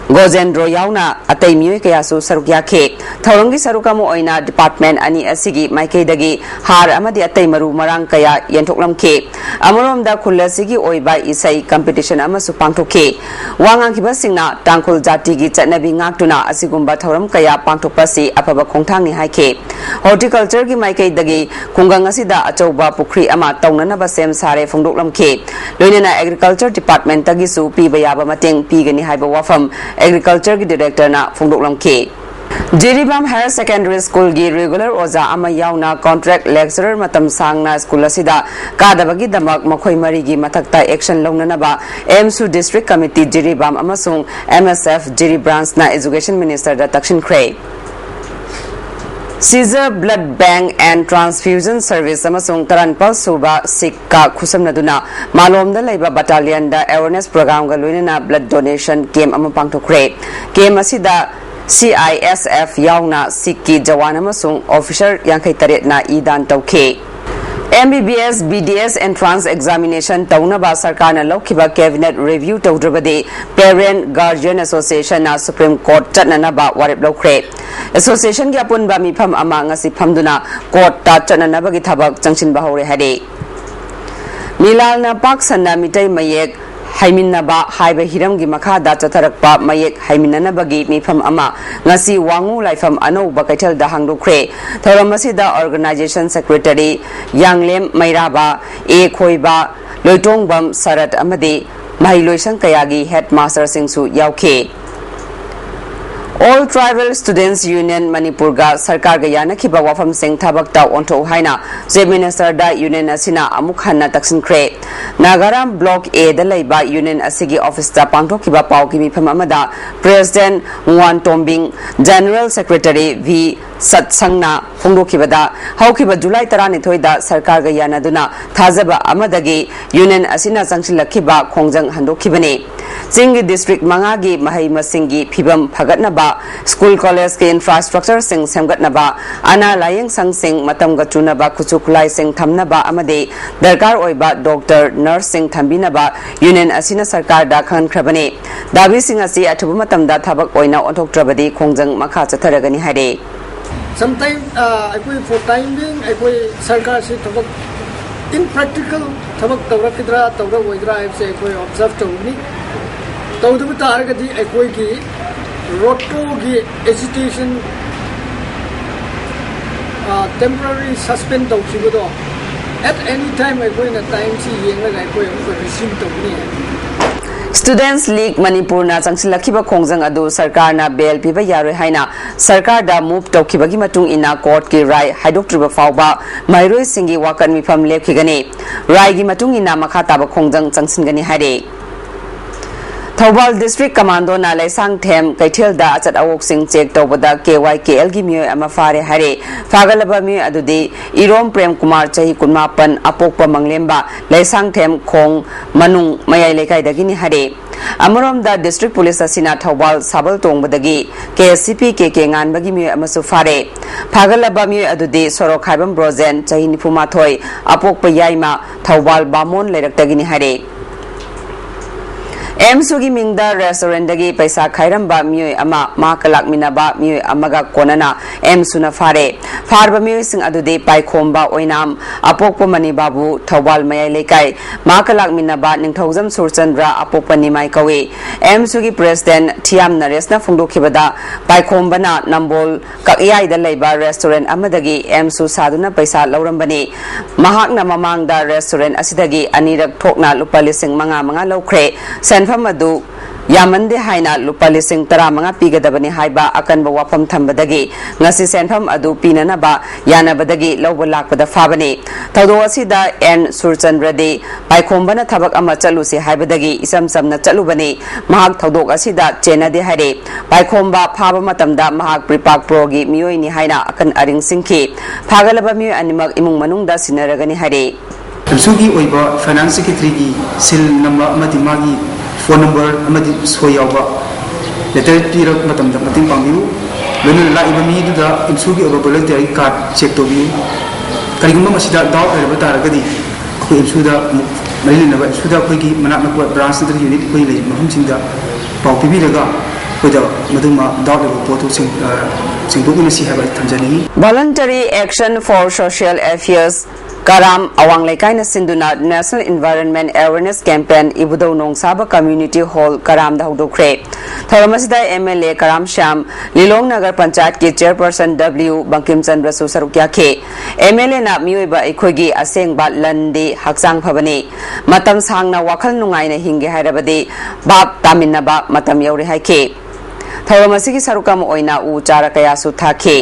ꯒꯣꯖꯦꯟꯗ꯭ꯔꯣ ꯌꯥꯎꯅ ꯑꯇꯩ ꯃꯤꯑꯣꯏ ꯀꯌꯥꯁꯨ ꯁꯔꯨꯛ ꯌꯥꯈꯤ꯫ ꯊꯧꯔꯝꯒꯤ ꯁꯔꯨꯛ ꯑꯃ ꯑꯣꯏꯅ ꯗꯤꯄꯥꯔꯠꯃꯦꯟ ꯑꯅꯤ ꯑꯁꯤꯒꯤ ꯃꯥꯏꯀꯩꯗꯒꯤ ꯍꯥꯔ ꯑꯃꯗꯤ ꯑꯇꯩ ꯃꯔꯨ ꯃꯔꯥꯡ ꯀꯌꯥ ꯌꯦꯟꯊꯣꯛꯂꯝꯈꯤ꯫ ꯑꯃꯔꯣꯝꯗ ꯈꯨꯜ ꯑꯁꯤꯒꯤ ꯑꯣꯏꯕ ꯏꯁꯩ ꯀꯝꯄꯤꯇꯤꯁꯟ ꯑꯃꯁꯨ ꯄꯥꯡꯊꯣꯛꯈꯤ꯫ ꯋꯥ ꯉꯥꯡꯈꯤꯕꯁꯤꯡꯅ ꯇꯥꯡꯈꯨꯜ ꯖꯥꯇꯤꯒꯤ ꯆꯠꯅꯕꯤ ꯉꯥꯛꯇꯨꯅ ꯑꯁꯤꯒꯨꯝꯕ ꯊꯧꯔꯝ ꯀꯌꯥ ꯄꯥꯡꯊꯣꯛꯄ ꯑꯁꯤ ꯑꯐꯕ ꯈꯣꯡꯊꯥꯡꯅꯤ ꯍꯥꯏꯈꯤ꯫ Horticultureꯒꯤ ꯃꯥꯏꯀꯩꯗꯒꯤ ꯈꯨꯡꯒꯪ ꯑꯁꯤꯗ ꯑꯆꯧꯕ ꯄꯨꯈ꯭ꯔꯤ ꯑꯃ ꯇꯧꯅꯅꯕ ꯁꯦꯝ ꯁꯥꯔꯦ ꯐꯣꯡꯗꯣꯛꯂꯝꯈꯤ꯫ ꯂꯣꯏꯅꯅ Agriculture Departmentꯇꯒꯤꯁꯨ ꯄꯤꯕ ꯌꯥꯕ ꯃꯇꯦꯡ ꯄꯤꯒꯅꯤ ꯍꯥꯏꯕ ꯋꯥꯐꯝ Agricultureꯒꯤ Directorꯅ ꯐꯣꯡꯗꯣꯛꯂꯝꯈꯤ꯫ ꯖꯤꯔꯤꯕꯥꯝ Higher Secondary Schoolꯒꯤ regular ꯑꯣꯖꯥ ꯑꯃ ꯌꯥꯎꯅ contract lecturer ꯃꯇꯝ ꯁꯥꯡꯅ ꯁ꯭ꯀꯨꯜ ꯑꯁꯤꯗ ꯀꯥꯗꯕꯒꯤꯗꯃꯛ ꯃꯈꯣꯏ ꯃꯔꯤꯒꯤ ꯃꯊꯛꯇ action ꯂꯧꯅꯅꯕ ꯑꯦꯝꯁꯨ District Committee ꯖꯤꯔꯤꯕꯥꯝ ꯑꯃꯁꯨꯡ M S F Jiri Branchꯅ Education Ministerꯗ ꯇꯛꯁꯤꯟꯈ꯭ꯔꯦ꯫ Seizure Blood Bank and Transfusion Service ꯑꯃꯁꯨꯡ ꯇꯔꯥꯅꯤꯄꯥꯜ ꯁꯨꯕ ꯁꯤꯛꯀ ꯈꯨꯠꯁꯝꯅꯗꯨꯅ ꯃꯥꯂꯣꯝꯗ ꯂꯩꯕ battalionꯗ awareness programꯒ ꯂꯣꯏꯅꯅ blood donation camp ꯑꯃ ꯄꯥꯡꯊꯣꯛꯈ꯭ꯔꯦ꯫ Camp ꯑꯁꯤꯗ ꯁꯤ ꯑꯥꯏ ꯑꯦꯁ ꯑꯦꯐ ꯌꯥꯎꯅ ꯁꯤꯛꯀꯤ ꯖꯋꯥꯟ ꯑꯃꯁꯨꯡ officer ꯌꯥꯡꯈꯩ ꯇꯔꯦꯠꯅ ꯏ ꯗꯥꯟ ꯇꯧꯈꯤ꯫ ꯑꯦꯝ ꯕꯤ ꯕꯤ ꯑꯦꯁ B D S entrance examination ꯇꯧꯅꯕ ꯁꯔꯀꯥꯔꯅ ꯂꯧꯈꯤꯕ cabinet review ꯇꯧꯗ꯭ꯔꯕꯗꯤ Parent Guardian Associationꯅ Supreme Court ꯆꯠꯅꯅꯕ ꯋꯥꯔꯦꯞ ꯂꯧꯈ꯭ꯔꯦ꯫ Associationꯒꯤ ꯑꯄꯨꯟꯕ ꯃꯤꯐꯝ ꯑꯃ ꯉꯁꯤ ꯐꯝꯗꯨꯅ courtꯇ ꯆꯠꯅꯅꯕꯒꯤ ꯊꯕꯛ ꯆꯪꯁꯤꯟꯕ ꯍꯧꯔꯦ ꯍꯥꯏꯔꯤ꯫ ꯃꯤꯂꯥꯜꯅ ꯄꯥꯛ ꯁꯟꯅ ꯃꯤꯇꯩ ꯃꯌꯦꯛ ꯍꯩꯃꯤꯟꯅꯕ ꯍꯥꯏꯕ ꯍꯤꯔꯝꯒꯤ ꯃꯈꯥꯗ ꯆꯠꯊꯔꯛꯄ ꯃꯌꯦꯛ ꯍꯩꯃꯤꯟꯅꯅꯕꯒꯤ ꯃꯤꯐꯝ ꯑꯃ ꯉꯁꯤ ꯋꯥꯉꯨ ꯂꯥꯏꯐꯝ ꯑꯅꯧꯕ ꯀꯩꯊꯦꯜꯗ ꯍꯥꯡꯗꯣꯛꯈ꯭ꯔꯦ꯫ ꯊꯧꯔꯝ ꯑꯁꯤꯗ organization secretary ꯌꯥꯡꯂꯦꯝ ꯃꯩꯔꯥꯕ, ꯑꯦ ꯈꯣꯏꯕ, ꯂꯣꯏꯇꯣꯡꯕꯝ ꯁꯔꯠ ꯑꯃꯗꯤ ꯃꯍꯩꯂꯣꯏꯁꯪ ꯀꯌꯥꯒꯤ headmasterꯁꯤꯡꯁꯨ ꯌꯥꯎꯈꯤ꯫ All Tribal Students Union ꯃꯅꯤꯄꯨꯔꯒ ꯁꯔꯀꯥꯔꯒ ꯌꯥꯅꯈꯤꯕ ꯋꯥꯐꯝꯁꯤꯡ ꯊꯕꯛꯇ ꯑꯣꯟꯊꯣꯛꯎ ꯍꯥꯏꯅ Chief Ministerꯗ union ꯑꯁꯤꯅ ꯑꯃꯨꯛ ꯍꯟꯅ ꯇꯛꯁꯤꯟꯈ꯭ꯔꯦ꯫ ꯅꯥꯒꯥꯔꯥꯝ Block Aꯗ ꯂꯩꯕ union ꯑꯁꯤꯒꯤ officeꯇ ꯄꯥꯡꯊꯣꯛꯈꯤꯕ ꯄꯥꯎꯒꯤ ꯃꯤꯐꯝ ꯑꯃꯗ President ꯉꯨꯋꯥꯟ ꯇꯣꯝꯕꯤꯡ, General Secretary ꯚꯤ ꯁꯠꯁꯪꯅ ꯐꯣꯡꯗꯣꯛꯈꯤꯕꯗ, ꯍꯧꯈꯤꯕ ꯖꯨꯂꯥꯏ ꯇꯔꯥꯅꯤꯊꯣꯏꯗ ꯁꯔꯀꯥꯔꯒ ꯌꯥꯅꯗꯨꯅ ꯊꯥꯖꯕ ꯑꯃꯗꯒꯤ union ꯑꯁꯤꯅ ꯆꯪꯁꯤꯜꯂꯛꯈꯤꯕ ꯈꯣꯡꯖꯪ ꯍꯟꯗꯣꯛꯈꯤꯕꯅꯤ꯫ ꯆꯤꯡꯒꯤ district ꯃꯉꯥꯒꯤ ꯃꯍꯩ ꯃꯁꯤꯡꯒꯤ ꯐꯤꯕꯝ ꯐꯒꯠꯅꯕ, school collegeꯀꯤ infrastructureꯁꯤꯡ ꯁꯦꯝꯒꯠꯅꯕ, ꯑꯅꯥ ꯂꯥꯌꯦꯡ ꯁꯪꯁꯤꯡ ꯃꯇꯝꯒ ꯆꯨꯅꯕ ꯈꯨꯠꯁꯨ ꯈꯨꯠꯂꯥꯏꯁꯤꯡ ꯊꯝꯅꯕ ꯑꯃꯗꯤ ꯗꯔꯀꯥꯔ ꯑꯣꯏꯕ doctor, nurseꯁꯤꯡ ꯊꯝꯕꯤꯅꯕ union ꯑꯁꯤꯅ ꯁꯔꯀꯥꯔꯗ ꯈꯪꯍꯟꯈ꯭ꯔꯕꯅꯤ꯫ ꯗꯥꯕꯤꯁꯤꯡ ꯑꯁꯤ ꯑꯊꯨꯕ ꯃꯇꯝꯗ ꯊꯕꯛ ꯑꯣꯏꯅ ꯑꯣꯟꯊꯣꯛꯇ꯭ꯔꯕꯗꯤ ꯈꯣꯡꯖꯪ ꯃꯈꯥ ꯆꯠꯊꯔꯒꯅꯤ ꯍꯥꯏꯔꯤ꯫ Sometime ꯑꯩꯈꯣꯏ for time being ꯑꯩꯈꯣꯏ ꯁꯔꯀꯥꯔꯁꯤ ꯊꯕꯛ in practical ꯊꯕꯛ ꯇꯧꯔꯛꯀꯗ꯭ꯔꯥ ꯇꯧꯔꯛꯑꯣꯏꯗ꯭ꯔꯥ ꯍꯥꯏꯕꯁꯦ ꯑꯩꯈꯣꯏ observe ꯇꯧꯒꯅꯤ꯫ ꯇꯧꯗꯕ ꯇꯥꯔꯒꯗꯤ ꯑꯩꯈꯣꯏꯒꯤ ROTOꯒꯤ agitation temporary suspend ꯇꯧꯈꯤꯕꯗꯣ at any time ꯑꯩꯈꯣꯏꯅ timeꯁꯤ ꯌꯦꯡꯂꯒ ꯑꯩꯈꯣꯏ ꯑꯃꯨꯛꯀ resume ꯇꯧꯒꯅꯤ ꯍꯥꯏ꯫ Students League ꯃꯅꯤꯄꯨꯔꯅ ꯆꯪꯁꯤꯜꯂꯛꯈꯤꯕ ꯈꯣꯡꯖꯪ ꯑꯗꯨ ꯁꯔꯀꯥꯔꯅ bail ꯄꯤꯕ ꯌꯥꯔꯣꯏ ꯍꯥꯏꯅ ꯁꯔꯀꯥꯔꯗ move ꯇꯧꯈꯤꯕꯒꯤ ꯃꯇꯨꯡ ꯏꯟꯅ courtꯀꯤ ꯔꯥꯏ ꯍꯥꯏꯗꯣꯛꯇ꯭ꯔꯤꯕ ꯐꯥꯎꯕ ꯃꯍꯩꯔꯣꯏꯁꯤꯡꯒꯤ ꯋꯥꯀꯠ ꯃꯤꯐꯝ ꯂꯦꯞꯈꯤꯒꯅꯤ꯫ ꯔꯥꯏꯒꯤ ꯃꯇꯨꯡ ꯏꯟꯅ ꯃꯈꯥ ꯇꯥꯕ ꯈꯣꯡꯖꯪ ꯆꯪꯁꯤꯟꯒꯅꯤ ꯍꯥꯏꯔꯤ꯫ ꯊꯧꯕꯥꯜ district commandoꯅ ꯂꯩꯁꯥꯡꯊꯦꯝ ꯀꯩꯊꯦꯜꯗ ꯑꯆꯠ ꯑꯋꯣꯛꯁꯤꯡ check ꯇꯧꯕꯗ KYKLꯒꯤ ꯃꯤꯑꯣꯏ ꯑꯃ ꯐꯥꯔꯦ ꯍꯥꯏꯔꯦ꯫ ꯐꯥꯒꯠꯂꯕ ꯃꯤꯑꯣꯏ ꯑꯗꯨꯗꯤ ꯏꯔꯣꯝ ꯄ꯭ꯔꯦꯝ ꯀꯨꯃꯥꯔ, ꯆꯍꯤ ꯀꯨꯟꯃꯥꯄꯟ, ꯑꯄꯣꯛꯄ ꯃꯪꯂꯦꯝꯕ, ꯂꯩꯁꯥꯡꯊꯦꯝ ꯈꯣꯡ ꯃꯅꯨꯡ ꯃꯌꯥꯏ ꯂꯩꯀꯥꯏꯗꯒꯤꯅꯤ ꯍꯥꯏꯔꯦ꯫ ꯑꯃꯔꯣꯝꯗ district police ꯑꯁꯤꯅ ꯊꯧꯕꯥꯜ ꯁꯥꯕꯜ ꯇꯣꯡꯕꯗꯒꯤ KSCP KK ꯉꯥꯟꯕꯒꯤ ꯃꯤꯑꯣꯏ ꯑꯃꯁꯨ ꯐꯥꯔꯦ꯫ ꯐꯥꯒꯠꯂꯕ ꯃꯤꯑꯣꯏ ꯑꯗꯨꯗꯤ ꯁꯣꯔꯣꯛꯈꯥꯏꯕꯝ ꯕ꯭ꯔꯣꯖꯦꯟ, ꯆꯍꯤ ꯅꯤꯐꯨ ꯃꯥꯊꯣꯏ, ꯑꯄꯣꯛꯄ ꯌꯥꯏꯃ, ꯊꯧꯕꯥꯜ ꯕꯥꯃꯣꯟ ꯂꯩꯔꯛꯇꯒꯤꯅꯤ ꯍꯥꯏꯔꯦ꯫ ꯑꯦꯝꯁꯨꯒꯤ ꯃꯤꯡꯗ ꯔꯦꯁꯇꯨꯔꯦꯟꯗꯒꯤ ꯄꯩꯁꯥ ꯈꯥꯏꯔꯝꯕ ꯃꯤꯑꯣꯏ ꯑꯃ ꯃꯍꯥꯛꯀ ꯂꯥꯛꯃꯤꯟꯅꯕ ꯃꯤꯑꯣꯏ ꯑꯃꯒ ꯀꯣꯟꯅꯅ ꯑꯦꯝꯁꯨꯅ ꯐꯥꯔꯦ꯫ ꯐꯥꯔꯕ ꯃꯤꯑꯣꯏꯁꯤꯡ ꯑꯗꯨꯗꯤ ꯄꯥꯏꯈꯣꯝꯕ ꯑꯣꯏꯅꯥꯝ, ꯑꯄꯣꯛꯄ ꯃꯅꯤꯕꯥꯕꯨ, ꯊꯧꯕꯥꯜ ꯃꯌꯥꯏ ꯂꯩꯀꯥꯏ, ꯃꯍꯥꯛꯀ ꯂꯥꯛꯃꯤꯟꯅꯕ ꯅꯤꯡꯊꯧꯖꯝ ꯁꯨꯔꯆꯟꯗ꯭ꯔ, ꯑꯄꯣꯛꯄ ꯅꯤꯃꯥꯏ ꯀꯧꯏ꯫ ꯑꯦꯝꯁꯨꯒꯤ ꯄ꯭ꯔꯦꯁꯤꯗꯦꯟꯠ ꯊꯤꯌꯥꯝ ꯅꯔꯦꯁꯅ ꯐꯣꯡꯗꯣꯛꯈꯤꯕꯗ, ꯄꯥꯏꯈꯣꯝꯕꯅ ꯅꯝꯕꯣꯜ ꯀꯛꯌꯥꯏꯗ ꯂꯩꯕ ꯔꯦꯁꯇꯨꯔꯦꯟꯠ ꯑꯃꯗꯒꯤ ꯑꯦꯝꯁꯨ ꯁꯥꯗꯨꯅ ꯄꯩꯁꯥ ꯂꯧꯔꯝꯕꯅꯤ꯫ ꯃꯍꯥꯛꯅ ꯃꯃꯥꯡꯗ ꯔꯦꯁꯇꯨꯔꯦꯟꯠ ꯑꯁꯤꯗꯒꯤ ꯑꯅꯤꯔꯛ ꯊꯣꯛꯅ ꯂꯨꯄꯥ ꯂꯤꯁꯤꯡ ꯃꯉꯥ ꯃꯉꯥ ꯂꯧꯈ꯭ꯔꯦ꯫ ꯁꯦꯟꯐꯝ ꯑꯗꯨ ꯌꯥꯝꯃꯟꯗꯦ ꯍꯥꯏꯅ ꯂꯨꯄꯥ ꯂꯤꯁꯤꯡ ꯇꯔꯥꯃꯉꯥ ꯄꯤꯒꯗꯕꯅꯤ ꯍꯥꯏꯕ ꯑꯀꯟꯕ ꯋꯥꯐꯝ ꯊꯝꯕꯗꯒꯤ ꯉꯁꯤ ꯁꯦꯟꯐꯝ ꯑꯗꯨ ꯄꯤꯅꯅꯕ ꯌꯥꯅꯕꯗꯒꯤ ꯂꯧꯕ ꯂꯥꯛꯄꯗ ꯐꯥꯕꯅꯤ꯫ ꯊꯧꯗꯣꯛ ꯑꯁꯤꯗ ꯑꯦꯟ ꯁꯨꯔꯆꯟꯗ꯭ꯔꯗꯤ ꯄꯥꯏꯈꯣꯝꯕꯅ ꯊꯕꯛ ꯑꯃ ꯆꯠꯂꯨꯁꯤ ꯍꯥꯏꯕꯗꯒꯤ ꯏꯆꯝ ꯆꯝꯅ ꯆꯠꯂꯨꯕꯅꯤ꯫ ꯃꯍꯥꯛ ꯊꯧꯗꯣꯛ ꯑꯁꯤꯗ ꯆꯦꯟꯅꯗꯦ ꯍꯥꯏꯔꯦ꯫ ꯄꯥꯏꯈꯣꯝꯕ ꯐꯥꯕ ꯃꯇꯝꯗ ꯃꯍꯥꯛ ꯄ꯭ꯔꯤꯄꯥꯛ ꯄ꯭ꯔꯣꯒꯤ ꯃꯤꯑꯣꯏꯅꯤ ꯍꯥꯏꯅ ꯑꯀꯟ ꯑꯔꯤꯡ ꯁꯤꯡꯈꯤ꯫ ꯐꯥꯒꯠꯂꯕ ꯃꯤꯑꯣꯏ ꯑꯅꯤꯃꯛ ꯏꯃꯨꯡ ꯃꯅꯨꯡꯗ ꯁꯤꯟꯅꯔꯒꯅꯤ ꯍꯥꯏꯔꯦ꯫ ꯑꯦꯝꯁꯨꯒꯤ ꯑꯣꯏꯕ ꯐꯥꯏꯅꯥꯟꯁ ꯁꯦꯀ꯭ꯔꯦꯇꯔꯤꯒꯤ ꯁꯤꯜ ꯅꯝꯕ ꯑꯃꯗꯤ ꯃꯥꯒꯤ ꯐꯣꯟ ꯅꯝꯕꯔ ꯑꯃꯗꯤ ꯁꯣꯏ ꯌꯥꯎꯕ ꯂꯦꯇꯔ ꯄꯤꯔꯛꯄ ꯃꯇꯝꯗ ꯃꯇꯦꯡ ꯄꯥꯡꯕꯤꯌꯨ꯫ ꯂꯣꯏꯅꯅ ꯂꯥꯛꯏꯕ ꯃꯤ ꯑꯗꯨꯗ ꯑꯦꯝꯁꯨꯒꯤ ꯑꯣꯏꯕ ꯚꯣꯂꯟꯇꯤꯌꯔꯒꯤ ꯀꯥꯔꯗ ꯆꯦꯛ ꯇꯧꯕꯤꯌꯨ꯫ ꯀꯔꯤꯒꯨꯝꯕ ꯃꯁꯤꯗ ꯗꯥꯎꯠ ꯂꯩꯔꯕ ꯇꯥꯔꯒꯗꯤ ꯑꯩꯈꯣꯏ ꯑꯦꯝꯁꯨꯗ ꯑꯃꯨꯛ ꯃꯔꯤ ꯂꯩꯅꯕ ꯑꯦꯝꯁꯨꯗ ꯑꯩꯈꯣꯏꯒꯤ ꯃꯅꯥꯛ ꯅꯛꯄ ꯕ꯭ꯔꯥꯟꯁ ꯅꯠꯇ꯭ꯔꯒ ꯌꯨꯅꯤꯠ ꯑꯩꯈꯣꯏ ꯂꯩꯔꯤꯕ ꯃꯐꯝꯁꯤꯡꯗ ꯄꯥꯎ ꯄꯤꯕꯤꯔꯒ ꯑꯩꯈꯣꯏꯗ ꯃꯗꯨꯃ ꯗꯥꯎꯠ ꯂꯩꯕ ꯄꯣꯠꯇꯨ ꯁꯦꯡ-, ꯑ, ꯁꯦꯡꯗꯣꯛꯃꯤꯟꯅꯁꯤ ꯍꯥꯏꯕ ꯑꯩ ꯊꯝꯖꯅꯤꯡꯏ꯫ Voluntary Action for Social Affairs ꯀꯔꯥꯝ ꯑꯋꯥꯡ ꯂꯩꯀꯥꯏꯅ ꯁꯤꯟꯗꯨꯅ National Environment Awareness Campaign ꯏꯕꯨꯙꯧ ꯅꯣꯡꯁꯥꯕ Community Hall ꯀꯔꯥꯝꯗ ꯍꯧꯗꯣꯛꯈ꯭ꯔꯦ꯫ ꯊꯧꯔꯝ ꯑꯁꯤꯗ ꯑꯦꯝ ꯑꯦꯜ ꯑꯦ ꯀꯔꯥꯝ ꯁ꯭ꯌꯥꯝ, ꯂꯤꯂꯣꯡ ꯅꯒꯔ ꯄꯟꯆꯥꯌꯠꯀꯤ ꯆꯦꯌꯔꯄꯔꯁꯟ ꯗꯕ꯭ꯂꯤꯎ ꯕꯪꯀꯤꯝ ꯆꯟꯗ꯭ꯔꯁꯨ ꯁꯔꯨꯛ ꯌꯥꯈꯤ꯫ ꯑꯦꯝ ꯑꯦꯜ ꯑꯦꯅ ꯃꯤꯑꯣꯏꯕ ꯑꯩꯈꯣꯏꯒꯤ ꯑꯁꯦꯡꯕ ꯂꯟꯗꯤ ꯍꯛꯆꯥꯡ ꯐꯕꯅꯤ꯫ ꯃꯇꯝ ꯁꯥꯡꯅ ꯋꯥꯈꯜ ꯅꯨꯡꯉꯥꯏꯅ ꯍꯤꯡꯒꯦ ꯍꯥꯏꯔꯕꯗꯤ ꯚꯥꯞ ꯇꯥꯃꯤꯟꯅꯕ ꯃꯇꯝ ꯌꯧꯔꯦ ꯍꯥꯏꯈꯤ꯫ ꯊꯧꯔꯝ ꯑꯁꯤꯒꯤ ꯁꯔꯨꯛ ꯑꯃ ꯑꯣꯏꯅ ꯎ ꯆꯥꯔ ꯀꯌꯥꯁꯨ ꯊꯥꯈꯤ꯫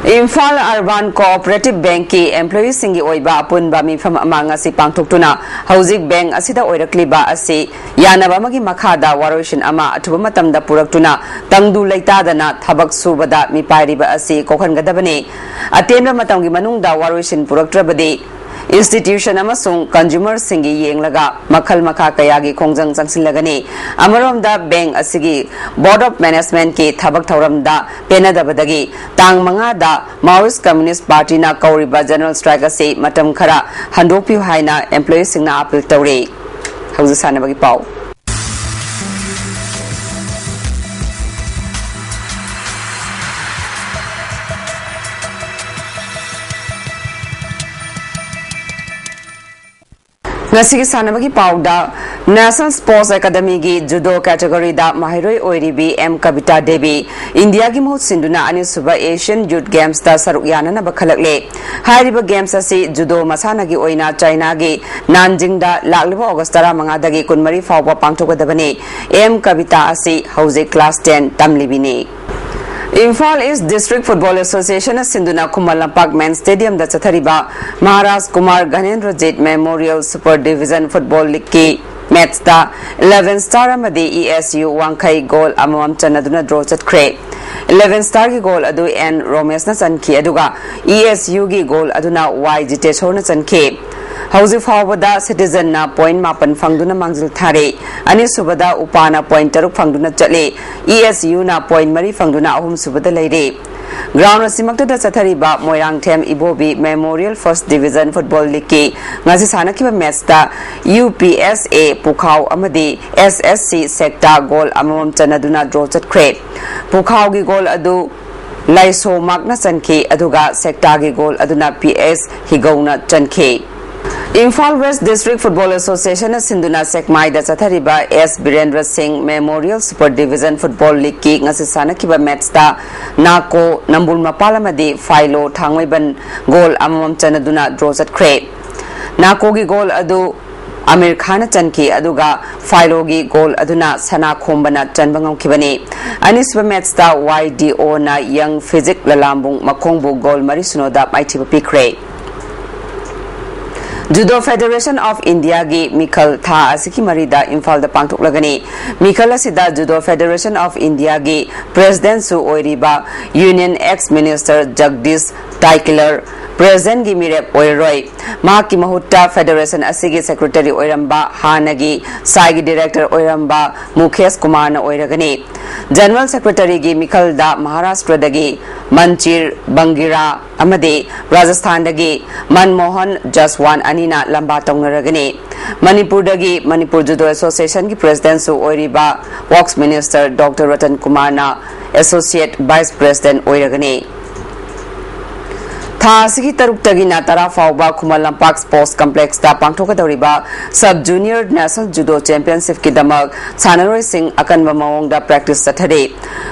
ꯏꯝꯐꯥꯜ ꯑꯔꯕꯥꯟ ꯀꯣꯑꯣꯄꯔꯦꯇꯤꯚ ꯕꯦꯡꯛꯀꯤ ꯑꯦꯝꯄ꯭ꯂꯣꯌꯤꯁꯤꯡꯒꯤ ꯑꯣꯏꯕ ꯑꯄꯨꯟꯕ ꯃꯤꯐꯝ ꯑꯃ ꯉꯁꯤ ꯄꯥꯡꯊꯣꯛꯇꯨꯅ ꯍꯧꯖꯤꯛ ꯕꯦꯡꯛ ꯑꯁꯤꯗ ꯑꯣꯏꯔꯛꯂꯤꯕ ꯑꯁꯤ ꯌꯥꯅꯕ ꯑꯃꯒꯤ ꯃꯈꯥꯗ ꯋꯥꯔꯣꯏꯁꯤꯟ ꯑꯃ ꯑꯊꯨꯕ ꯃꯇꯝꯗ ꯄꯨꯔꯛꯇꯨꯅ ꯇꯪꯗꯨ ꯂꯩꯇꯥꯗꯅ ꯊꯕꯛ ꯁꯨꯕꯗ ꯃꯤꯄꯥꯏꯔꯤꯕ ꯑꯁꯤ ꯀꯣꯛꯍꯟꯒꯗꯕꯅꯤ꯫ ꯑꯇꯦꯟꯕ ꯃꯇꯝꯒꯤ ꯃꯅꯨꯡꯗ ꯋꯥꯔꯣꯏꯁꯤꯟ ꯄꯨꯔꯛꯇ꯭ꯔꯕꯗꯤ ꯏꯟꯁꯇꯤꯇ꯭ꯌꯨꯁꯟ ꯑꯃꯁꯨꯡ ꯀꯟꯖꯨꯃꯔꯁꯤꯡꯒꯤ ꯌꯦꯡꯂꯒ ꯃꯈꯜ ꯃꯈꯥ ꯀꯌꯥꯒꯤ ꯈꯣꯡꯖꯪ ꯆꯪꯁꯤꯜꯂꯒꯅꯤ꯫ ꯑꯃꯔꯣꯝꯗ ꯕꯦꯡꯛ ꯑꯁꯤꯒꯤ ꯕꯣꯔꯗ ꯑꯣꯐ ꯃꯦꯅꯦꯖꯃꯦꯟꯠꯀꯤ ꯊꯕꯛ ꯊꯧꯔꯝꯗ ꯄꯦꯟꯅꯗꯕꯗꯒꯤ ꯇꯥꯡ ꯃꯉꯥꯗ ꯃꯥꯑꯣꯏꯁ ꯀꯝꯃ꯭ꯌꯨꯅꯤꯁ ꯄꯥꯔꯇꯤꯅ ꯀꯧꯔꯤꯕ ꯖꯦꯅꯔꯦꯜ ꯁ꯭ꯇ꯭ꯔꯥꯏꯛ ꯑꯁꯤ ꯃꯇꯝ ꯈꯔ ꯍꯟꯗꯣꯛꯄꯤꯌꯨ ꯍꯥꯏꯅ ꯑꯦꯝꯄ꯭ꯂꯣꯌꯤꯁꯤꯡꯅ ꯑꯥꯄꯤꯜ ꯇꯧꯔꯤ꯫ ꯍꯧꯖꯤꯛ ꯁꯥꯟꯅꯕꯒꯤ ꯄꯥꯎ꯫ ꯉꯁꯤꯒꯤ ꯁꯥꯟꯅꯕꯒꯤ ꯄꯥꯎꯗ, National Sports Academyꯒꯤ judo categoryꯗ ꯃꯍꯩꯔꯣꯏ ꯑꯣꯏꯔꯤꯕꯤ ꯑꯦꯝ ꯀꯕꯤꯇꯥ ꯗꯦꯕꯤ ꯏꯟꯗꯤꯌꯥꯒꯤ ꯃꯍꯨꯠ ꯁꯤꯟꯗꯨꯅ ꯑꯅꯤꯁꯨꯕ Asian Youth Gamesꯇ ꯁꯔꯨꯛ ꯌꯥꯅꯅꯕ ꯈꯜꯂꯛꯂꯦ꯫ ꯍꯥꯏꯔꯤꯕ games ꯑꯁꯤ judo ꯃꯁꯥꯟꯅꯒꯤ ꯑꯣꯏꯅ ꯆꯥꯏꯅꯥꯒꯤ ꯅꯥꯟꯖꯤꯡꯗ ꯂꯥꯛꯂꯤꯕ ꯑꯣꯒꯁ ꯇꯔꯥꯃꯉꯥꯗꯒꯤ ꯀꯨꯟꯃꯔꯤ ꯐꯥꯎꯕ ꯄꯥꯡꯊꯣꯛꯀꯗꯕꯅꯤ꯫ ꯑꯦꯝ ꯀꯕꯤꯇꯥ ꯑꯁꯤ ꯍꯧꯖꯤꯛ class ten ꯇꯝꯂꯤꯕꯤꯅꯤ꯫ Imphal East District Football Associationꯅ ꯁꯤꯟꯗꯨꯅ ꯈꯨꯃꯟ ꯂꯝꯄꯥꯛ Men's Stadiumꯗ ꯆꯠꯊꯔꯤꯕ Maharaj Kumar ꯘꯅꯦꯟꯗ꯭ꯔꯖꯤꯠ Memorial Super Division Football Leagueꯀꯤ matchꯇ Eleven Star ꯑꯃꯗꯤ ESU ꯋꯥꯡꯈꯩ goal ꯑꯃꯃꯝ ꯆꯟꯅꯗꯨꯅ draw ꯆꯠꯈ꯭ꯔꯦ꯫ Eleven Starꯒꯤ goal ꯑꯗꯨ ꯑꯦꯟ ꯔꯣꯃꯦꯁꯅ ꯆꯟꯈꯤ, ꯑꯗꯨꯒ ESUꯒꯤ goal ꯑꯗꯨꯅ ꯋꯥꯏ ꯖꯤꯇꯦꯁꯣꯔꯅ ꯆꯟꯈꯤ꯫ ꯍꯧꯖꯤꯛ ꯐꯥꯎꯕꯗ Citizenꯅ point ꯃꯥꯄꯟ ꯐꯪꯗꯨꯅ ꯃꯥꯡꯖꯤꯜ ꯊꯥꯔꯦ꯫ ꯑꯅꯤꯁꯨꯕꯗ ꯎꯄꯥꯅ point ꯇꯔꯨꯛ ꯐꯪꯗꯨꯅ ꯆꯠꯂꯤ꯫ ESUꯅ point ꯃꯔꯤ ꯐꯪꯗꯨꯅ ꯑꯍꯨꯝꯁꯨꯕꯗ ꯂꯩꯔꯦ꯫ Ground ꯑꯁꯤꯃꯛꯇꯗ ꯆꯠꯊꯔꯤꯕ ꯃꯣꯏꯔꯥꯡꯊꯦꯝ ꯏꯕꯣꯕꯤ Memorial First Division Football Leagueꯀꯤ ꯉꯁꯤ ꯁꯥꯟꯅꯈꯤꯕ matchꯇ UPSA ꯄꯨꯈꯥꯎ ꯑꯃꯗꯤ SSC ꯁꯦꯛꯇꯥ goal ꯑꯃꯃꯝ ꯆꯟꯅꯗꯨꯅ draw ꯆꯠꯈ꯭ꯔꯦ꯫ ꯄꯨꯈꯥꯎꯒꯤ goal ꯑꯗꯨ ꯂꯥꯏꯁꯣ ꯃꯥꯔꯛꯅ ꯆꯟꯈꯤ, ꯑꯗꯨꯒ ꯁꯦꯛꯇꯥꯒꯤ goal ꯑꯗꯨꯅ P S ꯍꯤꯒꯧꯅ ꯆꯟꯈꯤ꯫ Imphal West District Football Associationꯅ ꯁꯤꯟꯗꯨꯅ ꯁꯦꯛꯃꯥꯏꯗ ꯆꯠꯊꯔꯤꯕ ꯑꯦꯁ ꯕꯤꯔꯦꯟꯗ꯭ꯔ ꯁꯤꯡ Memorial Super Division Football Leagueꯀꯤ ꯉꯁꯤ ꯁꯥꯟꯅꯈꯤꯕ matchꯇ ꯅꯥꯀꯣ ꯅꯝꯕꯨꯜ ꯃꯄꯥꯜ ꯑꯃꯗꯤ ꯐꯥꯏꯂꯣ ꯊꯥꯡꯃꯩꯕꯟ goal ꯑꯃꯃꯝ ꯆꯟꯅꯗꯨꯅ draw ꯆꯠꯈ꯭ꯔꯦ꯫ ꯅꯥꯀꯣꯒꯤ goal ꯑꯗꯨ ꯑꯃꯤꯔ ꯈꯥꯟꯅ ꯆꯟꯈꯤ, ꯑꯗꯨꯒ ꯐꯥꯏꯂꯣꯒꯤ goal ꯑꯗꯨꯅ ꯁꯅꯥ ꯈꯣꯝꯕꯅ ꯆꯟꯕ ꯉꯝꯈꯤꯕꯅꯤ꯫ ꯑꯅꯤꯁꯨꯕ matchꯇ YDOꯅ Young Physique ꯂꯂꯥꯝꯕꯨꯡ ꯃꯈꯣꯡꯕꯨ goal ꯃꯔꯤ ꯁꯤꯅꯣꯗ ꯃꯥꯏꯊꯤꯕ ꯄꯤꯈ꯭ꯔꯦ꯫ Judo Federation of Indiaꯒꯤ ꯃꯤꯈꯜ ꯊꯥ ꯑꯁꯤꯒꯤ ꯃꯔꯤꯗ ꯏꯝꯐꯥꯜꯗ ꯄꯥꯡꯊꯣꯛꯂꯒꯅꯤ꯫ ꯃꯤꯈꯜ ꯑꯁꯤꯗ Judo Federation of Indiaꯒꯤ presidentꯁꯨ ꯑꯣꯏꯔꯤꯕ Union ex minister ꯖꯒꯗꯤꯁ ꯇꯥꯏꯀꯤꯂꯔ presidentꯀꯤ ꯃꯤꯔꯦꯞ ꯑꯣꯏꯔꯔꯣꯏ꯫ ꯃꯍꯥꯛꯀꯤ ꯃꯍꯨꯠꯇ federation ꯑꯁꯤꯒꯤ secretary ꯑꯣꯏꯔꯝꯕ ꯍꯥꯟꯅꯒꯤ ꯁꯥꯏꯒꯤ director ꯑꯣꯏꯔꯝꯕ ꯃꯨꯈꯦꯁ ꯀꯨꯃꯥꯔꯅ ꯑꯣꯏꯔꯒꯅꯤ꯫ General secretaryꯒꯤ ꯃꯤꯈꯜꯗ ꯃꯍꯥꯔꯥꯁꯇ꯭ꯔꯗꯒꯤ ꯃꯟꯆꯤꯔ ꯕꯪꯒꯤꯔꯥ ꯑꯃꯗꯤ ꯔꯥꯖꯁꯊꯥꯟꯗꯒꯤ ꯃꯟꯃꯣꯍꯟ ꯖꯁꯋꯥꯟ ꯑꯅꯤꯅ ꯂꯝꯕꯥ ꯇꯧꯅꯔꯒꯅꯤ꯫ ꯃꯅꯤꯄꯨꯔꯗꯒꯤ ꯃꯅꯤꯄꯨꯔ Judo Associationꯒꯤ presidentꯁꯨ ꯑꯣꯏꯔꯤꯕ Works minister Doctor ꯔꯇꯟ ꯀꯨꯃꯥꯔꯅ associate vice president ꯑꯣꯏꯔꯒꯅꯤ꯫ ꯊꯥ ꯑꯁꯤꯒꯤ ꯇꯔꯨꯛꯇꯒꯤꯅ ꯇꯔꯥ ꯐꯥꯎꯕ ꯈꯨꯃꯟ ꯂꯝꯄꯥꯛ ꯁ꯭ꯄꯣꯔꯠꯁ ꯀꯝꯄ꯭ꯂꯦꯛꯁꯇ ꯄꯥꯡꯊꯣꯛꯀꯗꯧꯔꯤꯕ ꯁꯕ ꯖꯨꯅꯤꯌꯔ ꯅꯦꯁꯅꯦꯜ ꯖꯨꯗꯣ ꯆꯦꯝꯄꯤꯌꯟꯁꯤꯞꯀꯤꯗꯃꯛ ꯁꯥꯟꯅꯔꯣꯏꯁꯤꯡ ꯑꯀꯟꯕ ꯃꯑꯣꯡꯗ ꯄ꯭ꯔꯦꯛꯇꯤꯁ ꯆꯠꯊꯔꯤ꯫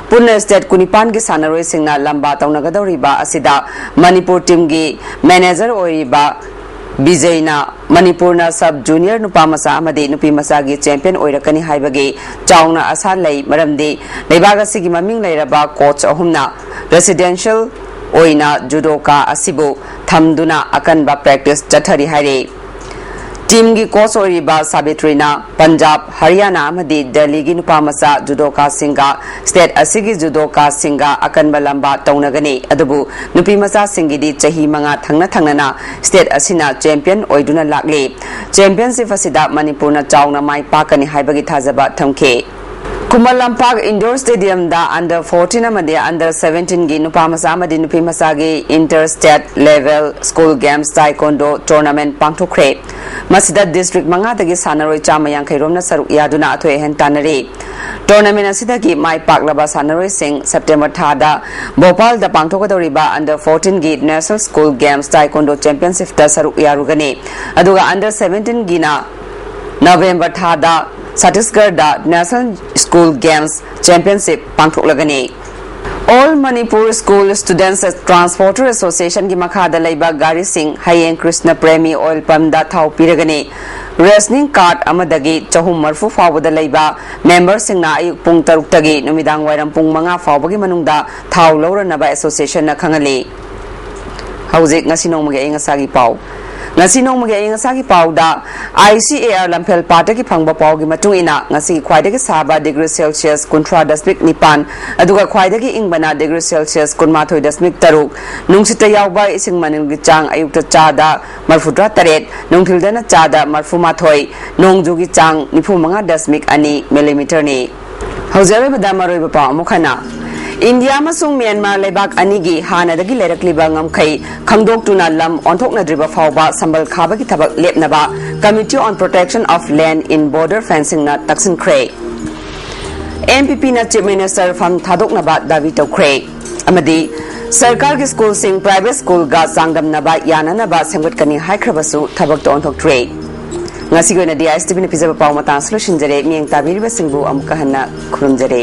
ꯄꯨꯟꯅ ꯁ꯭ꯇꯦꯠ ꯀꯨꯟꯅꯤꯄꯥꯟꯒꯤ ꯁꯥꯟꯅꯔꯣꯏꯁꯤꯡꯅ ꯂꯝꯕꯥ ꯇꯧꯅꯒꯗꯧꯔꯤꯕ ꯑꯁꯤꯗ ꯃꯅꯤꯄꯨꯔ ꯇꯤꯝꯒꯤ ꯃꯦꯅꯦꯖꯔ ꯑꯣꯏꯔꯤꯕ ꯕꯤꯖꯩꯅ ꯃꯅꯤꯄꯨꯔꯅ ꯁꯕ ꯖꯨꯅꯤꯌꯔ ꯅꯨꯄꯥ ꯃꯆꯥ ꯑꯃꯗꯤ ꯅꯨꯄꯤ ꯃꯆꯥꯒꯤ ꯆꯦꯝꯄꯤꯌꯟ ꯑꯣꯏꯔꯛꯀꯅꯤ ꯍꯥꯏꯕꯒꯤ ꯆꯥꯎꯅ ꯑꯁꯥ ꯂꯩ, ꯃꯔꯝꯗꯤ ꯂꯩꯕꯥꯛ ꯑꯁꯤꯒꯤ ꯃꯃꯤꯡ ꯂꯩꯔꯕ ꯀꯣꯆ ꯑꯍꯨꯝꯅ ꯔꯦꯁꯤꯗꯦꯟꯁꯤꯌꯦꯜ ꯑꯣꯏꯅ ꯖꯨꯗꯣꯀꯥ ꯑꯁꯤꯕꯨ ꯊꯝꯗꯨꯅ ꯑꯀꯟꯕ ꯄ꯭ꯔꯦꯛꯇꯤꯁ ꯆꯠꯊꯔꯤ ꯍꯥꯏꯔꯤ꯫ ꯇꯤꯝꯒꯤ ꯀꯣꯆ ꯑꯣꯏꯔꯤꯕ ꯁꯥꯕꯤꯇ꯭ꯔꯤꯅ ꯄꯟꯖꯥꯕ, ꯍꯔꯤꯌꯥꯅꯥ ꯑꯃꯗꯤ ꯗꯦꯜꯂꯤꯒꯤ ꯅꯨꯄꯥ ꯃꯆꯥ ꯖꯨꯗꯣꯀꯥꯁꯤꯡꯒ ꯁ꯭ꯇꯦꯠ ꯑꯁꯤꯒꯤ ꯖꯨꯗꯣꯀꯥꯁꯤꯡꯒ ꯑꯀꯟꯕ ꯂꯝꯕꯥ ꯇꯧꯅꯒꯅꯤ꯫ ꯑꯗꯨꯕꯨ ꯅꯨꯄꯤ ꯃꯆꯥꯁꯤꯡꯒꯤꯗꯤ ꯆꯍꯤ ꯃꯉꯥ ꯊꯪꯅ ꯊꯪꯅꯅ ꯁ꯭ꯇꯦꯠ ꯑꯁꯤꯅ ꯆꯦꯝꯄꯤꯌꯟ ꯑꯣꯏꯗꯨꯅ ꯂꯥꯛꯂꯤ꯫ ꯆꯦꯝꯄꯤꯌꯟꯁꯤꯞ ꯑꯁꯤꯗ ꯃꯅꯤꯄꯨꯔꯅ ꯆꯥꯎꯅ ꯃꯥꯏ ꯄꯥꯛꯀꯅꯤ ꯍꯥꯏꯕꯒꯤ ꯊꯥꯖꯕ ꯊꯝꯈꯤ꯫ ꯈꯨꯃꯟ ꯂꯝꯄꯥꯛ ꯏꯟꯗꯣꯔ ꯁ꯭ꯇꯦꯗꯤꯌꯝꯗ ꯑꯟꯗꯔ ꯐꯣꯔꯇꯤꯟ ꯑꯃꯗꯤ ꯑꯟꯗꯔ ꯁꯚꯦꯟꯇꯤꯟꯒꯤ ꯅꯨꯄꯥ ꯃꯆꯥ ꯑꯃꯗꯤ ꯅꯨꯄꯤ ꯃꯆꯥꯒꯤ inter state level school games taekwondo tournament ꯄꯥꯡꯊꯣꯛꯈ꯭ꯔꯦ꯫ ꯃꯁꯤꯗ ꯗꯤꯁꯇ꯭ꯔꯤꯛ ꯃꯉꯥꯗꯒꯤ ꯁꯥꯟꯅꯔꯣꯏ ꯆꯥꯝꯃ ꯌꯥꯡꯈꯩ ꯔꯣꯝꯅ ꯁꯔꯨꯛ ꯌꯥꯗꯨꯅ ꯑꯊꯣꯏ ꯑꯍꯦꯟ ꯇꯥꯟꯅꯔꯤ꯫ ꯇꯣꯔꯅꯥꯃꯦꯟꯠ ꯑꯁꯤꯗꯒꯤ ꯃꯥꯏ ꯄꯥꯛꯂꯕ ꯁꯥꯟꯅꯔꯣꯏꯁꯤꯡ ꯁꯦꯞꯇꯦꯝꯕꯔ ꯊꯥꯗ ꯚꯣꯄꯥꯜꯗ ꯄꯥꯡꯊꯣꯛꯀꯗꯧꯔꯤꯕ ꯑꯟꯗꯔ ꯐꯣꯔꯇꯤꯟꯒꯤ ꯅꯦꯁꯅꯦꯜ ꯁ꯭ꯀꯨꯜ ꯒꯦꯝꯁ ꯇꯥꯏꯀꯣꯟꯗꯣ ꯆꯦꯝꯄꯤꯌꯟꯁꯤꯞꯇ ꯁꯔꯨꯛ ꯌꯥꯔꯨꯒꯅꯤ꯫ ꯑꯗꯨꯒ ꯑꯟꯗꯔ ꯁꯚꯦꯟꯇꯤꯟꯒꯤꯅ ꯅꯕꯦꯝꯕꯔ ꯊꯥꯗ ꯁꯠꯇꯤꯁꯒꯔꯗ ꯅꯦꯁꯅꯦꯜ ꯁ꯭ꯀꯨꯜ ꯒꯦꯝꯁ ꯆꯦꯝꯄꯤꯌꯟꯁꯤꯞ ꯄꯥꯡꯊꯣꯛꯂꯒꯅꯤ꯫ All Manipur school students transporter ꯑꯦꯁꯣꯁꯤꯌꯦꯁꯟꯒꯤ ꯃꯈꯥꯗ ꯂꯩꯕ ꯒꯥꯔꯤꯁꯤꯡ ꯍꯌꯦꯡ ꯀ꯭ꯔꯤꯁꯅ ꯄ꯭ꯔꯦꯃꯤ ꯑꯣꯏꯜ ꯄꯝꯗ ꯊꯥꯎ ꯄꯤꯔꯒꯅꯤ꯫ ꯔꯦꯁꯅꯤꯡ ꯀꯥꯔꯗ ꯑꯃꯗꯒꯤ ꯆꯍꯨꯝ ꯃꯔꯤꯐꯨ ꯐꯥꯎꯕꯗ ꯂꯩꯕ ꯃꯦꯝꯕꯔꯁꯤꯡꯅ ꯑꯌꯨꯛ ꯄꯨꯡ ꯇꯔꯨꯛꯇꯒꯤ ꯅꯨꯃꯤꯗꯥꯡ ꯋꯥꯏꯔꯝ ꯄꯨꯡ ꯃꯉꯥ ꯐꯥꯎꯕꯒꯤ ꯃꯅꯨꯡꯗ ꯊꯥꯎ ꯂꯧꯔꯅꯕ ꯑꯦꯁꯣꯁꯤꯌꯦꯁꯟꯅ ꯈꯪꯍꯜꯂꯤ꯫ ꯍꯧꯖꯤꯛ ꯉꯁꯤ ꯅꯣꯡꯃꯒꯤ ꯑꯏꯪ ꯑꯁꯥꯒꯤ ꯄꯥꯎ꯫ ꯉꯁꯤ ꯅꯣꯡꯃꯒꯤ ꯑꯏꯪ ꯑꯁꯥꯒꯤ ꯄꯥꯎꯗ ꯑꯥꯏ ꯁꯤ ꯑꯦ ꯑꯥꯔ ꯂꯝꯐꯦꯜ ꯄꯥꯠꯇꯒꯤ ꯐꯪꯕ ꯄꯥꯎꯒꯤ ꯃꯇꯨꯡ ꯏꯟꯅ, ꯉꯁꯤꯒꯤ ꯈ꯭ꯋꯥꯏꯗꯒꯤ ꯁꯥꯕ ꯗꯤꯒ꯭ꯔꯤ ꯁꯦꯜꯁꯤꯌꯁ ꯀꯨꯟꯊ꯭ꯔꯥ ꯗꯁꯃꯤꯛ ꯅꯤꯄꯥꯟ, ꯑꯗꯨꯒ ꯈ꯭ꯋꯥꯏꯗꯒꯤ ꯏꯪꯕꯅ ꯗꯤꯒ꯭ꯔꯤ ꯁꯦꯜꯁꯤꯌꯁ ꯀꯨꯟꯃꯥꯊꯣꯏ ꯗꯁꯃꯤꯛ ꯇꯔꯨꯛ, ꯅꯨꯡꯁꯤꯠꯇ ꯌꯥꯎꯕ ꯏꯁꯤꯡ ꯃꯅꯤꯜꯒꯤ ꯆꯥꯡ ꯑꯌꯨꯛꯇ ꯆꯥꯗ ꯃꯔꯤꯐꯨꯇꯔꯥ ꯇꯔꯦꯠ, ꯅꯨꯡꯊꯤꯜꯗꯅ ꯆꯥꯗ ꯃꯔꯤꯐꯨ ꯃꯥꯊꯣꯏ, ꯅꯣꯡꯖꯨꯒꯤ ꯆꯥꯡ ꯅꯤꯐꯨ ꯃꯉꯥ ꯗꯁꯃꯤꯛ ꯑꯅꯤ ꯃꯤꯂꯤꯃꯤꯇꯔꯅꯤ꯫ ꯍꯧꯖꯤꯛ ꯑꯔꯣꯏꯕꯗ ꯃꯔꯨꯑꯣꯏꯕ ꯄꯥꯎ ꯑꯃꯨꯛ ꯍꯟꯅ꯫ ꯏꯟꯗꯤꯌꯥ ꯑꯃꯁꯨꯡ ꯃ꯭ꯌꯥꯟꯃꯥꯔ ꯂꯩꯕꯥꯛ ꯑꯅꯤꯒꯤ ꯍꯥꯟꯅꯗꯒꯤ ꯂꯩꯔꯛꯂꯤꯕ ꯉꯝꯈꯩ ꯈꯪꯗꯣꯛꯇꯨꯅ ꯂꯝ ꯑꯣꯟꯊꯣꯛꯅꯗ꯭ꯔꯤꯕ ꯐꯥꯎꯕ ꯁꯝꯕꯜ ꯈꯥꯕꯒꯤ ꯊꯕꯛ ꯂꯦꯞꯅꯕ Committee on Protection of Land in Border Fencingꯅ ꯇꯛꯁꯤꯟꯈ꯭ꯔꯦ꯫ ꯑꯦꯟ ꯄꯤ ꯄꯤꯅ Chief Minister ꯐꯝ ꯊꯥꯗꯣꯛꯅꯕ ꯗꯥꯕꯤ ꯇꯧꯈ꯭ꯔꯦ꯫ ꯑꯃꯗꯤ ꯁꯔꯀꯥꯔꯒꯤ ꯁ꯭ꯀꯨꯜꯁꯤꯡ ꯄ꯭ꯔꯥꯏꯚꯦꯠ ꯁ꯭ꯀꯨꯜꯒ ꯆꯥꯡꯗꯝꯅꯕ ꯌꯥꯅꯅꯕ ꯁꯦꯝꯒꯠꯀꯅꯤ ꯍꯥꯏꯈ꯭ꯔꯕꯁꯨ ꯊꯕꯛꯇ ꯑꯣꯟꯊꯣꯛꯇ꯭ꯔꯦ꯫ ꯉꯁꯤꯒꯤ ꯑꯣꯏꯅꯗꯤ ꯑꯥꯏ ꯑꯦꯁ ꯇꯤ ꯚꯤꯅ ꯄꯤꯖꯕ ꯄꯥꯎ ꯃꯇꯥꯡ ꯑꯁꯤ ꯂꯣꯏꯁꯤꯟꯖꯔꯦ꯫ ꯃꯤꯠꯌꯦꯡ ꯇꯥꯕꯤꯔꯤꯕꯁꯤꯡꯕꯨ ꯑꯃꯨꯛꯀ ꯍꯟꯅ ꯈꯨꯔꯨꯝꯖꯔꯦ꯫